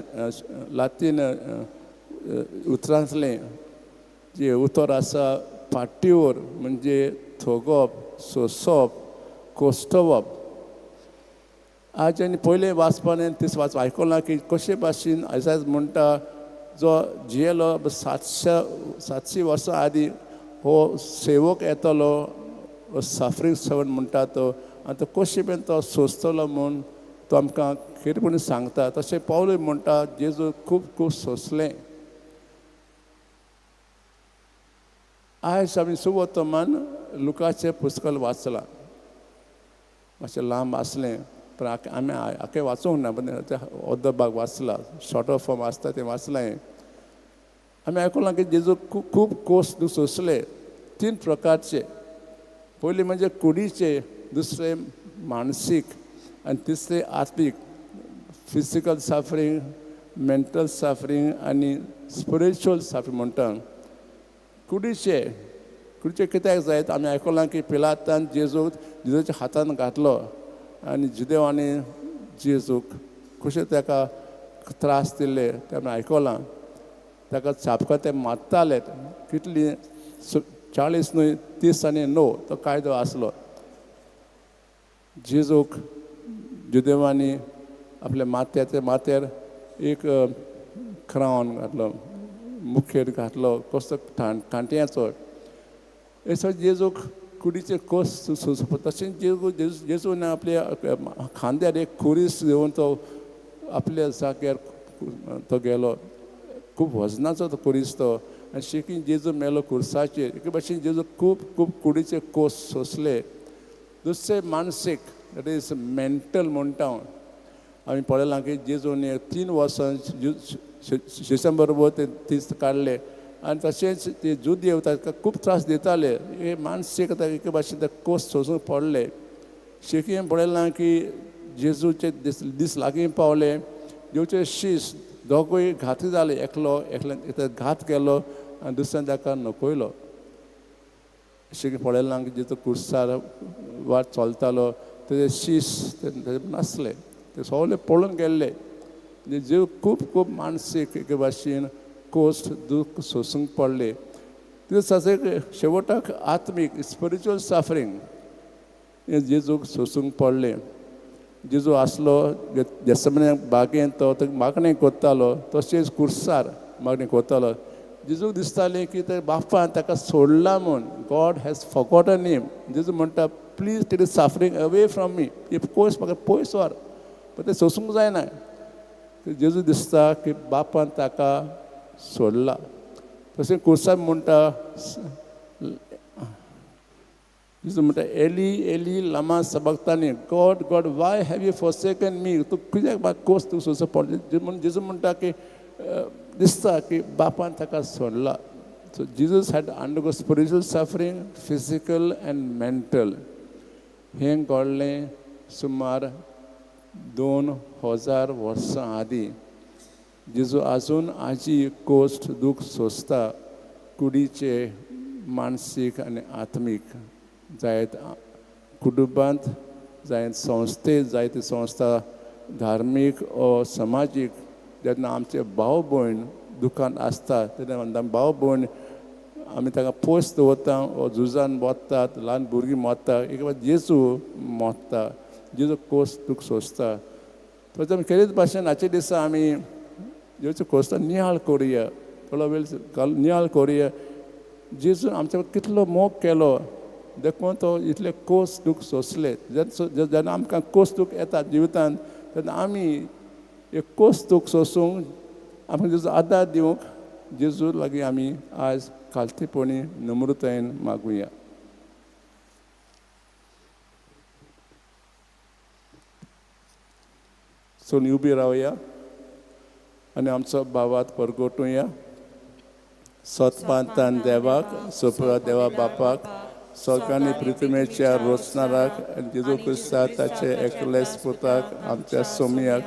लातीन उतरांतलें जें उतर आसा पाट्योर, म्हणजे थोगप, सोंसप, कोश्टवप. आज आनी पयलें वाचपान तीस वाच आयकलां की कशे भाशेन आयज म्हणटा जो जियेलो 700 वर्सां आदीं हो सेवक येतलो, सफरींग सर्वंट म्हणटा तो, आनी तो कशे मेरेन तो सोंसतलो म्हूण तो आमकां खरेपणी सांगता. तशें पावलूय म्हणटा जेजू खूब खूब सोंसलें. आयज आमी सुवर्तमान लुकाचें पुस्तक वाचलां. मातशें लांब आसलें पूण आमी आख्खें वाचूंक ना, पण अर्दो भाग वाचला, शॉर्ट फॉर्म आसता तें वाचलें. आमी आयकलां की जेजू खूब कोस सोंसले, 3 प्रकारचे. पयलीं म्हणजे कुडीचे, दुसरें मानसीक आनी तिसरें आत्मीक. फिजिकल सफरींग, मेंटल सफरींग आनी स्पिरिच्युअल सफरींग म्हणटा. कुडीचे कित्याक जायत आमी आयकलां की पिलातान जेजूक जेजूच्या हातान घातलो आनी जुदेवांनी जेजूक कशें ताका त्रास दिले तें आमी आयकलां. ताका चापकां ते मारताले, कितली 40 न्हय 30 आनी 9 तो कायदो आसलो. जेजूक जुदेवांनी आपल्या माथ्यार एक क्रावन घातलो, मुखेर घातलो कसो कांट्याचो. असो जेजूक कुडीचे कोस सोंसप. तशेंच जेजून आपल्या खांद्यार एक खुरीस घेवन तो आपल्या जाग्यार तो गेलो. खूब वजनाचो तो खुरीस तो. आनी शेकीन जेजू मेलो खुरसाचेर. एके भाशेन जेजू खूब खूब कुडीचे कोस सोंसले. दुसरें मानसीक, that is mental म्हणटा. आमी पळयलां की जेजून 3 वर्सां शिश्यां बरोबर ते दीस काडले आनी तशेंच ते जुदेव ताका खूब त्रास दिताले. हे मानसीक एके भाशेन ते कोस सोंसूंक पडले. शेकीन पळयलां की जेजूचे दीस लागीं पावले. जेजूचे शीस दोगूय घाती जाले, एकलो एकल्यान घात केलो आनी दुसऱ्यान ताका नकयलो. शेकी पळयलां की जेजू कुर्सार वाट चलतालो तेजे शीस ते नासले, ते सगळे पळोवन गेल्ले. जीव खूब खूब मानसीक एके भाशेन कोस्ट दूख सोंसूंक पडले. तितून शेवटाक आत्मीक स्पिरिच्युअल सफरींग हें जेजूक सोंसूंक पडलें. जेजू आसलो जेसमने बागेंत, तो मागणें करतालो, तशेंच कुर्सार मागणें करतालो. जेजूक दिसतालें की ते बापान ताका सोडला म्हूण, गॉड हॅज फॉगॉटन हिम. जेजू म्हणटा please take this suffering away from me, हे कोस म्हाका पयस व्हर, पण तें सोंसूंक जायना. जेजू दिसता की बापान ताका सोडला. तशें कुर्सार म्हणटा, जेजू म्हणटा एली एली लामा सबक्तानी, God God why have you forsaken me, तूं कित्याक म्हाका कोस तूं सोंसो पडलो म्हूण. जेजू म्हणटा की दिसता की बापान ताका सोडला. So Jesus had undergo spiritual suffering, physical and mental. हें घडलें सुमार 2000 वर्सां आदीं. जेजू आजून आजी कोश्ट दूख सोंसता, कुडीचे मानसीक आनी आत्मीक, जायत कुटुंबांत, जायत संस्थेत, जायते संस्था धार्मीक ओ समाजीक. जेन्ना आमचे भाव भयण दुखान आसता तेन्ना भाव भयण आमी ताका पोस दवरता ओ झुजान मोत्तात, ल्हान भुरगीं मोत्ता. एक जेजू मोत्ता, जेजू कोस दूख सोंसता. तो आमी केलीच भाशेन हाचे दिसा आमी जेजू कोस्ता नियाळ करुया, थोडो वेळ नियाळ करुया. जेजू आमच्या कितलो मोग केलो देखून तो इतले कोस दूख सोंसले. जेन्ना आमकां कोस दूख येता जिवितांत तेन्ना आमी एक कोस दूख सोंसूंक आमकां जेजू आदार दिवंक जेजू लागीं आमी आज खालतीपणी नम्रतायेन मागुया. सो उबी रावया आनी आमचो भावात परगटुया. सतपांतान देवाक, सोपरा देवा बापाक, सगळ्यांनी पृथ्वीच्या रोचणाराक आनी जेजू क्रिस्ताक ताचे एकलेच पुताक आमच्या सोमयाक,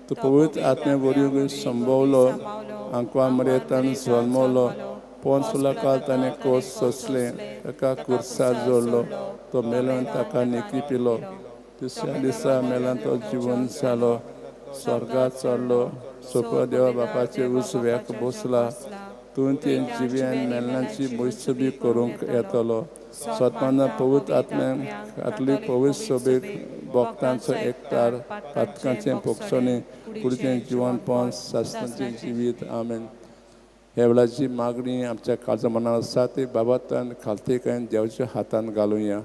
तो पवित्र आत्मे वरवीं संभवलो, आंकवा मरेतान जल्मलो, पोन्सुला काल ताणें कोस सोंसलें, ताका कुर्सार जोडलो, तो मेलोन ताका निकी पिलो, तिसऱ्या दिसा मेलान तो जिवन जालो, स्वर्गात चडलो, सोपरा देवा बापाचे उजव्याक बसला, तूं ते जिव्यान मेल्नाची मोयसबी करूंक येतलो. सत्माना पवित्र आत्म्याक कातलीक पवित्र सोबीक भक्तांचो एकतार, पातकांचें पोक्षणे, कुडचें जिवनपण, सासणाचें जिवीत. आमेन. ह्या वेळाची मागणी आमच्या काळजा मनार आसा ती बाबातान खालतीकायन देवाच्या हातान घालुया.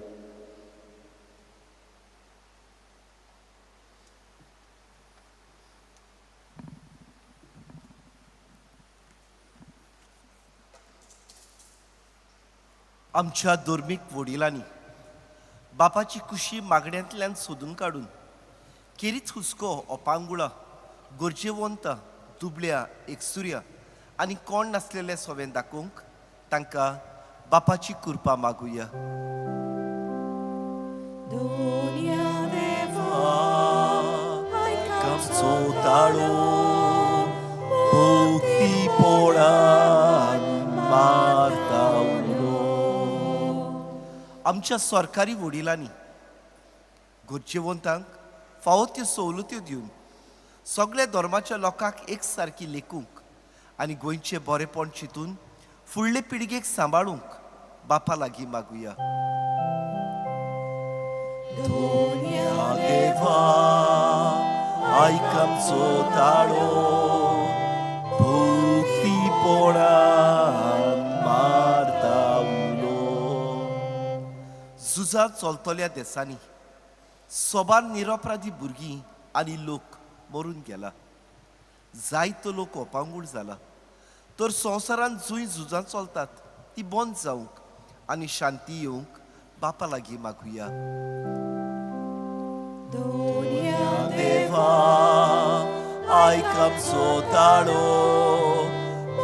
आमच्या धर्मीक वडिलांनी बापाची कुशी मागण्यांतल्यान सोदून काडून केरीच हुस्को अपांगुळा गरजेवंत दुबळ्या एकसुऱ्या आनी कोण नासलेल्या सोवें दाखोवंक तांकां बापाची कृपा मागुया. आमचो ताळो भक्ती पोळान मारता उलो. आमच्या सरकारी वडिलांनी गरजेवंतांक फावो त्यो सवलत्यो दिवन सगळ्या धर्माच्या लोकांक एक सारकी लेखूंक आनी गोंयचें बरेपण चिंतून फुडले पिळगेक सांबाळूंक बापा लागीं मागुया. देवा आयक आमचो ताळो भक्ती पोळान मारता उलो. झुजां चलतल्या देसांनी सोबार निरपराधी भुरगीं आनी लोक मरून गेला, जायतो लोक अपांगूळ जाला. तर संवसारांत जंय झुजां चलतात ती बंद जावंक आनी शांती येवंक बापा लागीं मागुया. देवा आयक आमचो ताळो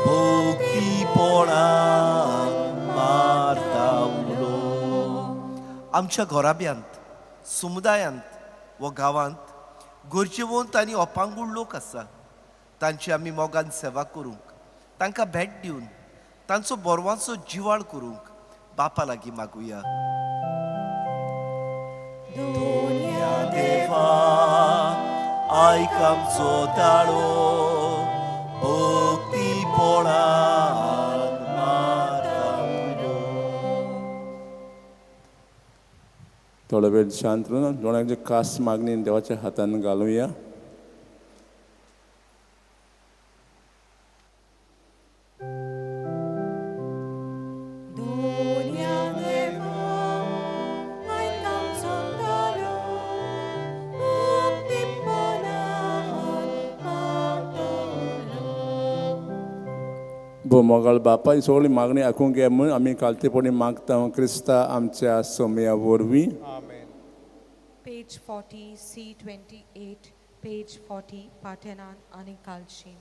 भक्ती पोळान मारता उलो. आमच्या घराब्यांत, समुदायांत व गांवांत गरजेवंत आनी अपांगूळ लोक आसा, तांची आमी मोगान सेवा करूंक, तांकां भेट दिवन तांचो बरवांचो जिवाळ करूंक बापा लागीं मागुया. देवा आयक आमचो ताळो भक्ती पोळान मारता उलो. थोडो वेळ शांत रावन दोळ्यांची खास मागणी देवाच्या हातान घालुया. मोगाळ बापा, ही सगळी मागणी आयकूंक घे म्हूण आमी खालतेपणी मागता क्रिस्ता आमच्या सोमया वरवीं. Page 40, C28, page 40, पाटेनान आनी कालशीन.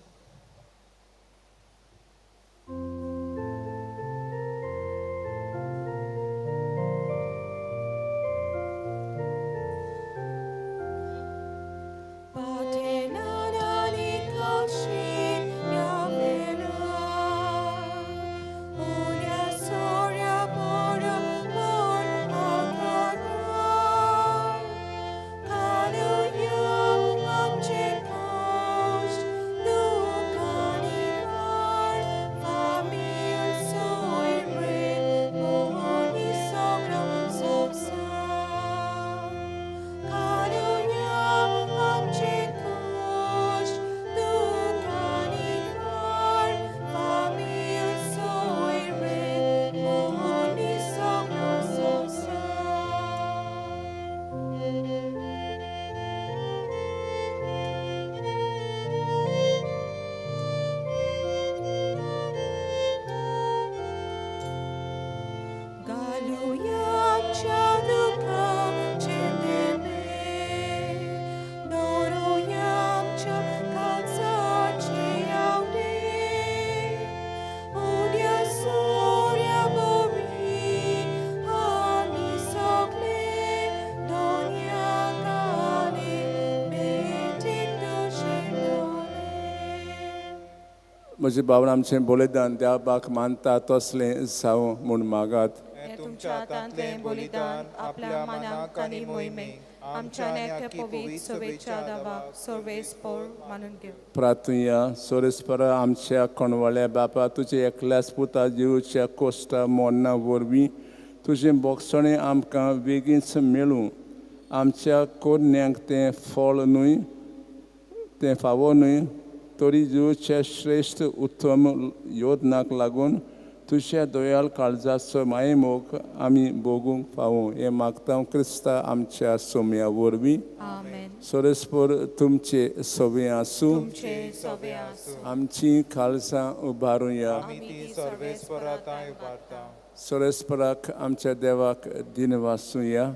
म्हजे बाबा आमचें बलिदान देवाक मानता तसलें जावं म्हूण मागात. हें तुमच्या हातांतलें बलिदान आपल्या मनाक आनी मोहिमेक आमच्या नेत्या पवित्र सभेच्या दावाक सर्वेस्पोर मानून घेवं. प्रार्थुया. सोरेस्परा आमच्या कोणवाळ्या बापा, तुजे एकल्याच पुता जिवच्या कोश्टा मोन्ना वरवीं तुजें बोगसणें आमकां बेगीनच मेळूं. आमच्या कोरण्यांक तें फळ न्हय, तें फावो न्हय, तरी जिवच्या श्रेश्ठ उत्तम योजनाक लागून तुज्या दयाळ काळजाचो मायेमोग आमी भोगूंक फावो, हें मागता क्रिस्ता आमच्या सोम्या वरवीं. सोरेस्पोर तुमचे सवे आसूं. आमची काळजां उबारुया. सोरेस्पराक आमच्या देवाक दिनवासुया.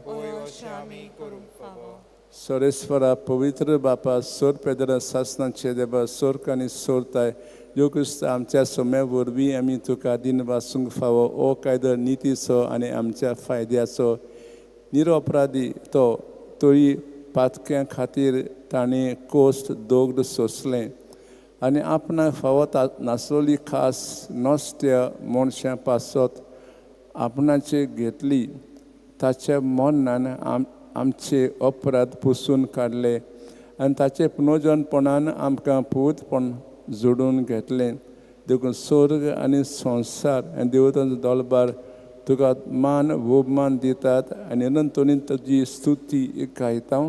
सोरेस्वरा पवित्र बापा, सोर पेदरा सासनाचे देवा, सोर्क आनी सोरताय यो क्रिस्त आमच्या सोम्या वरवीं आमी तुका दिनवासूंक फावो. ओ कायदो नितीचो आनी आमच्या फायद्याचो निरोपराधी तो, तरी पातक्यां खातीर ताणें कोश्ट दोग्ड सोंसलें आनी आपणाक फावो नासलोली खास नस्त्या मनशां पासत आपणाचे घेतली. ताच्या मरणान आमचे अपराध पुसून काडले आनी ताचे पुनर्जनपणान आमकां पूतपण जोडून घेतलें. देखून स्वर्ग आनी संवसार आनी देवतांचो दलबार तुका मान भोवमान दितात आनी अनंतनी तुजी स्तुती गायता.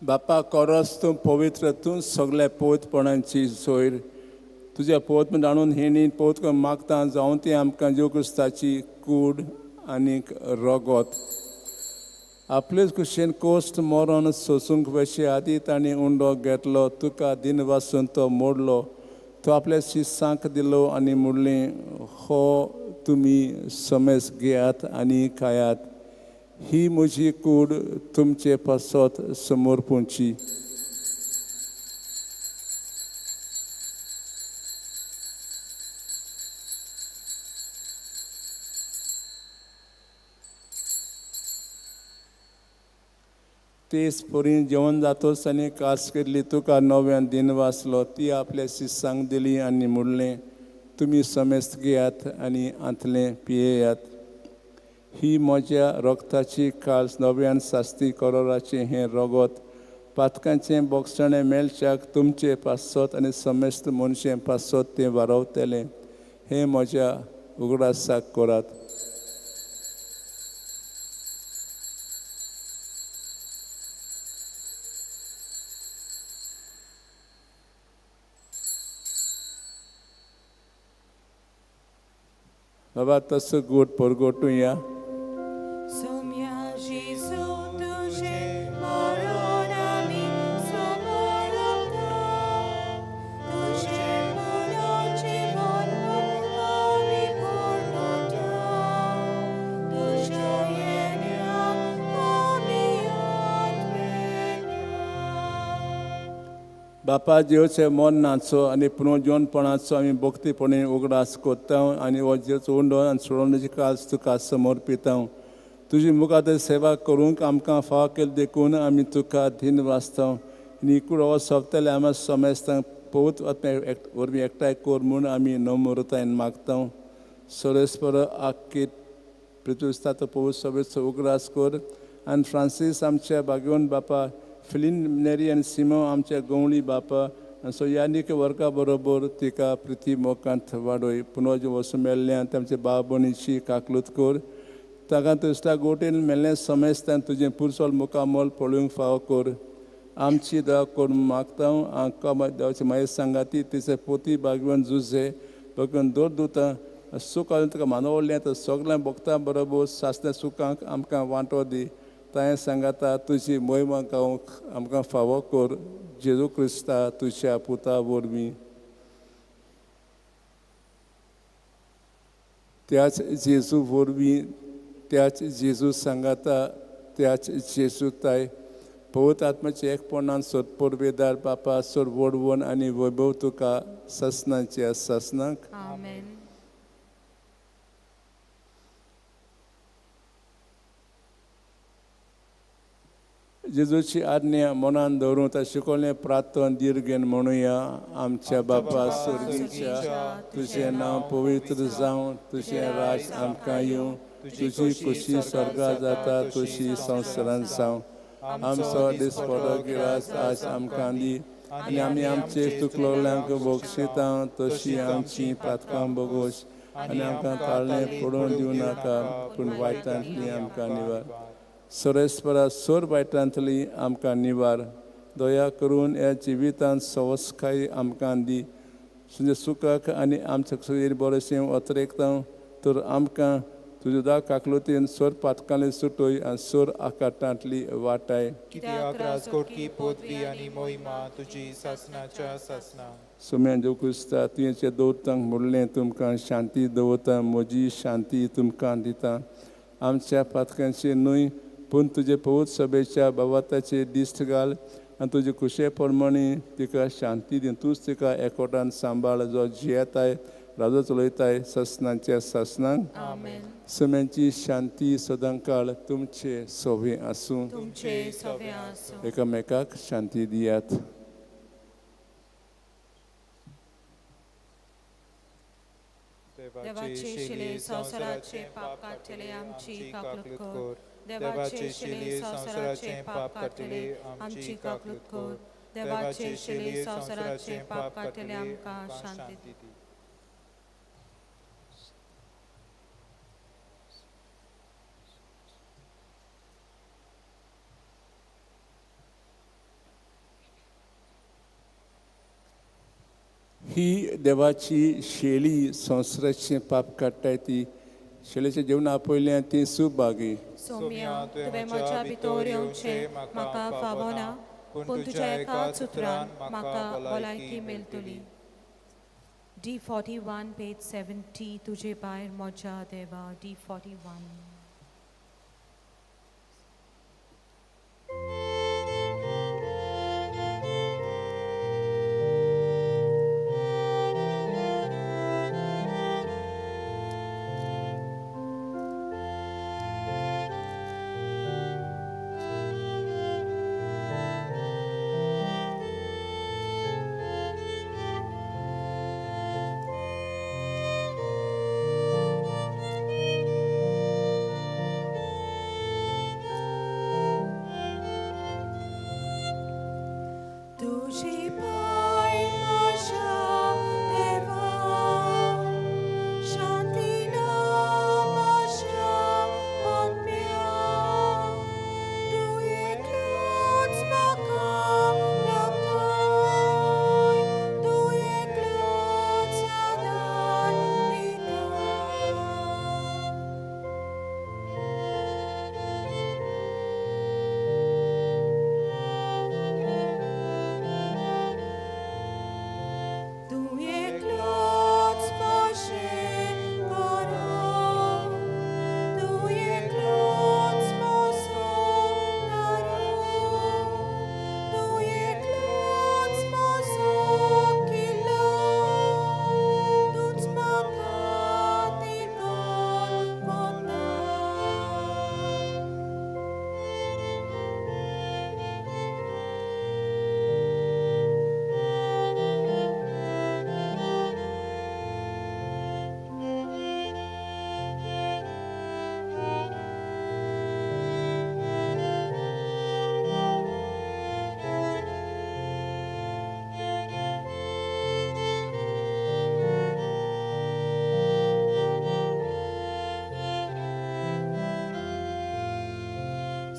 बापा कोरस तूं पवित्र, तूं सगळ्या पवित्रपणाची सोयर. तुज्या पवित्र जाणून हेणी पवित्र मागता जावन ती आमकां जेव क्रिस्ताची कूड आनीक रगत. आपलेच कुशेन कोश्ट मरण सोसूंक वशे आदी तांणी उंडो घेतलो, तुका दिनवासून तो मोडलो, तो आपल्या शिसांक दिलो आनी म्हणलें, हो तुमी समेस घेयात आनी खायात, ही म्हजी कूड तुमचे पासत समर्पूंची. तेच परी जेवण जातोच आनी कास केल्ली तुका नव्यान दिनवासलो, ती आपल्या शिसांक दिली आनी म्हणलें, तुमी समेस्त घेयात आनी आंतलें पियेयात, ही म्हज्या रगताची काल्स नव्यान सास्ती करोराचें हें रगत पातकांचें बोगसणें मेळच्याक तुमचे पासत आनी समेस्त मनशें पासत तें वारवतलें, हें म्हज्या उगडासाक करात. बाबा तसो गोड परगोटुया. बापा जेवचे मरणाचो आनी पुनर्जीवनपणाचो आमी भक्तीपणी उगडास करता आनी हो जेवचो उंडो आनी सोडवणेची काज तुका समर्पिता. तुजी मुखार सेवा करूंक आमकां फाव केली देखून आमी तुका धीन वाचता आनी इकूड हो सोंपतले आमी समेस्तांक पवित्र वरवीं एकठांय कर म्हूण आमी नम्रतायेन मागता. सोरेस्पर आक्की पृथ्वीस्ताचो पवित्र सभेचो उगडास कर आनी फ्रांसीस आमच्या भाग्यवंत बापा, फिलीन नेरी आनी सिमो आमच्या गवळी बापा आनी सोयानीक वर्गा बरोबर तिका प्रिती मोकांत वाडय. पुनवज वचून मेल्ल्यान तांचे भाव भयणीची काकलूत कर. ताका तुसल्या गोटीन मेल्लें समेस्तान तुजें पुरसोल मुखामोल पळोवंक फावो कर. आमची दया करून मागता आमकां देवाची मागीर सांगाती तिचे पोती भाग्यवंत जुझे भगवन दर दुता सूख तुका मानवलें तर सगळ्या भक्तां बरोबर सासण्या सुखांक आमकां वांटो दी. ताणें सांगाता तुजी मोहिमा गावंक आमकां फावो कर. जेजू क्रिस्ता तुज्या पुता वरवीं. त्याच जेजू वरवीं, त्याच जेजू सांगाता, त्याच जेजू ताय पवित्र आत्माचे एकपणान सोदपोरवेदार बापा सोड वडवण आनी वैभव तुका ससनाच्या ससनाक. आमेन. जेजूची आज्ञा मनान दवरून ता शिकवलें प्रार्थन दीर्घेन म्हणुया. आमच्या बापा स्वर्गीच्या, तुजें नांव पवित्र जावं, तुजें राज आमकां येवं, तुजी खुशी स्वर्गा जाता तशी संवसारांत जावं. आमचो दिसपडो गिरास आज आमकां दी आनी आमी आमचे चुकलोल्यांक बक्षिता तशी आमची पातकां बोगोश आनी आमकां ताळणें पडोवन दिवं नाका, पूण वायटांतली आमकां निवार. सोरेस्परा सोर वायटांतली आमकां निवार. दया करून ह्या जिवितांत सवसकाय आमकां दी. तुज्या सुखाक आनी आमच्या सगळीं बरेंशें अतरेकता तर आमकां तुज्या दा काकलुतीन सोर पातकांली सुटय आनी सोर आकाटांतली वाटाय. कित्याक राजकोटकी पदवी आनी मोहिमा तुजी सासनाच्या सासना. सोम्या जेव क्रिस्ता तुवें दवरतांक म्हणलें तुमकां शांती दवरता, म्हजी शांती तुमकां दिता. आमच्या पातकांची न्हय पूण तुजे पवित्र सभेच्या बाबाताचे दिश्ट घाल आनी तुजे खुशे प्रमाणे तिका शांती दी. तूंच तिका एकवटान सांबाळ जो जियेताय राजो चलयताय ससनाच्या ससनाक. आमेन. सम्यांची शांती सदांकाळ तुमचे सोवे आसूं. तुमचे सोवे आसूं. एकामेकाक शांती दियात. देवाचे शिले संवसाराचे पाप काडटले आमची काकलूत कर. देवाचे शिले संवसाराचे पाप काडटले आमची काकलूत कर. देवाचे शिले संवसाराचे पाप काडटले आमकां शांती दी. ही देवाची शेळी संवसाराचें पाप काडटाय ती शेळेचें जेवण आपयलें ती सुभागी. सोम्या तुवें म्हज्या भितर येवचें म्हाका फावना, पूण तुज्या एकाच उतरान म्हाका भलायकी मेळटली. D41 page 70. तुजे भायर म्हज्या देवा. D41.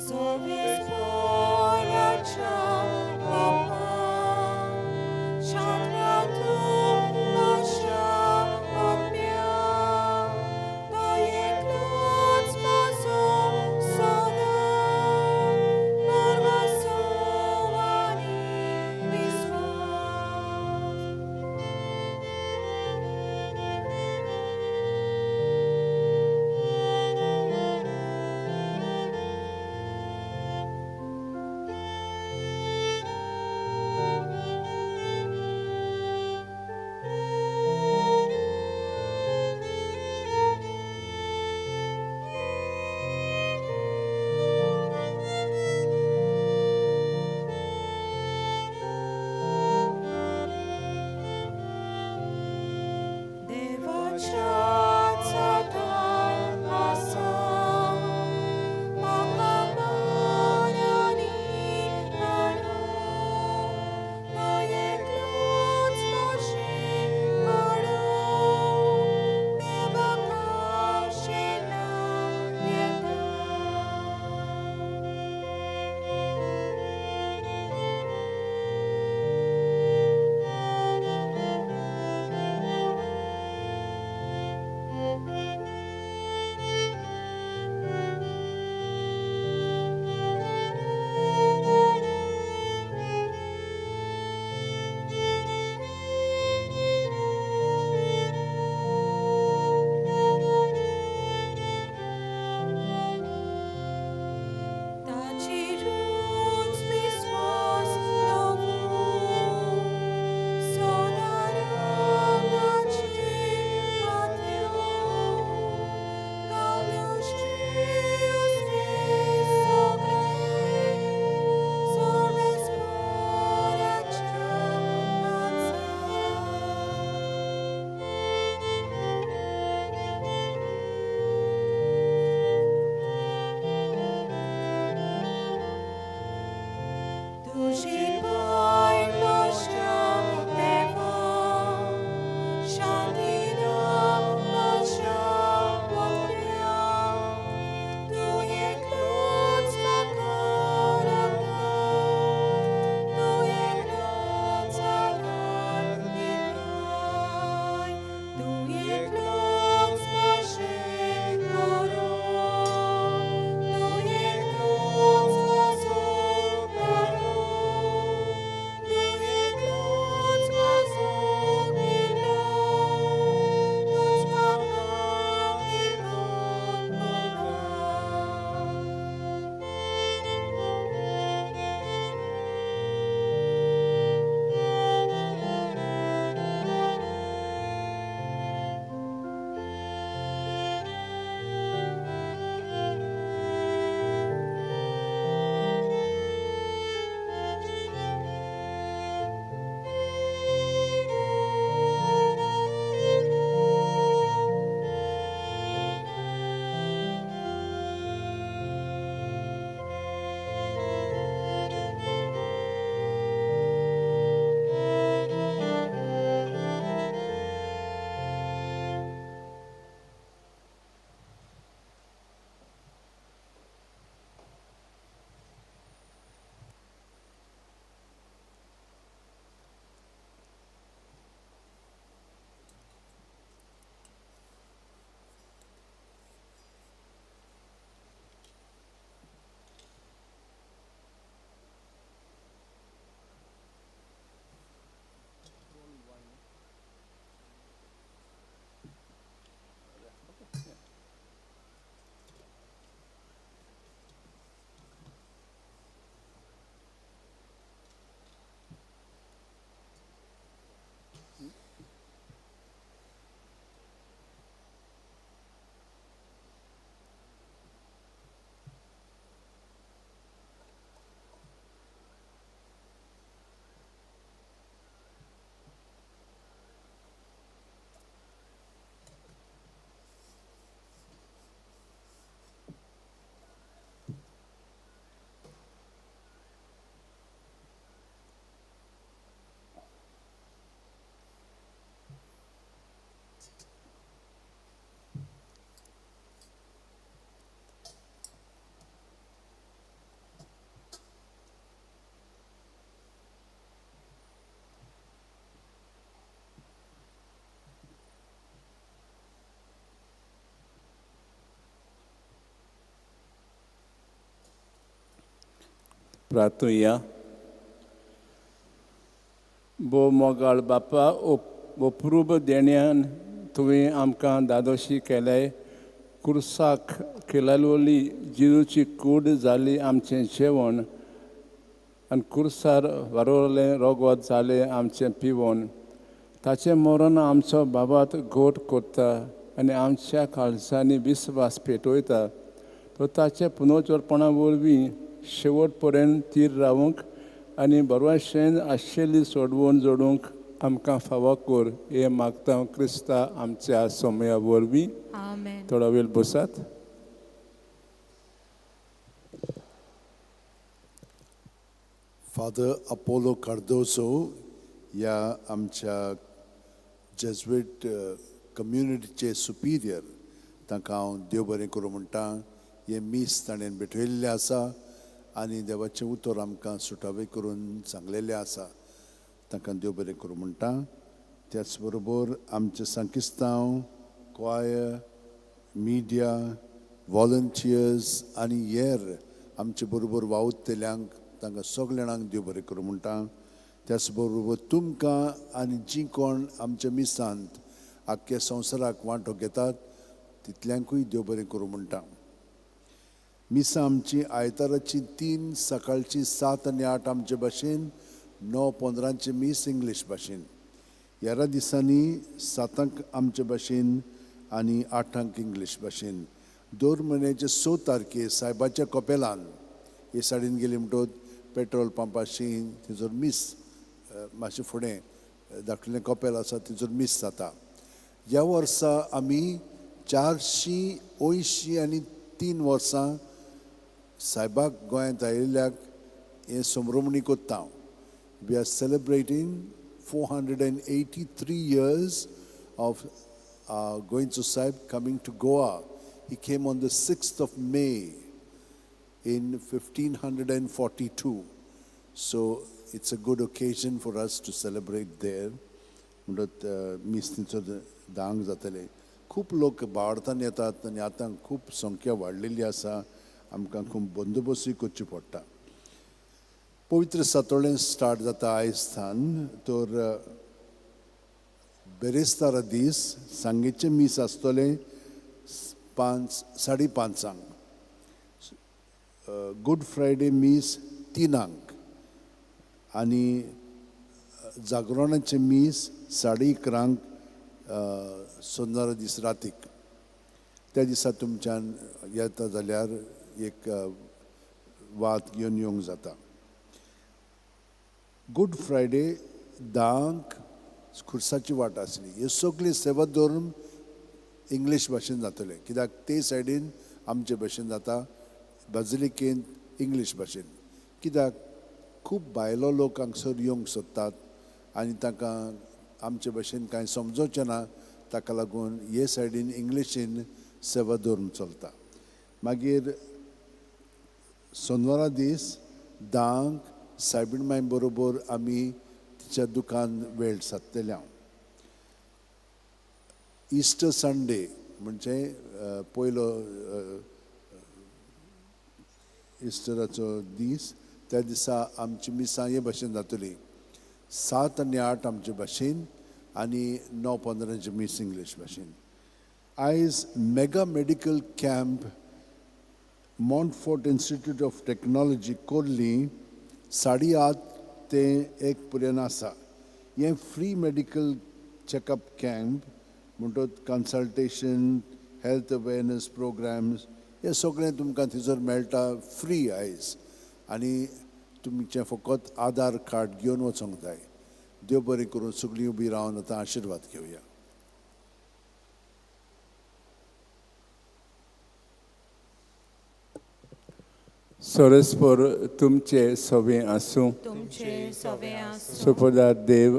सर्वेस्पोराच्या बापा, शांत्रातूं म्हज्या आत्म्या, तो एकलोच म्हजो सदां भरवंसो आनी विस्वास. प्रार्थुया. भोव मोगाळ बापा, अप्रूप देण्यान तुवें आमकां धादोशी केलें. कुर्साक खिलालोली जिरूची कूड जाली आमचें जेवण आनी कुर्सार वारवलें रोगोत जालें आमचें पिवण. ताचें मरण आमचो बाबात गोट करता आनी आमच्या काळजांनी विस्वास पेटयता. तो ताचे पुनर्जोडपणा वरवीं शेवट पर्यंत थीर रावंक आनी बरवाशेन आशिल्ली सोडवून जोडूंक आमकां फावो कर, हें मागता क्रिस्ता आमच्या सोमया वरवीं. थोडो वेळ बसात. फादर अपोलो कार्दोसो ह्या आमच्या जेज्वेट कम्युनिटीचे सुपिरियर, तांकां हांव देव बरें करूं म्हणटा. हें मीस ताणें भेटयल्लें आसा आनी देवाचें उतर आमकां सुटावें करून सांगलेलें आसा. तांकां देव बरें करूं म्हणटा. त्याच बरोबर आमचे सांकिस्तांव, क्वायर, मिडिया, वॉलंटियर्स आनी हेर आमचे बरोबर वावुरतल्यांक तांकां सगल्या जाणांक देव बरें करूं म्हणटा. त्याच बरोबर तुमकां आनी जीं कोण आमच्या मिसांत आख्ख्या संवसाराक वांटो घेतात तितल्यांकूय देव बरें करूं म्हणटा. मिसां आमची आयताराची 3, सकाळची 7 आनी 8 आमचे भाशेन, 9:15 मीस इंग्लीश भाशेन. ह्या दिसांनी 7 आमचे भाशेन आनी 8 इंग्लीश भाशेन. दर म्हयन्याचे 6 तारखे सायबाच्या कपेलान हे साडीन गेली म्हणटकच पेट्रोल पंपाशी थंयसर मीस मातशें फुडें धाकटुलें कपेल आसा थंयसर मीस जाता. ह्या वर्सा आमी 483 आनी 3 वर्सां सायबाक गोंयांत आयिल्ल्याक हें संभ्रमणी करता. We are celebrating 483 years of Goencho Sahib coming to Goa. He came on the 6th of May in 1542. So it's a good occasion for us to celebrate there. म्हणटात मीस थंयसर 10 जातले. खूब लोक भारतान येतात आनी आतां खूब संख्या वाडलेली आसा. आमकां खूब बंदोबस्तूय करची पडटा. पवित्र सातोळें स्टार्ट जाता आयज स्थान तर बेरेस्तारा दीस सांगेचें मीस आसतलें 5, 5:30. गुड फ्रायडे मीस 3 आनी जागरणाचें मीस 11:30 सोनारा दीस रातीक. त्या दिसा तुमच्यान येता जाल्यार एक वात घेवन येवंक जाता. गुड फ्रायडे 10 खुर्साची वाट आसली. हे सगळी सेवा धरून इंग्लीश भाशेन जातलें, कित्याक ते सायडीन आमचे भाशेन जाता, बाजिलिकेंत इंग्लीश भाशेन. कित्याक खूब भायलो लोक हांगसर येवंक सोदतात आनी तांकां आमचे भाशेन कांय समजोचें ना, ताका लागून हे सायडीन इंग्लिशीन सेवा धरून चलता. मागीर सोनवारा दीस 10 सायबीण माय बरोबर आमी तिच्या दुकान वेळ सादतले. हांव इस्टर संडे म्हणजे पयलो इस्टराचो दीस, त्या दिसा आमची मिसां हे भाशेन जातली. 7 आनी 8 आमचे भाशेन आनी 9:15 मीस इंग्लीश भाशेन. आयज mega medical camp Montfort Institute of Technology Khorlim 8:30 ते 1 पर्यंत आसा. हें फ्री मेडिकल चॅकअप कॅम्प म्हणटच कन्सल्टेशन, हेल्थ अवेरनस प्रोग्राम्स हे सगळें तुमकां थंयसर मेळटा फ्री आयज. आनी तुमचें फकत आधार कार्ड घेवन वचोंक जाय. देव बरें करून सगळीं उबी रावन आतां आशिर्वाद घेवया. सरस्पर तुमचे सवे आसूं. तुमचे सवे आसूं. सुपदा देव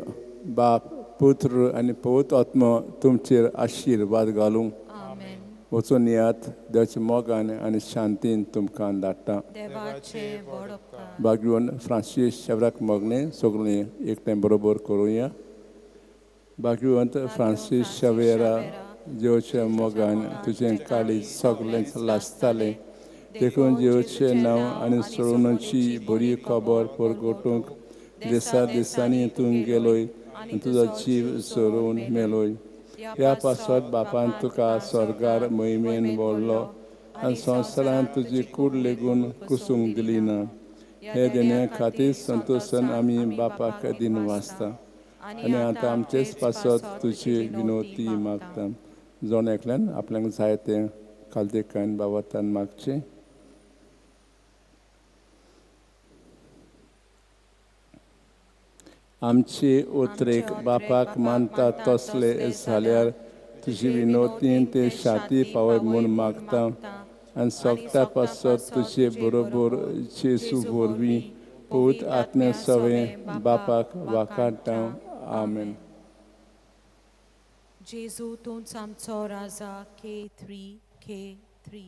बाप पुत्र आनी पवित्र आत्मो तुमचेर आशिर्वाद घालूं. आमेन. वचून येयात देवाच्या मोगान आनी शांतीन तुमकां धाडटा. देवाचे व्हड उपकार. भाग्यवन फ्रांसीस शेवराक मोगणे सगळीं एकठांय बरोबर करुया. भाग्यवंत फ्रांसीस शेवेरा, देवाच्या मोगान तुजें काळीज सगळेंच लासतालें. देखून जेवचें नांव आनी सोडोवची बरी खबर परगटूंक दिसा दिसांनी तूं गेलोय आनी तुजो जीव सोरोवन मेलोय. ह्या पासत बापान तुका स्वर्गार मोहिमेन व्हरलो आनी संवसारांत तुजी कूड लेगून कुसूंक दिली ना. हे देण्या खातीर संतोशान आमी बापाक दिन वाचता आनी आतां आमचेच पासत तुजी विनोती मागता. जण एकल्यान आपल्याक जाय तें खालतेकायन बाबातान मागचें. आमचे उतरेक बापाक मानता तसले जाल्यार तुजी विनोतीन ते शाती पावय म्हूण मागता आनी सोगता पासत तुजे बरोबर जेजू वरवीं पवित्र आत्म्या सवें बापाक वाकाडटा. आमेन. जेजू तूंच आमचो राजा. K3 K3.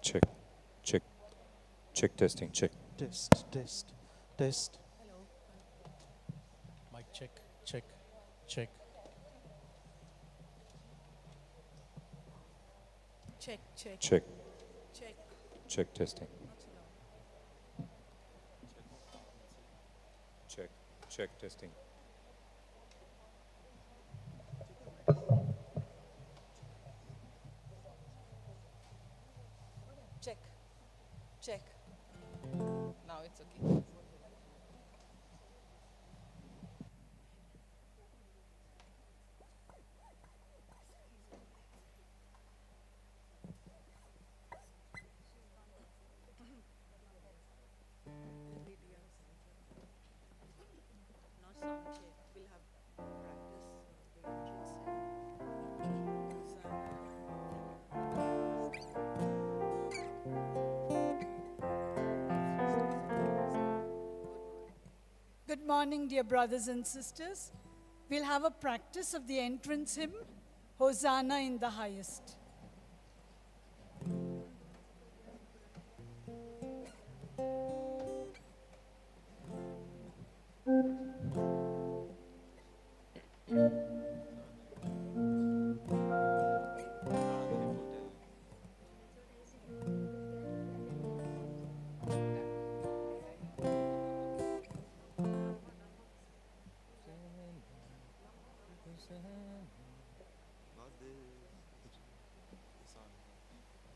Check, check, check testing, check. Test, test, test. Hello. Mic check, check, check. Check, check. Check. Check. Check testing. Check, check testing. Check, check. Now it's okay. No sound check. We'll have practice the entrance hymn. Good morning, dear brothers and sisters. We'll have a practice of the entrance hymn, Hosanna in the Highest.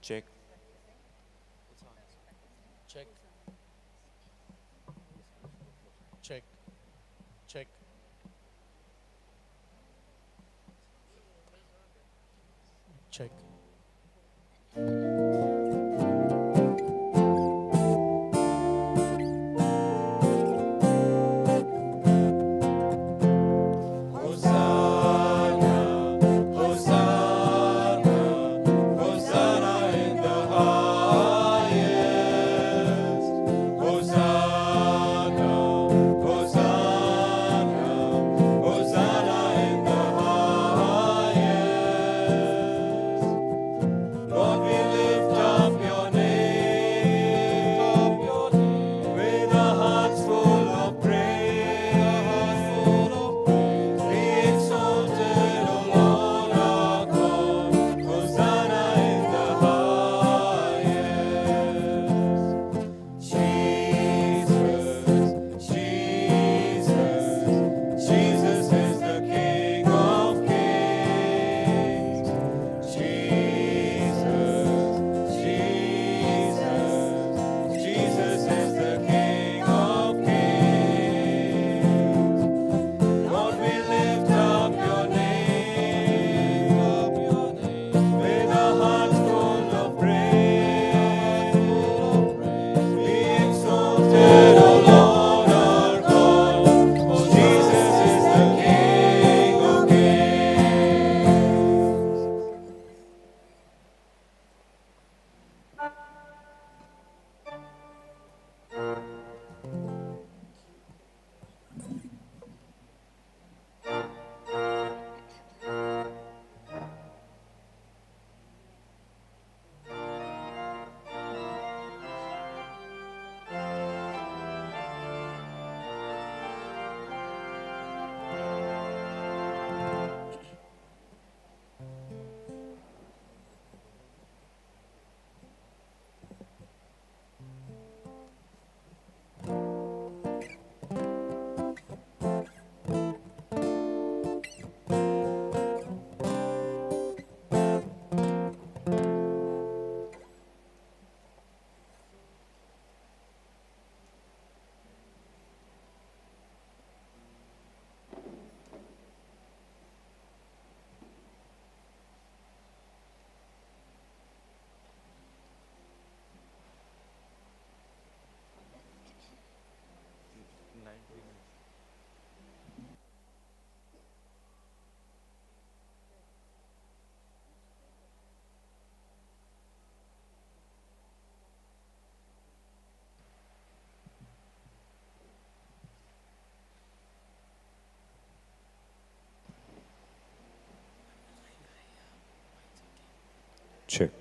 Check. Check. Check. Check. Check. Hosanna, Hosanna, Hosanna in the highest. Hosanna, Hosanna, Hosanna in the highest. Lord, we lift up your name with our hearts full of praise. Be exalted, O Lord our God. Hosanna in the highest. Jesus, Jesus, Jesus is the King of kings. Jesus, Jesus, Jesus is the King of kings. Lord, we lift up your name, with our hearts full of praise. Be exalted, O Lord our God. Jesus is the King of kings. Check.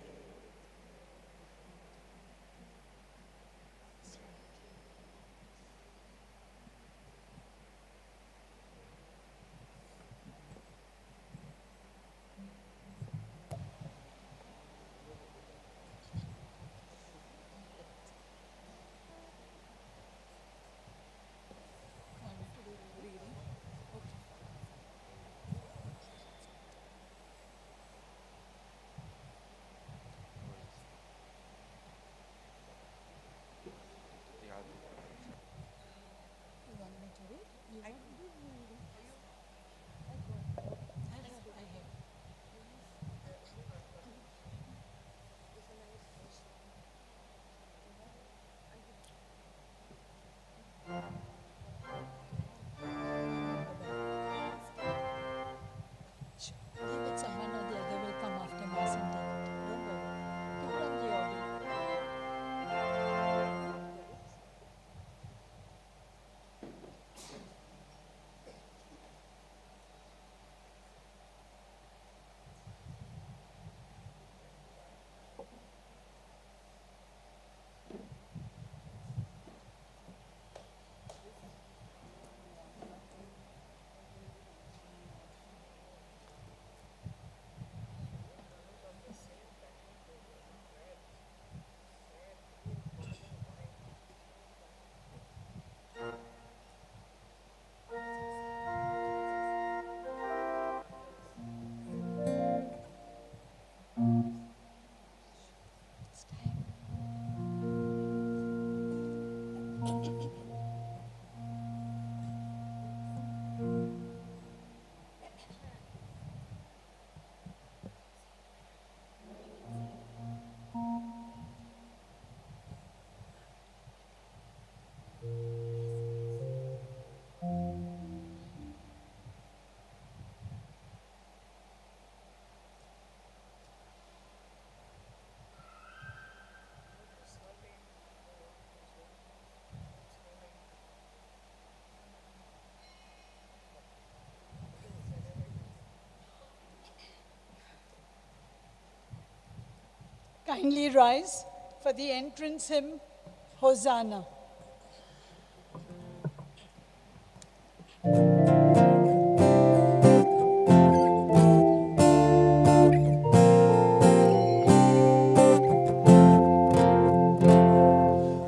Kindly rise for the entrance hymn, Hosanna.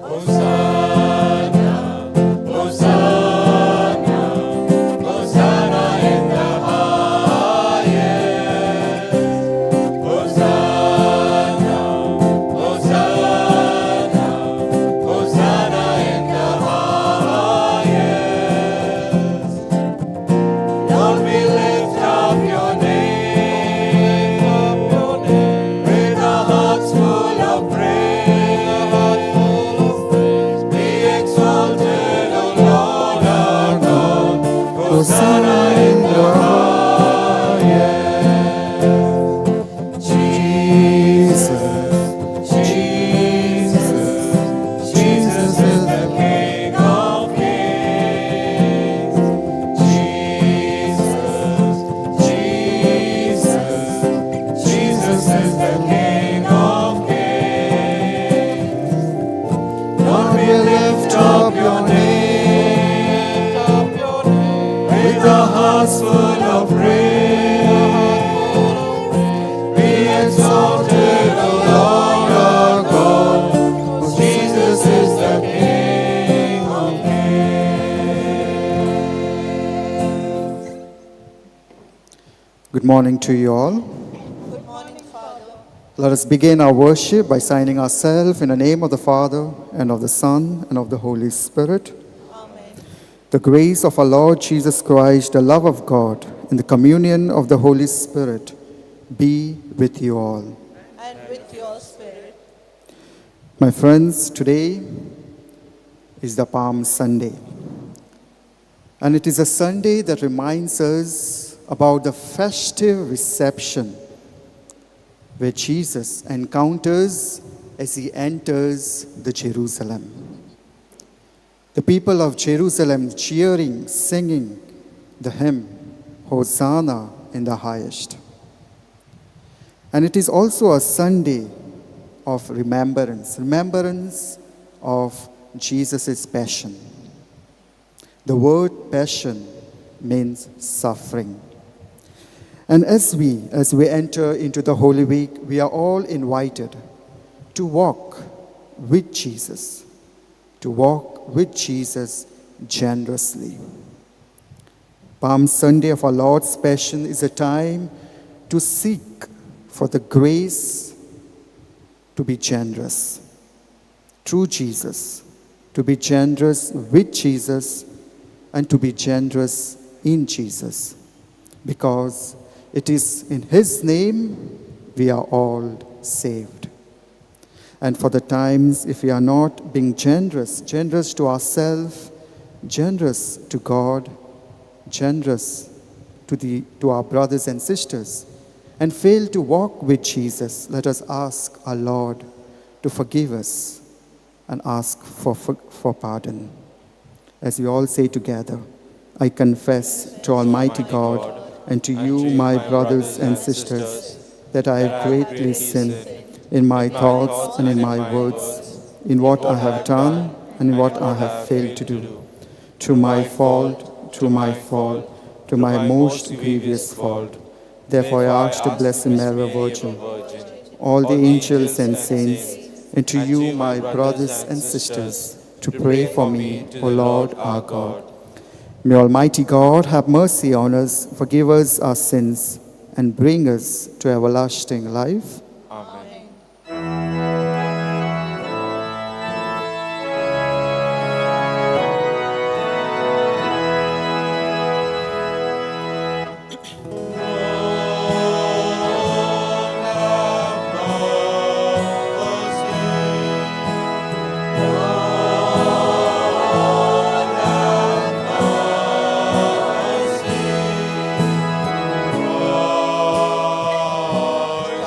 Hosanna, Hosanna, Hosanna in the highest. Hosanna, Hosanna, Hosanna in the highest. Lord, we lift up your name, with our hearts full of praise. Be exalted, O Lord our God. Hosanna in the highest. Jesus, Jesus, Jesus is the King of kings. Jesus, Jesus, Jesus is the King of kings. Lord, we lift up your name with our hearts full of praise. Be exalted, O Lord our God, for Jesus is the King of kings. Good morning to you all. Good morning, Father. Let us begin our worship by signing ourselves in the name of the Father, and of the Son, and of the Holy Spirit. Amen. The grace of our Lord Jesus Christ, the love of God, and the communion of the Holy Spirit be with you all. And with your spirit. My friends, today is the Palm Sunday. And it is a Sunday that reminds us about the festive reception where Jesus encounters as he enters the Jerusalem. The people of Jerusalem cheering, singing the hymn, Hosanna in the highest. And it is also a Sunday of remembrance, remembrance of Jesus' passion. The word passion means suffering. And as we enter into the Holy Week, we are all invited to walk with Jesus, to walk with Jesus generously. Palm Sunday of our Lord's Passion is a time to seek for the grace to be generous through Jesus, to be generous with Jesus, and to be generous in Jesus, because it is in His name we are all saved. And for the times if we are not being generous, generous to ourselves, generous to God, generous to our brothers and sisters, and fail to walk with Jesus, let us ask our Lord to forgive us and ask for pardon. As we all say together, I confess to Almighty God and to you, my brothers and sisters, that I have greatly sinned in my thoughts and in my words, in what I have done and in what I have failed to do. To my fault, to my fault, to my most grievous fault. Therefore I ask to bless Mary, Virgin, all the angels and saints, and to you, my brothers and sisters, to pray for me, O Lord our God. May Almighty God have mercy on us, forgive us our sins, and bring us to everlasting life. Amen.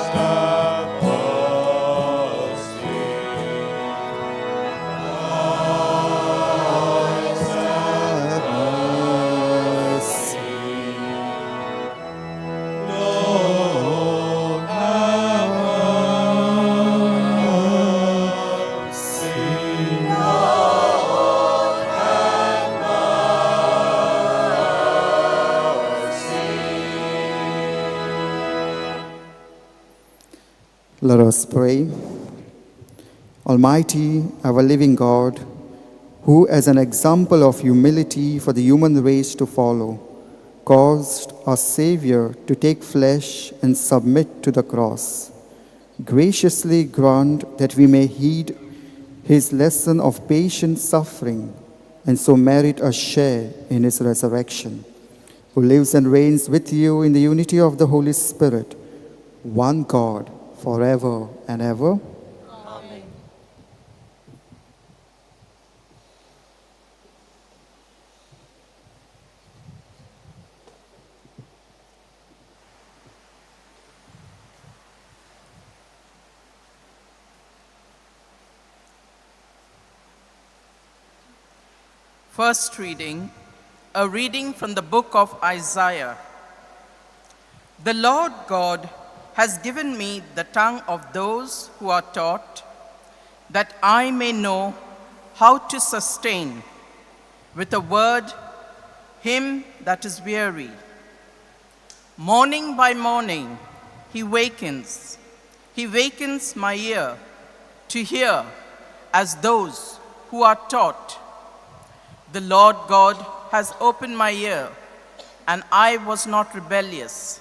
Christ. Let us pray. Almighty, our living God, who as an example of humility for the human race to follow, caused our Savior to take flesh and submit to the cross, graciously grant that we may heed his lesson of patient suffering and so merit a share in his resurrection, who lives and reigns with you in the unity of the Holy Spirit, one God, forever and ever. Amen. First reading, a reading from the book of Isaiah. The Lord God has given me the tongue of those who are taught, that I may know how to sustain with a word him that is weary. Morning by morning he wakens. He wakens my ear to hear as those who are taught. The Lord God has opened my ear, and I was not rebellious.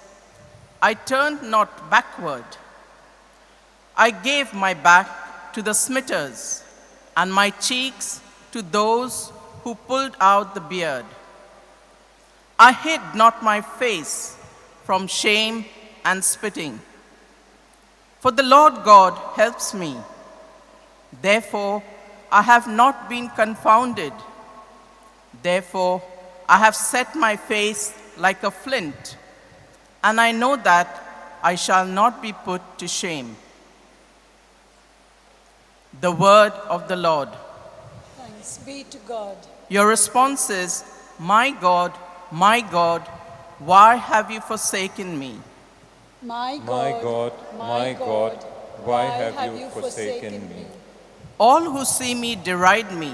I turned not backward. I gave my back to the smitters, and my cheeks to those who pulled out the beard. I hid not my face from shame and spitting. For the Lord God helps me. Therefore, I have not been confounded. Therefore, I have set my face like a flint, and I know that I shall not be put to shame. The word of the Lord. Thanks be to God. Your response is, my God, my God, why have you forsaken me? My God, my God, why have you forsaken me? All who see me deride me.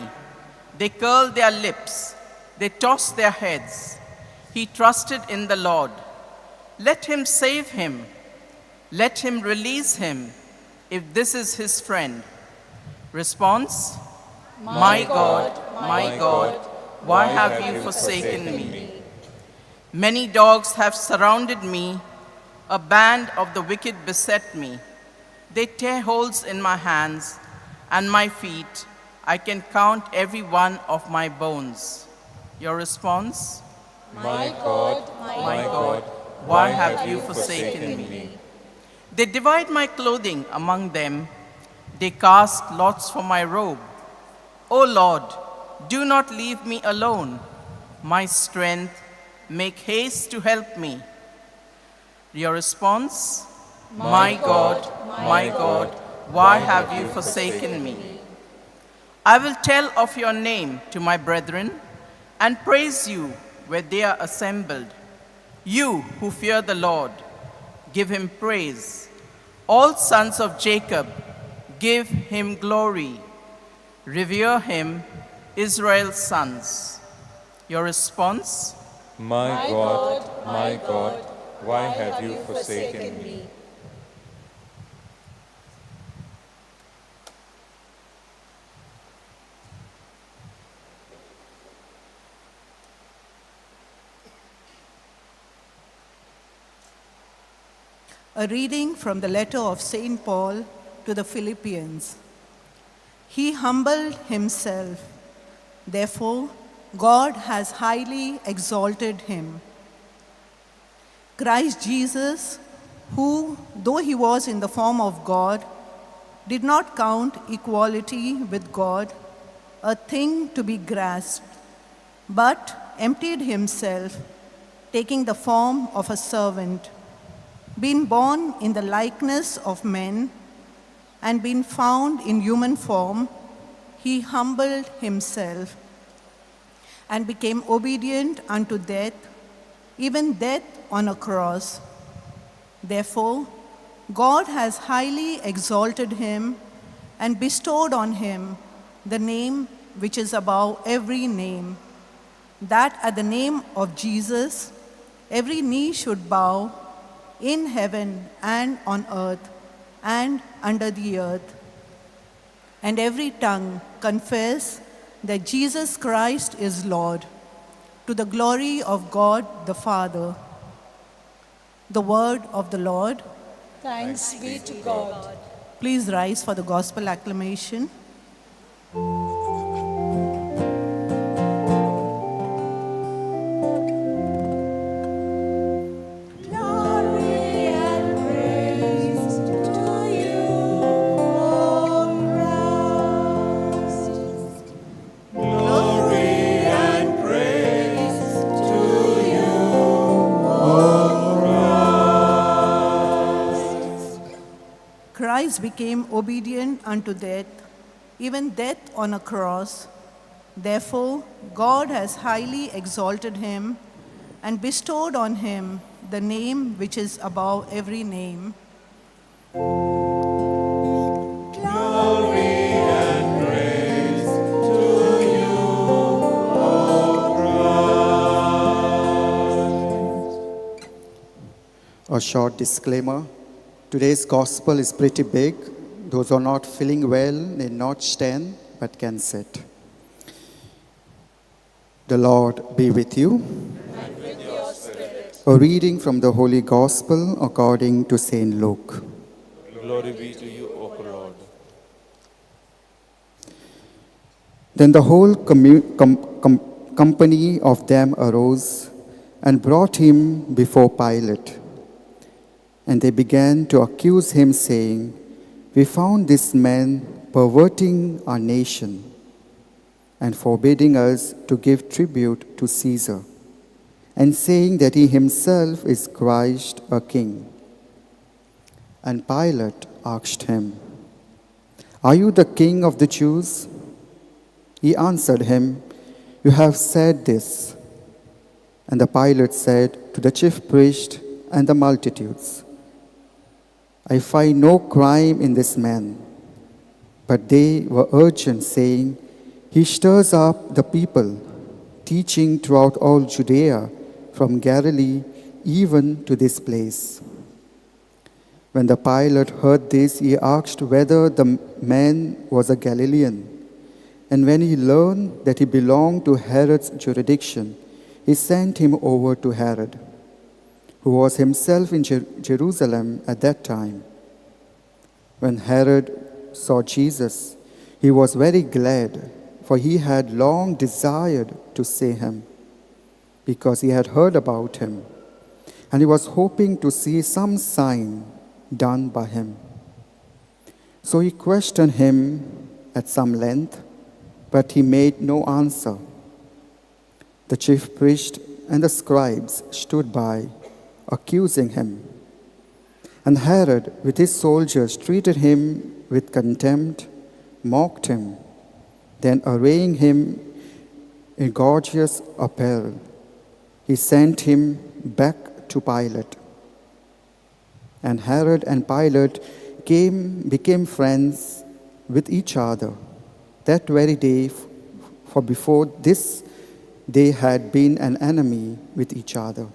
They curl their lips. They toss their heads. He trusted in the Lord. Let him save him. Let him release him, if this is his friend. Response, My God, my God, why have you forsaken me? Many dogs have surrounded me. A band of the wicked beset me. They tear holes in my hands and my feet. I can count every one of my bones. Your response? My God, my God, why have you forsaken me? They divide my clothing among them. They cast lots for my robe. O Lord, do not leave me alone. My strength, make haste to help me. Your response? My God, my God, why have you forsaken me? I will tell of your name to my brethren and praise you where they are assembled. You who fear the Lord, give him praise. All sons of Jacob, give him glory. Revere him, Israel's sons. Your response? My God, my God, why have you forsaken me? A reading from the letter of St. Paul to the Philippians. He humbled himself. Therefore, God has highly exalted him. Christ Jesus, who, though he was in the form of God, did not count equality with God a thing to be grasped, but emptied himself, taking the form of a servant, being born in the likeness of men, and being found in human form, he humbled himself and became obedient unto death, even death on a cross. Therefore, God has highly exalted him and bestowed on him the name which is above every name, that at the name of Jesus every knee should bow in heaven and on earth and under the earth, and every tongue confess that Jesus Christ is Lord, to the glory of God the Father. The word of the Lord. Thanks be to God. Please rise for the gospel acclamation. Glory and praise to you, O Christ. Glory and praise to you, O Christ. Christ became obedient unto death, even death on a cross. Therefore, God has highly exalted him and bestowed on him the name which is above every name. Glory and praise to you, O Christ. A short disclaimer. Today's gospel is pretty big. Those who are not feeling well need not stand but can sit. The Lord be with you. And with your spirit. A reading from the Holy Gospel according to St. Luke. Glory be to you, O Lord. Then the whole company of them arose and brought him before Pilate. And they began to accuse him, saying, "We found this man perverting our nation and forbidding us to give tribute to Caesar, and saying that he himself is Christ, a king." And Pilate asked him, "Are you the king of the Jews?" He answered him, "You have said this." And the Pilate said to the chief priest and the multitudes, "I find no crime in this man." But they were urgent, saying, "He stirs up the people, teaching throughout all Judea, from Galilee even to this place." When the Pilate heard this, he asked whether the man was a Galilean. And when he learned that he belonged to Herod's jurisdiction, he sent him over to Herod, who was himself in Jerusalem at that time. When Herod saw Jesus, he was very glad, for he had long desired to see him, because he had heard about him, and he was hoping to see some sign done by him. So he questioned him at some length, but he made no answer. The chief priest and the scribes stood by, accusing him. And Herod, with his soldiers, treated him with contempt, mocked him, then arraying him in gorgeous apparel, he sent him back to Pilate. And Herod and Pilate became friends with each other that very day, for before this they had been an enemy with each other.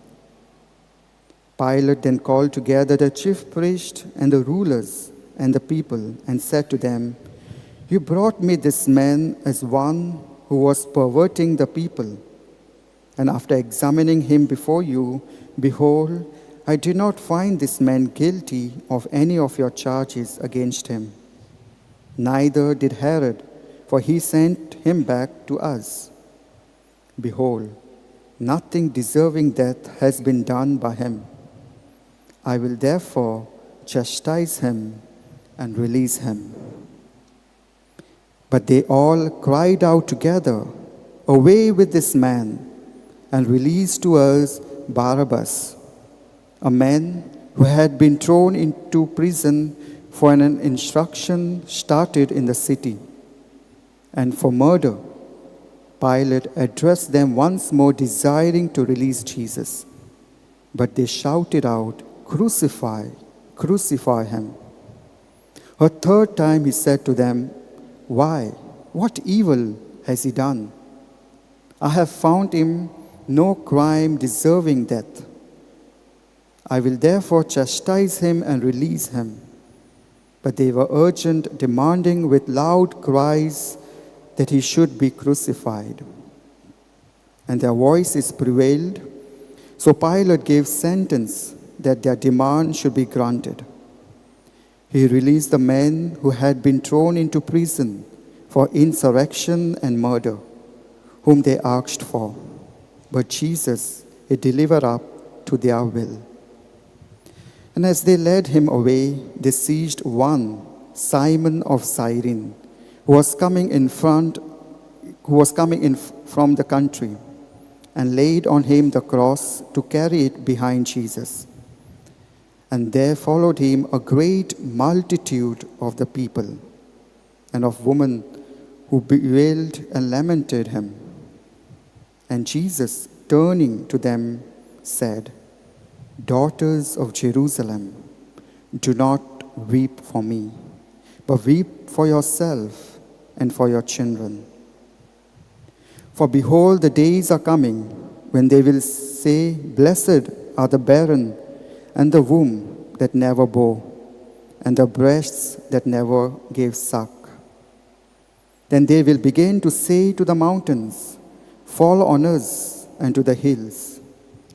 Pilate then called together the chief priests and the rulers and the people and said to them, "You brought me this man as one who was perverting the people. And after examining him before you, behold, I did not find this man guilty of any of your charges against him. Neither did Herod, for he sent him back to us. Behold, nothing deserving death has been done by him. I will therefore chastise him and release him." But they all cried out together, "Away with this man, and release to us Barabbas," a man who had been thrown into prison for an insurrection started in the city, and for murder. Pilate addressed them once more, desiring to release Jesus. But they shouted out, "Crucify, crucify him." A third time he said to them, "Why, what evil has he done? I have found him no crime deserving death. I will therefore chastise him and release him." But they were urgent, demanding with loud cries that he should be crucified. And their voices prevailed. So Pilate gave sentence that their demand should be granted. He released the men who had been thrown into prison for insurrection and murder, whom they asked for. But Jesus he delivered up to their will. And as they led him away, they seized one, Simon of Cyrene, who was coming in from the country, and laid on him the cross to carry it behind Jesus. And there followed him a great multitude of the people, and of women who bewailed and lamented him. And Jesus, turning to them, said, "Daughters of Jerusalem, do not weep for me, but weep for yourself and for your children. For behold, the days are coming when they will say, 'Blessed are the barren and the womb that never bore, and the breasts that never gave suck.' Then they will begin to say to the mountains, 'Fall on us,' and to the hills,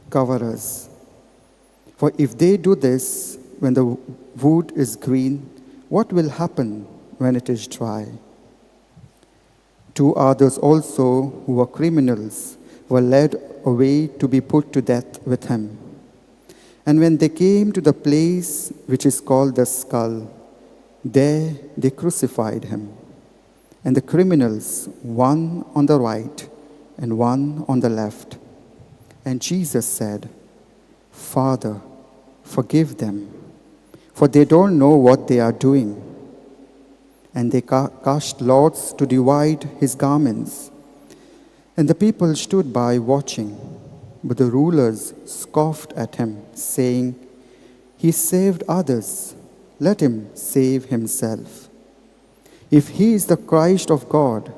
'Cover us.' For if they do this when the wood is green, what will happen when it is dry?" 2 others also, who were criminals, were led away to be put to death with him. And when they came to the place which is called the Skull, there they crucified him, and the criminals, one on the right and one on the left. And Jesus said, "Father, forgive them, for they don't know what they are doing." And they cast lots to divide his garments. And the people stood by watching, but the rulers scoffed at him, saying, "He saved others, let him save himself. If he is the Christ of God,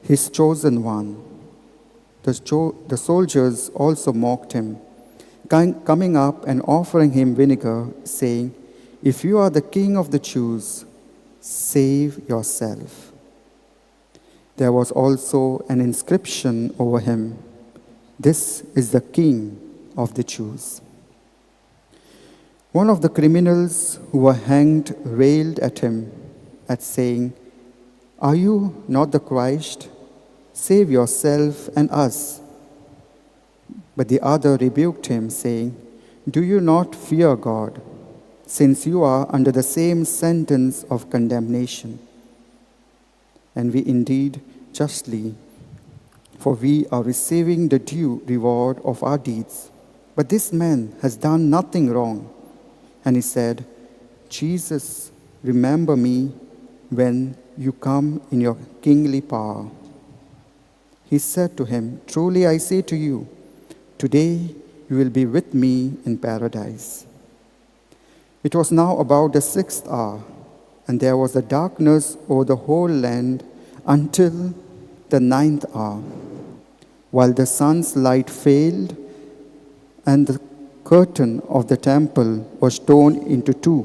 his chosen one." The soldiers also mocked him, coming up and offering him vinegar, saying, "If you are the king of the Jews, save yourself." There was also an inscription over him, "This is the King of the Jews." One of the criminals who were hanged railed at him, at saying, "Are you not the Christ? Save yourself and us." But the other rebuked him, saying, "Do you not fear God, since you are under the same sentence of condemnation? And we indeed justly, for we are receiving the due reward of our deeds. But this man has done nothing wrong." And he said, "Jesus, remember me when you come in your kingly power." He said to him, "Truly I say to you, today you will be with me in paradise." It was now about the 6th hour, and there was a darkness over the whole land until the 9th hour, while the sun's light failed, and the curtain of the temple was torn into two.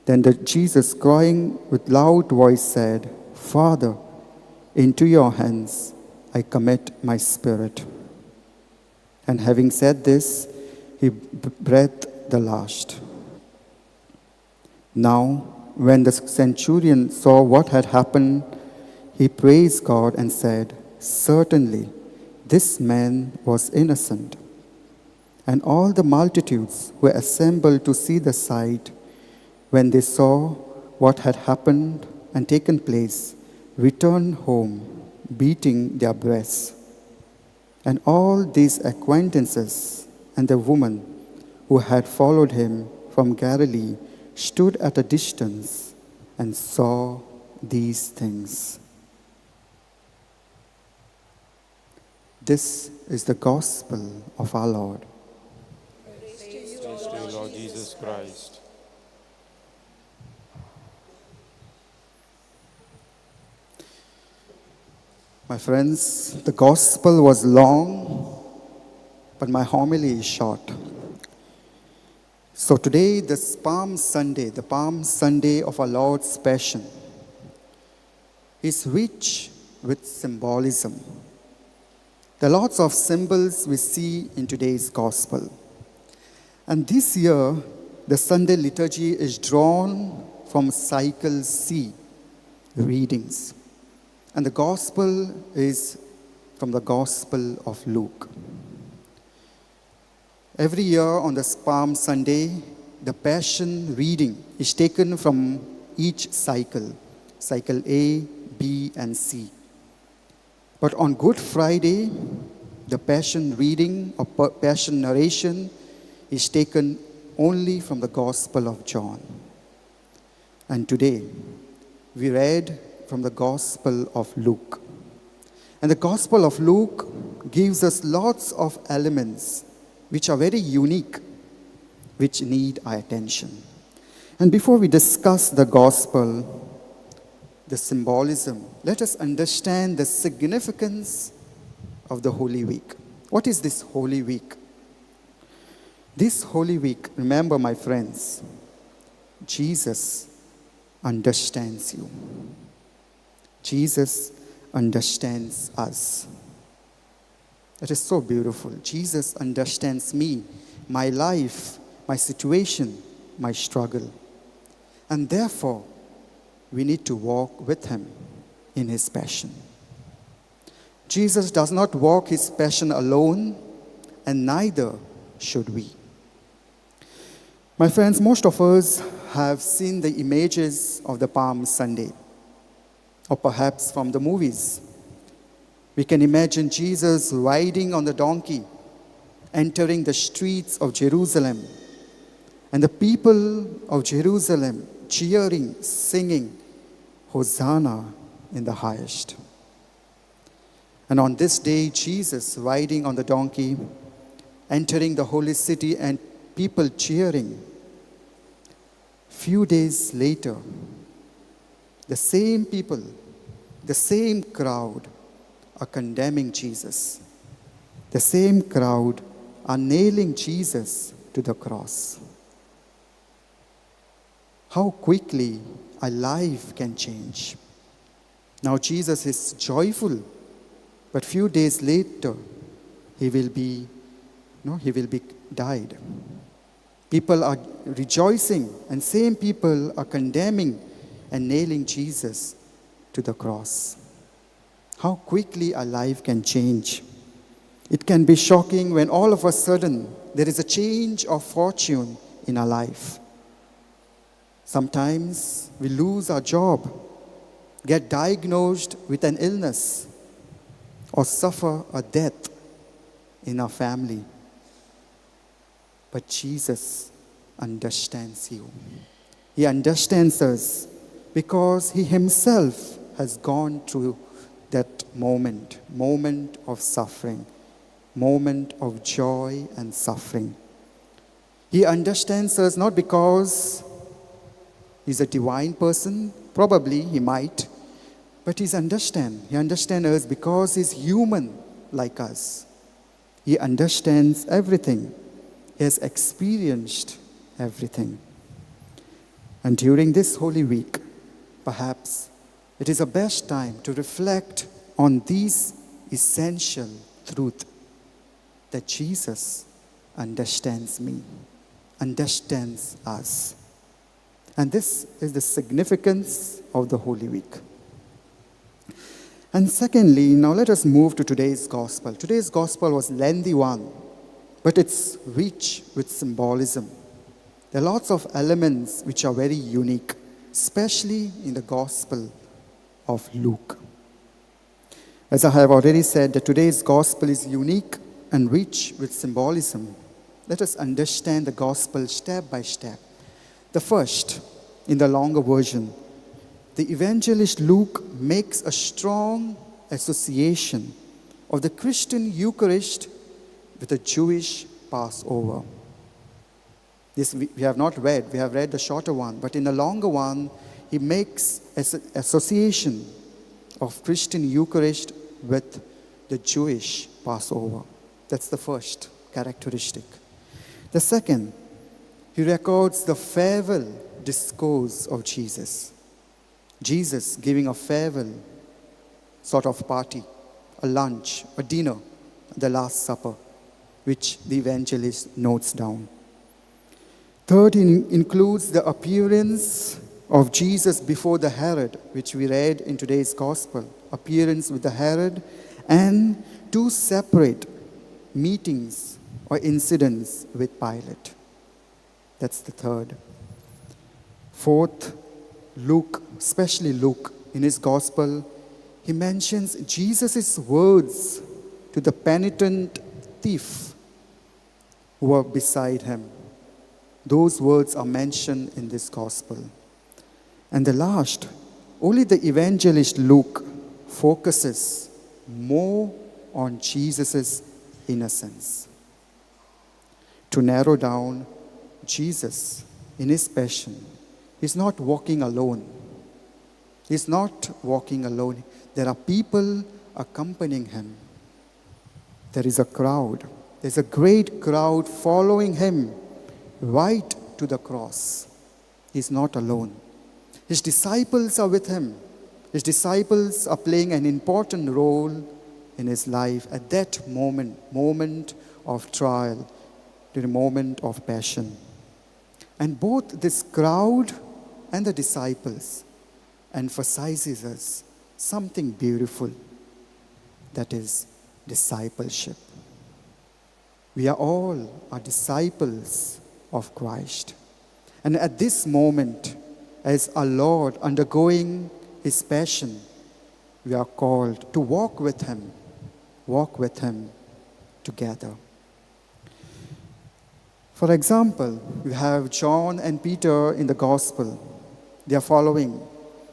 Then Jesus, crying with loud voice, said, "Father, into your hands I commit my spirit." And having said this, he breathed the last. Now, when the centurion saw what had happened, he praised God and said, "Certainly, this man was innocent." And all the multitudes were assembled to see the sight. When they saw what had happened and taken place, returned home, beating their breasts. And all these acquaintances and the woman who had followed him from Galilee stood at a distance and saw these things. This is the gospel of our Lord. Praise to you, Lord Jesus Christ. My friends, the gospel was long, but my homily is short. So today, this Palm Sunday, the Palm Sunday of our Lord's Passion, is rich with symbolism. There are lots of symbols we see in today's Gospel. And this year, the Sunday liturgy is drawn from Cycle C readings. And the Gospel is from the Gospel of Luke. Every year on this Palm Sunday, the Passion reading is taken from each cycle, cycle A, B, and C. But on Good Friday, the Passion reading or Passion narration is taken only from the Gospel of John. And today, we read from the Gospel of Luke. And the Gospel of Luke gives us lots of elements which are very unique, which need our attention. And before we discuss the Gospel, the symbolism, let us understand the significance of the Holy Week. What is this Holy Week? This Holy Week, remember my friends, Jesus understands you. Jesus understands us. That is so beautiful. Jesus understands me, my life, my situation, my struggle. And therefore, we need to walk with him in his passion. Jesus does not walk his passion alone, and neither should we. My friends, most of us have seen the images of the Palm Sunday, or perhaps from the movies. We can imagine Jesus riding on the donkey, entering the streets of Jerusalem, and the people of Jerusalem cheering, singing, Hosanna in the highest. And on this day, Jesus riding on the donkey, entering the holy city, and people cheering. Few days later, the same people, the same crowd are condemning Jesus. The same crowd are nailing Jesus to the cross. How quickly a life can change. Now Jesus is joyful, but few days later, he will be died. People are rejoicing, and same people are condemning and nailing Jesus to the cross. How quickly a life can change. It can be shocking when all of a sudden there is a change of fortune in our life. Sometimes we lose our job, get diagnosed with an illness, or suffer a death in our family. But Jesus understands you. He understands us because he himself has gone through that moment of suffering, moment of joy and suffering. He understands us not because he's a divine person, probably he might, but he understands. He understands us because he's human like us. He understands everything. He has experienced everything. And during this Holy Week, perhaps it is the best time to reflect on these essential truth that Jesus understands me, understands us. And this is the significance of the Holy Week. And secondly, now let us move to today's Gospel. Today's Gospel was a lengthy one, but it's rich with symbolism. There are lots of elements which are very unique, especially in the Gospel of Luke. As I have already said, that today's Gospel is unique and rich with symbolism. Let us understand the Gospel step by step. The first, in the longer version, the evangelist Luke makes a strong association of the Christian Eucharist with the Jewish Passover. This we have not read, we have read the shorter one, but in the longer one, he makes association of Christian Eucharist with the Jewish Passover. That's the first characteristic. The second, He records the farewell discourse of Jesus. Jesus giving a farewell sort of party, a lunch, a dinner, the Last Supper, which the evangelist notes down. Third, he includes the appearance of Jesus before the Herod, which we read in today's gospel, appearance with the Herod, and two separate meetings or incidents with Pilate. That's the third. Fourth, Luke, especially Luke, in his gospel, he mentions Jesus' words to the penitent thief who were beside him. Those words are mentioned in this gospel. And the last, only the evangelist Luke focuses more on Jesus' innocence. To narrow down, Jesus, in his passion, is not walking alone. He's not walking alone. There are people accompanying him. There is a crowd. There's a great crowd following him right to the cross. He's not alone. His disciples are with him. His disciples are playing an important role in his life at that moment, moment of trial, to the moment of passion. And both this crowd and the disciples emphasizes us something beautiful, that is discipleship. We are all are disciples of Christ. And at this moment, as our Lord undergoing his passion, we are called to walk with him together. For example, we have John and Peter in the gospel. They are following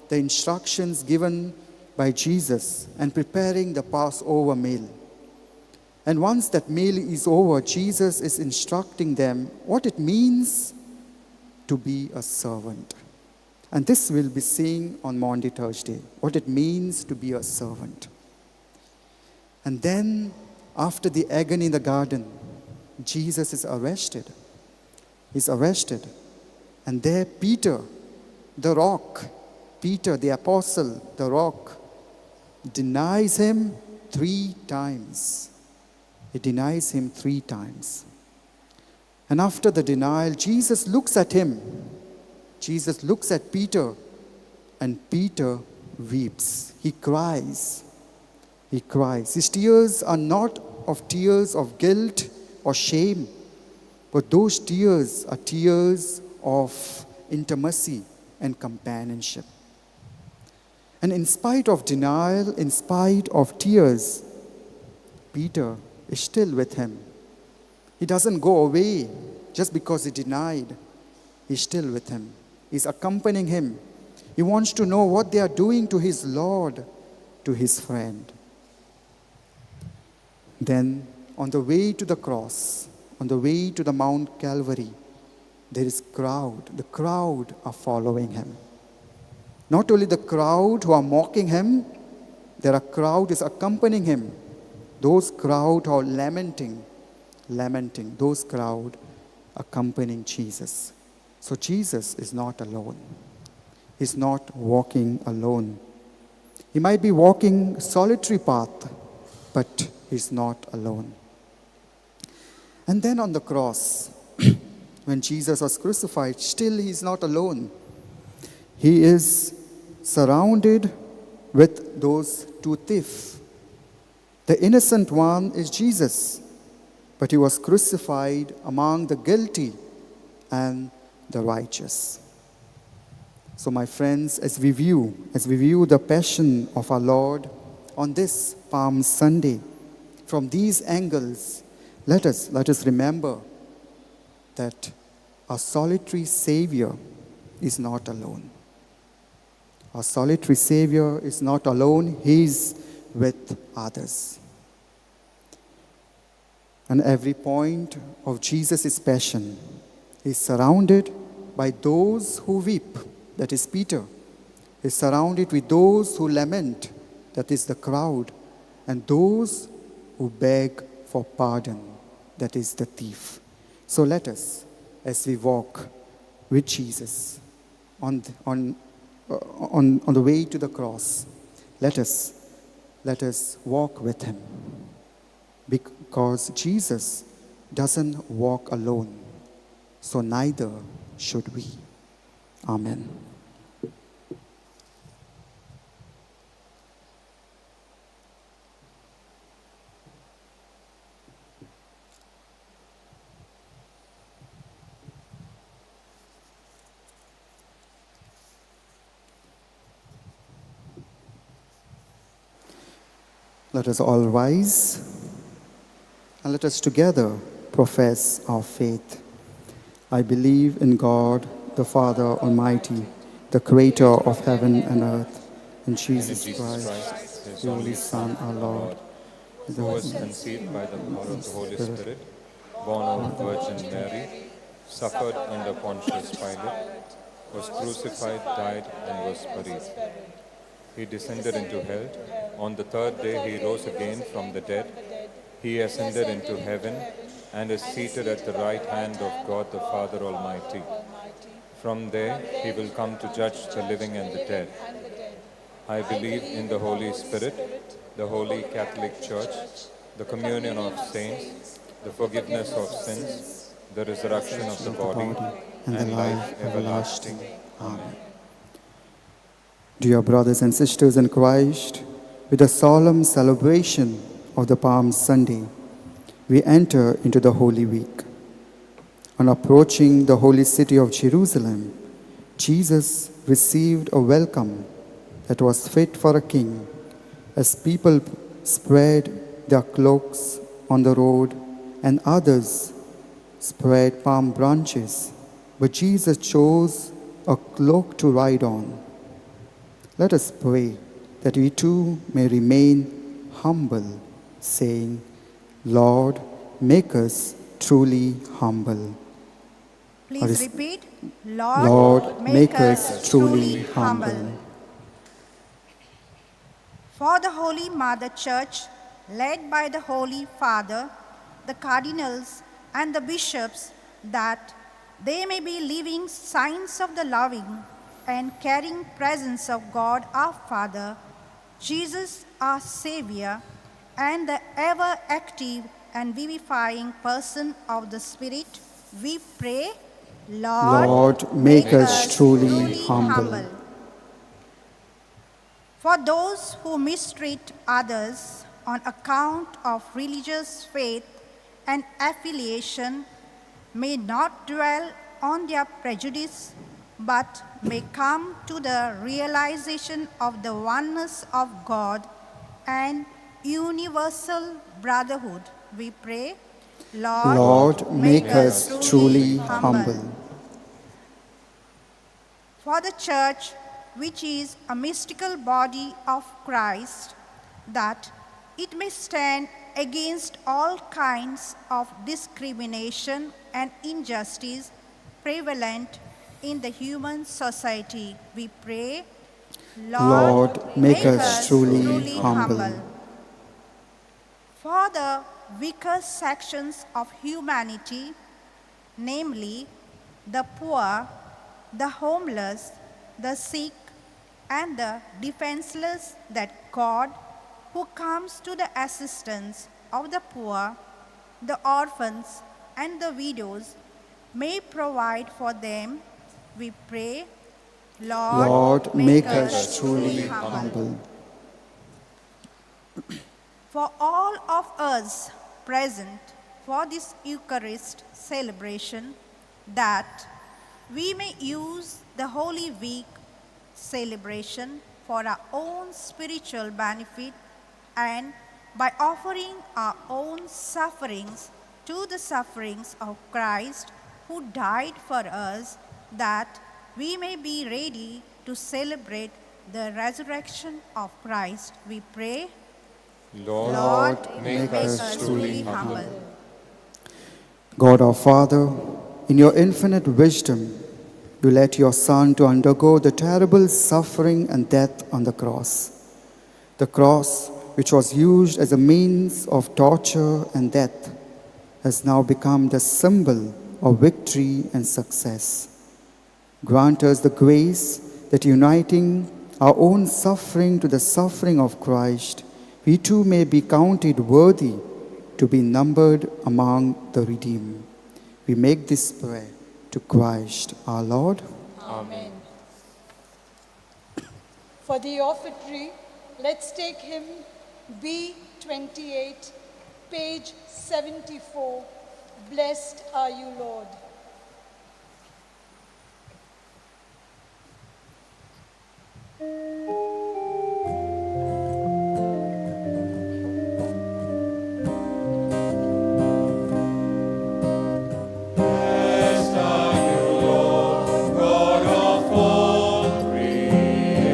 the instructions given by Jesus and preparing the Passover meal. And once that meal is over, Jesus is instructing them what it means to be a servant. And this we'll be seeing on Maundy Thursday, what it means to be a servant. And then, after the agony in the garden, Jesus is arrested. He's arrested. And there Peter, the rock, Peter the apostle, the rock, denies him 3 times. He denies him 3 times. And after the denial, Jesus looks at him. Jesus looks at Peter, and Peter weeps. He cries. He cries. His tears are not of tears of guilt or shame, but those tears are tears of intimacy and companionship. And in spite of denial, in spite of tears, Peter is still with him. He doesn't go away just because he denied. He's still with him. He's accompanying him. He wants to know what they are doing to his Lord, to his friend. Then, on the way to the cross, on the way to the Mount Calvary, there is crowd. The crowd are following him. Not only the crowd who are mocking him, there are crowd is accompanying him. Those crowd who are lamenting, those crowd accompanying Jesus. So Jesus is not alone. He's not walking alone. He might be walking solitary path, but he's not alone. And then on the cross, when Jesus was crucified, still he's not alone. He is surrounded with those 2 thieves. The innocent one is Jesus, but he was crucified among the guilty and the righteous. So my friends, as we view the passion of our Lord on this Palm Sunday, from these angles, let us remember that our solitary Savior is not alone. Our solitary Savior is not alone. He is with others. And every point of Jesus' passion is surrounded by those who weep, that is Peter. Is surrounded with those who lament, that is the crowd, and those who beg for pardon, that is the thief. So let us as we walk with Jesus on the way to the cross, let us walk with him. Because Jesus doesn't walk alone, so neither should we. Amen. Let us all rise and let us together profess our faith. I believe in God, the Father Almighty, the creator of heaven and earth, and Jesus Christ, his only Son, our Lord, who was conceived by the power of the Holy Spirit, born of the Virgin Mary, suffered under Pontius Pilate, was crucified, died, and was buried. He descended into hell. On the third day he rose again from the dead. He ascended into heaven and is seated at the right hand of God the Father Almighty. From there he will come to judge the living and the dead. I believe in the Holy Spirit, the Holy Catholic Church, the communion of saints, the forgiveness of sins, the resurrection of the body, and the life everlasting. Amen. Dear brothers and sisters in Christ, with the solemn celebration of the Palm Sunday, we enter into the Holy Week. On approaching the holy city of Jerusalem, Jesus received a welcome that was fit for a king, as people spread their cloaks on the road and others spread palm branches. But Jesus chose a cloak to ride on. Let us pray that we too may remain humble, saying, Lord, make us truly humble. Please repeat, Lord, make us truly humble. For the Holy Mother Church, led by the Holy Father, the cardinals and the bishops, that they may be living signs of the loving and caring presence of God our Father, Jesus our Savior, and the ever-active and vivifying person of the Spirit, we pray, Lord, make us truly humble. For those who mistreat others on account of religious faith and affiliation may not dwell on their prejudice, but may come to the realization of the oneness of God and universal brotherhood. We pray, Lord, make us truly humble. For the Church, which is a mystical body of Christ, that it may stand against all kinds of discrimination and injustice prevalent in the human society, we pray, Lord, make us truly humble. For the weaker sections of humanity, namely the poor, the homeless, the sick, and the defenseless, that God, who comes to the assistance of the poor, the orphans, and the widows, may provide for them, we pray, Lord, make us truly humble. For all of us present for this Eucharist celebration, that we may use the Holy Week celebration for our own spiritual benefit, and by offering our own sufferings to the sufferings of Christ who died for us, that we may be ready to celebrate the resurrection of Christ. We pray, Lord, make us truly humble. God our Father, in your infinite wisdom, you let your Son to undergo the terrible suffering and death on the cross. The cross, which was used as a means of torture and death, has now become the symbol of victory and success. Grant us the grace that uniting our own suffering to the suffering of Christ, we too may be counted worthy to be numbered among the redeemed. We make this prayer to Christ our Lord. Amen. For the offertory, let's take hymn B28, page 74, Blessed Are You, Lord. Blessed are you, Lord, God of all creation.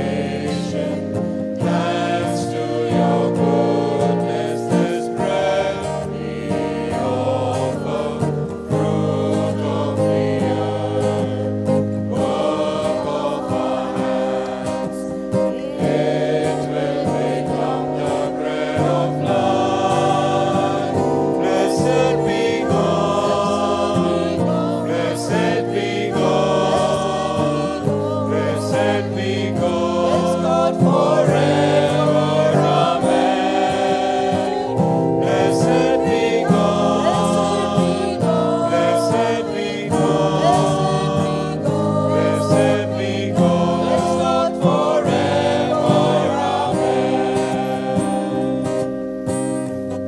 Thanks to your goodness, this bread we offer, fruit of the earth, work of our hands. It will become the bread of life. Blessed be God. Blessed be God. Blessed be God forever. Amen. Blessed be God. Blessed be God. Blessed be God forever. Amen.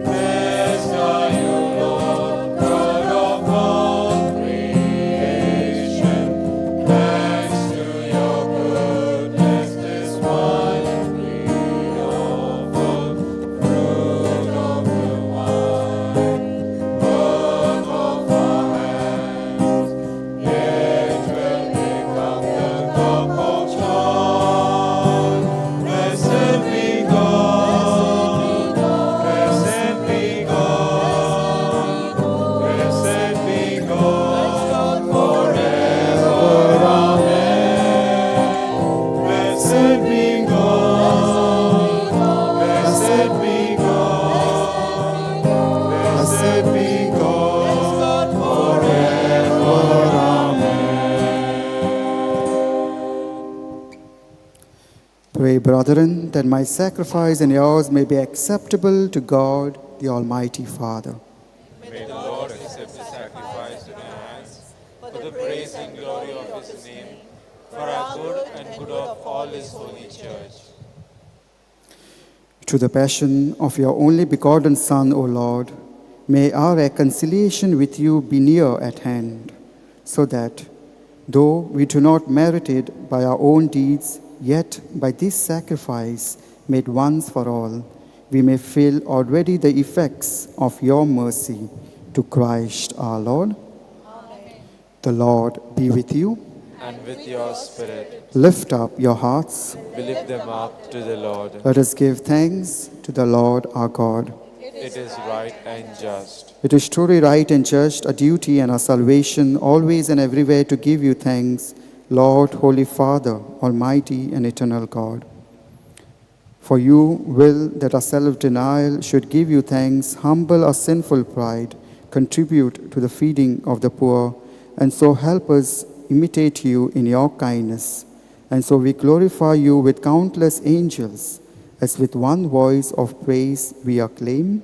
Blessed are you, Lord, God of all creation. Thanks to your goodness, this wine we offer, fruit of the vine, work of our hands. It will become the cup of joy. Blessed be God. Blessed be God. Blessed be God forever. Amen. Blessed be God. Blessed be God. Blessed be God forever. Amen. Pray, brethren, that my sacrifice and yours may be acceptable to God, the Almighty Father. May the Lord accept the sacrifice in our hands for the praise and glory of his name, for our good and good of all his holy church. To the passion of your only begotten Son, O Lord, may our reconciliation with you be near at hand, so that, though we do not merit it by our own deeds, yet by this sacrifice made once for all, we may feel already the effects of your mercy to Christ our Lord. Amen. The Lord be with you. And with your spirit. Lift up your hearts. We lift them up to the Lord. Let us give thanks to the Lord our God. It is right and just. It is truly right and just, a duty and a salvation, always and everywhere to give you thanks, Lord, Holy Father, Almighty and eternal God. For you will that our self-denial should give you thanks, humble our sinful pride, contribute to the feeding of the poor, and so help us imitate you in your kindness. And so we glorify you with countless angels, as with one voice of praise we acclaim.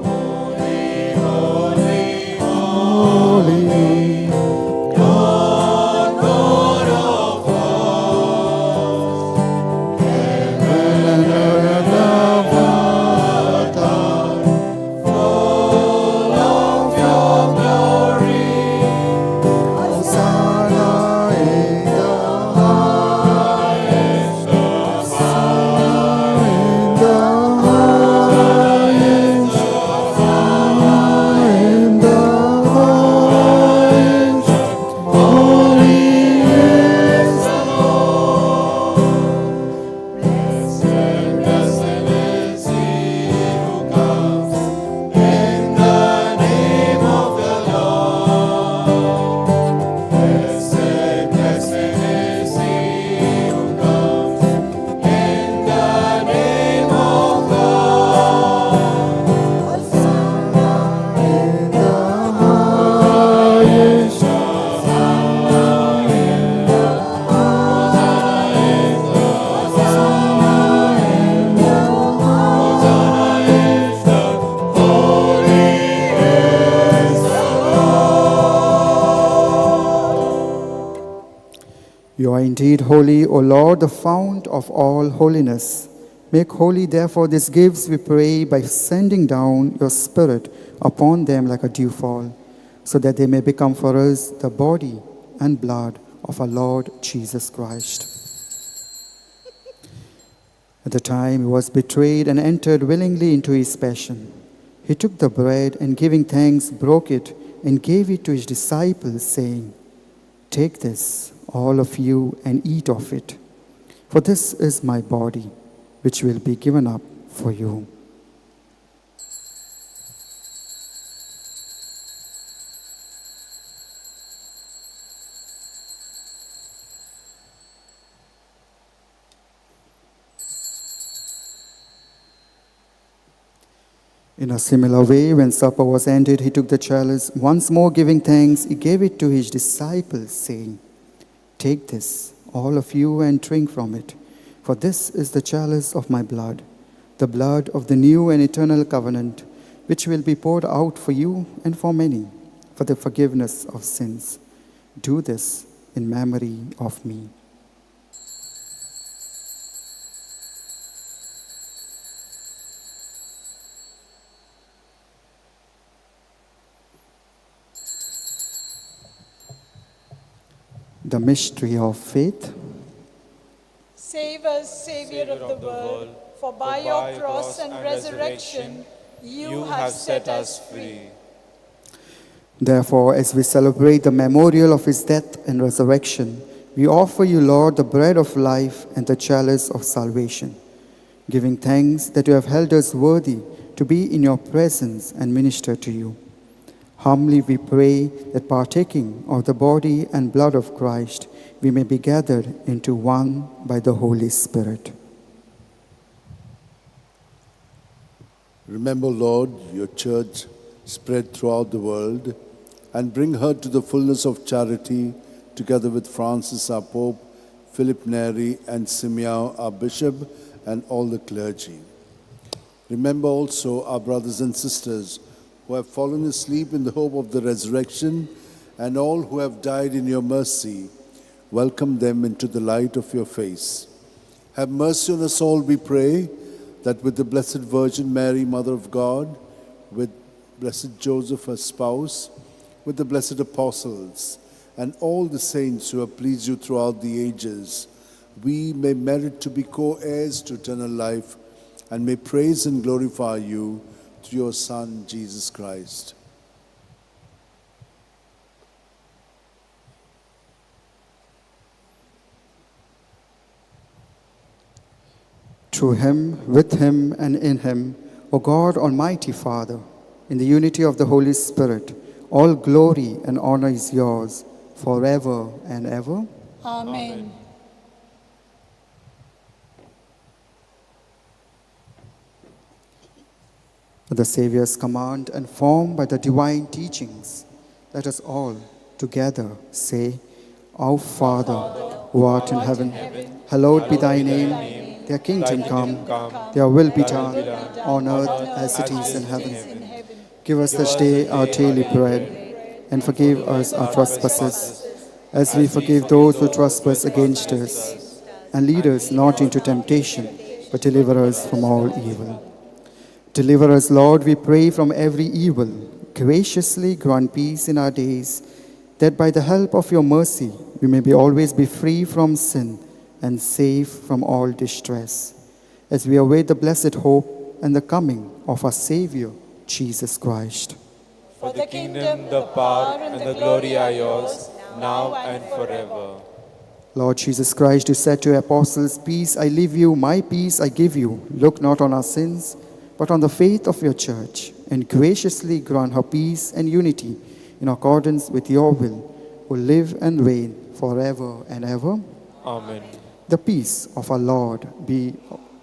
Holy, holy, holy, Lord God of hosts, heaven and earth are full of your glory. Hosanna in the highest. You are indeed holy, O Lord, the fount of all holiness. Make holy, therefore, these gifts, we pray, by sending down your Spirit upon them like a dewfall, so that they may become for us the body and blood of our Lord Jesus Christ. At the time he was betrayed and entered willingly into his passion, he took the bread and, giving thanks, broke it and gave it to his disciples, saying, "Take this, all of you, and eat of it, for this is my body, which will be given up for you." In a similar way, when supper was ended, he took the chalice. Once more giving thanks, he gave it to his disciples, saying, "Take this, all of you, and drink from it, for this is the chalice of my blood, the blood of the new and eternal covenant, which will be poured out for you and for many, for the forgiveness of sins. Do this in memory of me." The mystery of faith. Save us, Savior of the world, for by your cross and resurrection you have set us free. Therefore, as we celebrate the memorial of his death and resurrection, we offer you, Lord, the bread of life and the chalice of salvation, giving thanks that you have held us worthy to be in your presence and minister to you. Humbly we pray that, partaking of the body and blood of Christ, we may be gathered into one by the Holy Spirit. Remember, Lord, your church spread throughout the world, and bring her to the fullness of charity, together with Francis our Pope, Philip Neri, and Simeon our Bishop, and all the clergy. Remember also our brothers and sisters who have fallen asleep in the hope of the resurrection, and all who have died in your mercy. Welcome them into the light of your face. Have mercy on us all, we pray, that with the Blessed Virgin Mary, Mother of God, with Blessed Joseph, her spouse, with the blessed apostles, and all the saints who have pleased you throughout the ages, we may merit to be co-heirs to eternal life, and may praise and glorify you through your Son, Jesus Christ. Through him, with him, and in him, O God, Almighty Father, in the unity of the Holy Spirit, all glory and honor is yours forever and ever. Amen. At the Savior's command and formed by the divine teachings, let us all together say, Our Father, who art in heaven, hallowed be thy name. Thy kingdom come, thy will be done, on earth as it is in heaven. Give us this day our daily bread, and forgive us our trespasses, as we forgive those who trespass against us. And lead us not into temptation, but deliver us from all evil. Deliver us, Lord, we pray, from every evil. Graciously grant peace in our days, that by the help of your mercy we may be always be free from sin and safe from all distress, as we await the blessed hope and the coming of our Savior, Jesus Christ. For the kingdom, the power, and the glory are yours, now and forever. Lord Jesus Christ, you said to your apostles, "Peace I leave you, my peace I give you. Look not on our sins, but on the faith of your church, and graciously grant her peace and unity in accordance with your will, who live and reign forever and ever. Amen. The peace of our Lord be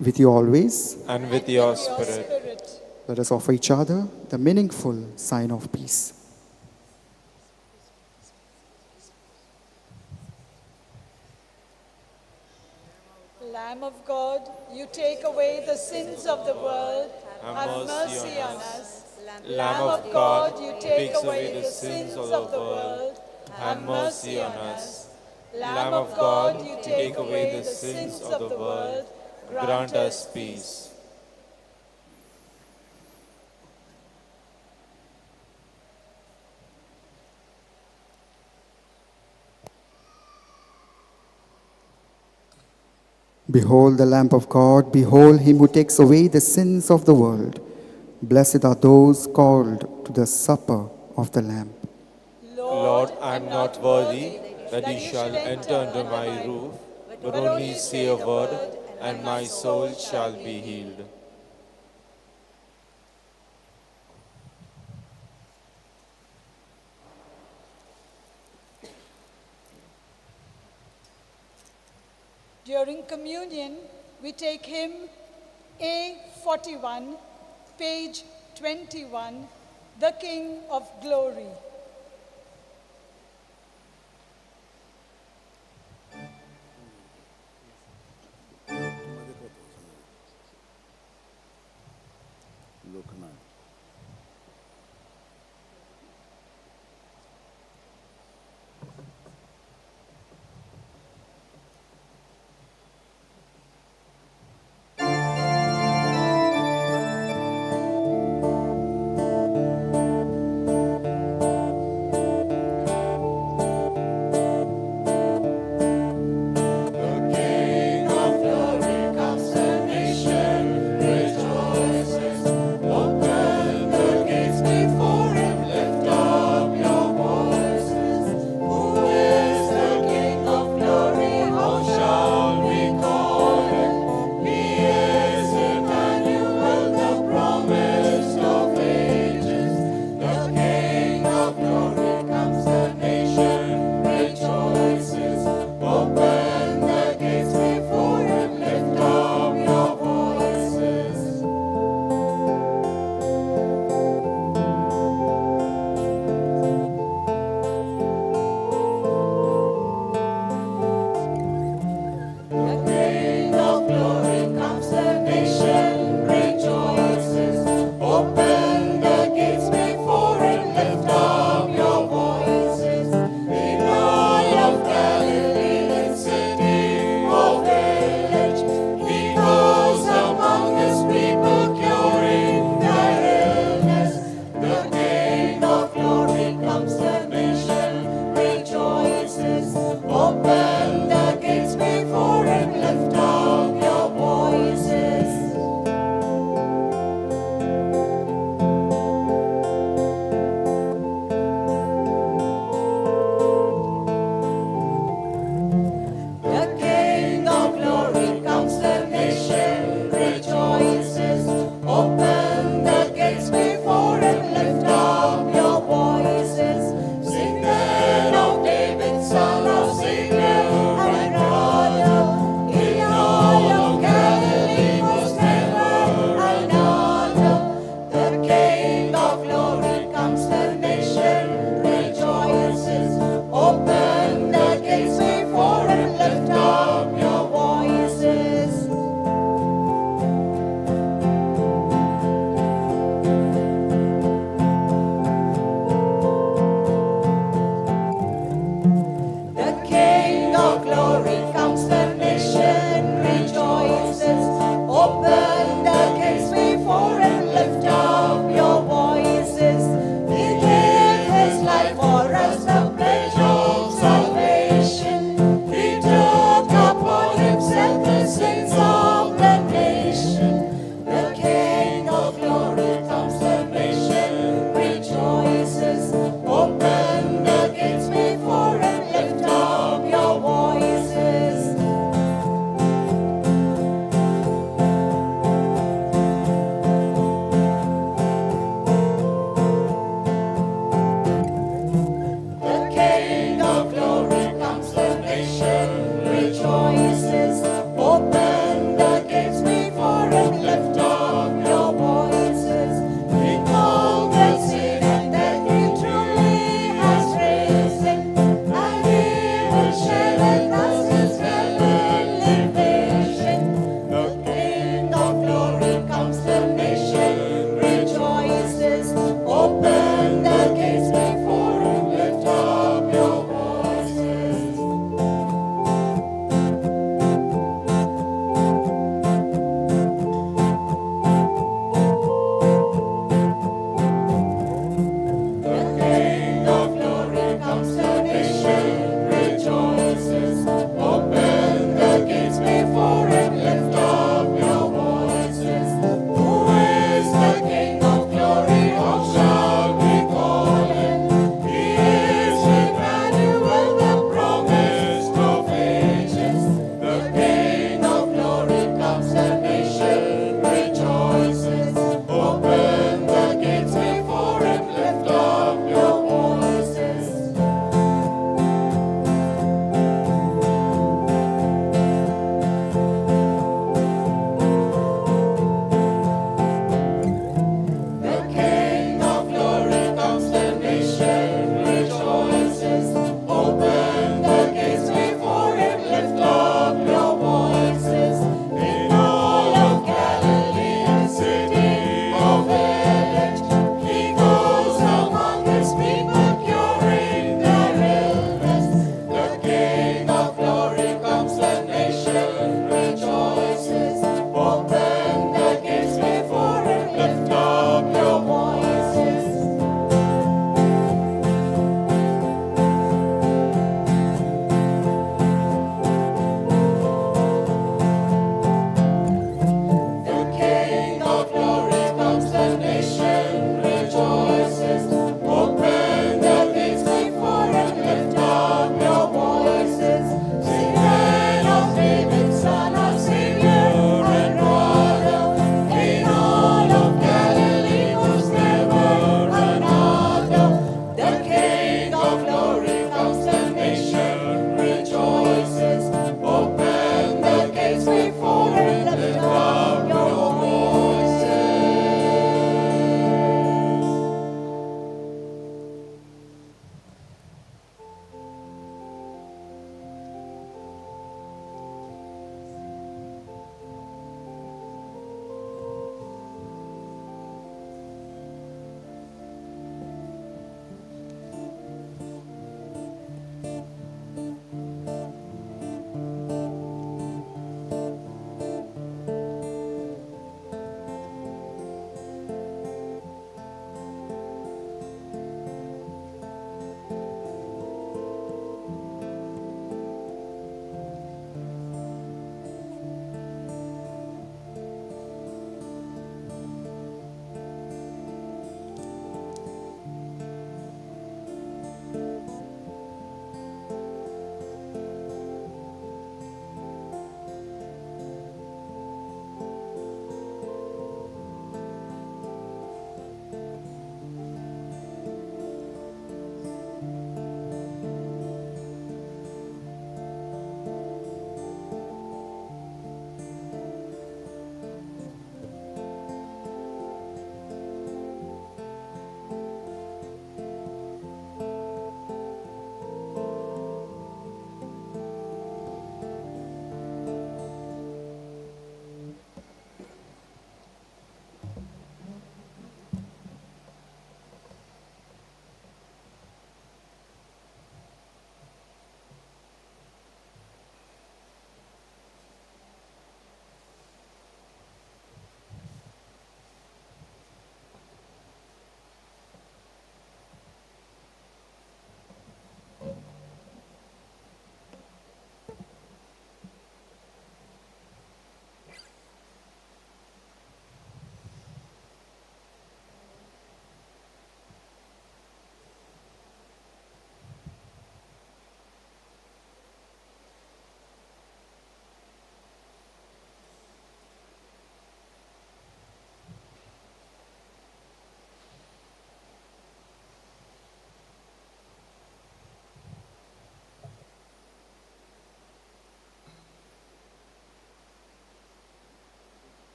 with you always. And with your spirit. Let us offer each other the meaningful sign of peace. Lamb of God, you take away the sins of the world, have mercy on us. Lamb of God, you take away the sins of the world, have mercy on us. Lamb of God, you take away the sins of the world, grant us peace. Behold the Lamb of God, behold him who takes away the sins of the world. Blessed are those called to the supper of the Lamb. Lord, I am not worthy that ye shall enter under my roof, but only say a word, and my soul shall be healed. During communion, we take hymn A41, page 21, The King of Glory. Loknath.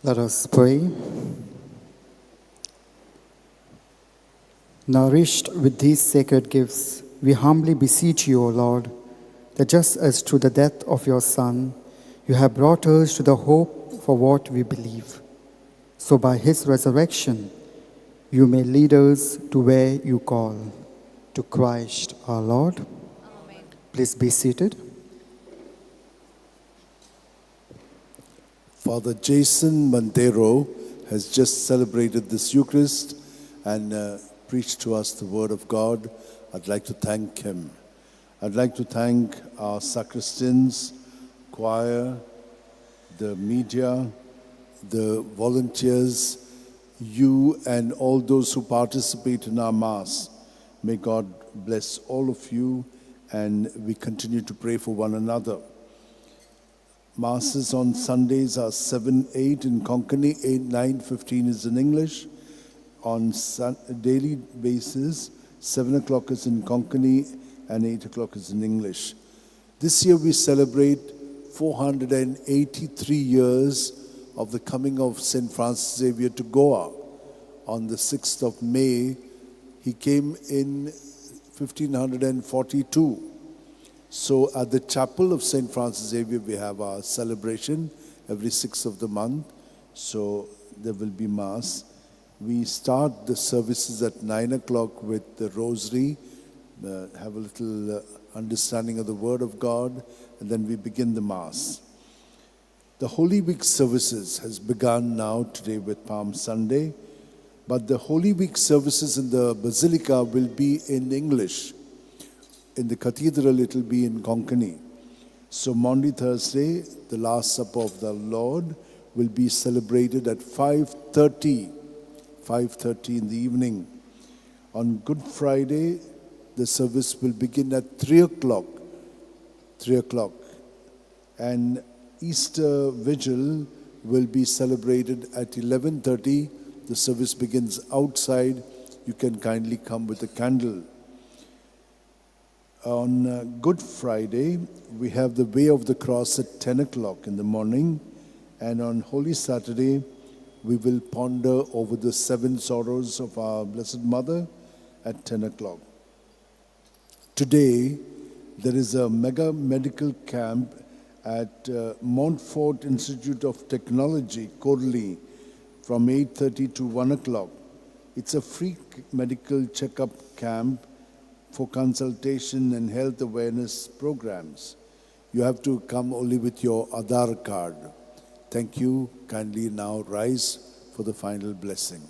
Let us pray. Nourished with these sacred gifts, we humbly beseech you, O Lord, that just as through the death of your Son, you have brought us to the hope for what we believe, so by his resurrection, you may lead us to where you call, to Christ our Lord. Amen. Please be seated. Father Jason Montero has just celebrated this Eucharist and preached to us the Word of God. I'd like to thank him. I'd like to thank our sacristans, choir, the media, the volunteers, you and all those who participate in our Mass. May God bless all of you, and we continue to pray for one another. Masses on Sundays are 7, 8 in Konkani, 8, 9, 15 is in English. On daily basis, 7 o'clock is in Konkani and 8 o'clock is in English. This year we celebrate 483 years of the coming of St. Francis Xavier to Goa. On the 6th of May, he came in 1542. So at the chapel of St. Francis Xavier, we have our celebration every 6th of the month. So there will be Mass. We start the services at 9 o'clock with the rosary, have a little understanding of the Word of God, and then we begin the Mass. The Holy Week services has begun now today with Palm Sunday, but the Holy Week services in the Basilica will be in English. In the cathedral, it will be in Konkani. So Maundy Thursday, the Last Supper of the Lord, will be celebrated at 5:30 in the evening. On Good Friday, the service will begin at 3 o'clock. And Easter Vigil will be celebrated at 11:30. The service begins outside. You can kindly come with a candle. On Good Friday, we have the Way of the Cross at 10 o'clock in the morning. And on Holy Saturday, we will ponder over the seven sorrows of our Blessed Mother at 10 o'clock. Today, there is a mega medical camp at Montfort Institute of Technology, Korli, from 8:30 to 1 o'clock. It's a free medical checkup camp for consultation and health awareness programs. You have to come only with your Aadhaar card. Thank you. Kindly now rise for the final blessing.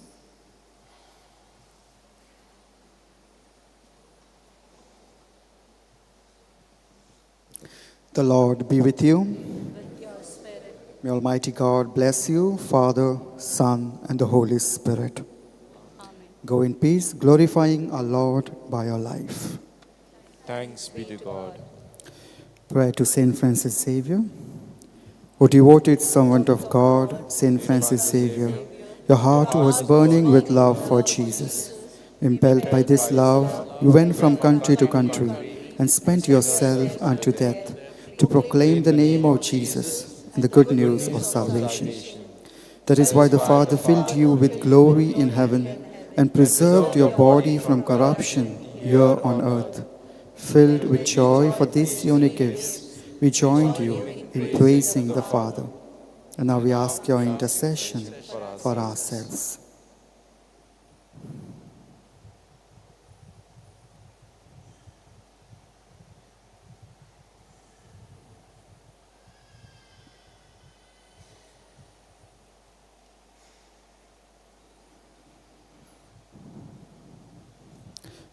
The Lord be with you. With your spirit. May Almighty God bless you, Father, Son, and the Holy Spirit. Amen. Go in peace, glorifying our Lord by your life. Thanks be to God. Prayer to Saint Francis Xavier. O devoted servant of God, Saint Francis Xavier, your heart was burning with love for Jesus. Impelled by this love, you went from country to country and spent yourself unto death to proclaim the name of Jesus and the good news of salvation. That is why the Father filled you with glory in heaven and preserved your body from corruption here on earth. Filled with joy for these unique gifts, we joined you in praising the Father. And now we ask your intercession for ourselves.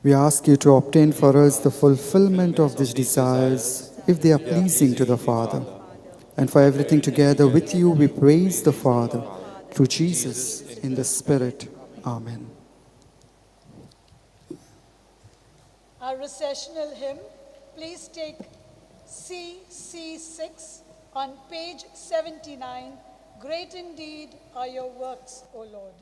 We ask you to obtain for us the fulfillment of these desires, if they are pleasing to the Father. And for everything together with you, we praise the Father, through Jesus, in the Spirit. Amen. Our recessional hymn, please take CC6 on page 79. Great indeed are your works, O Lord.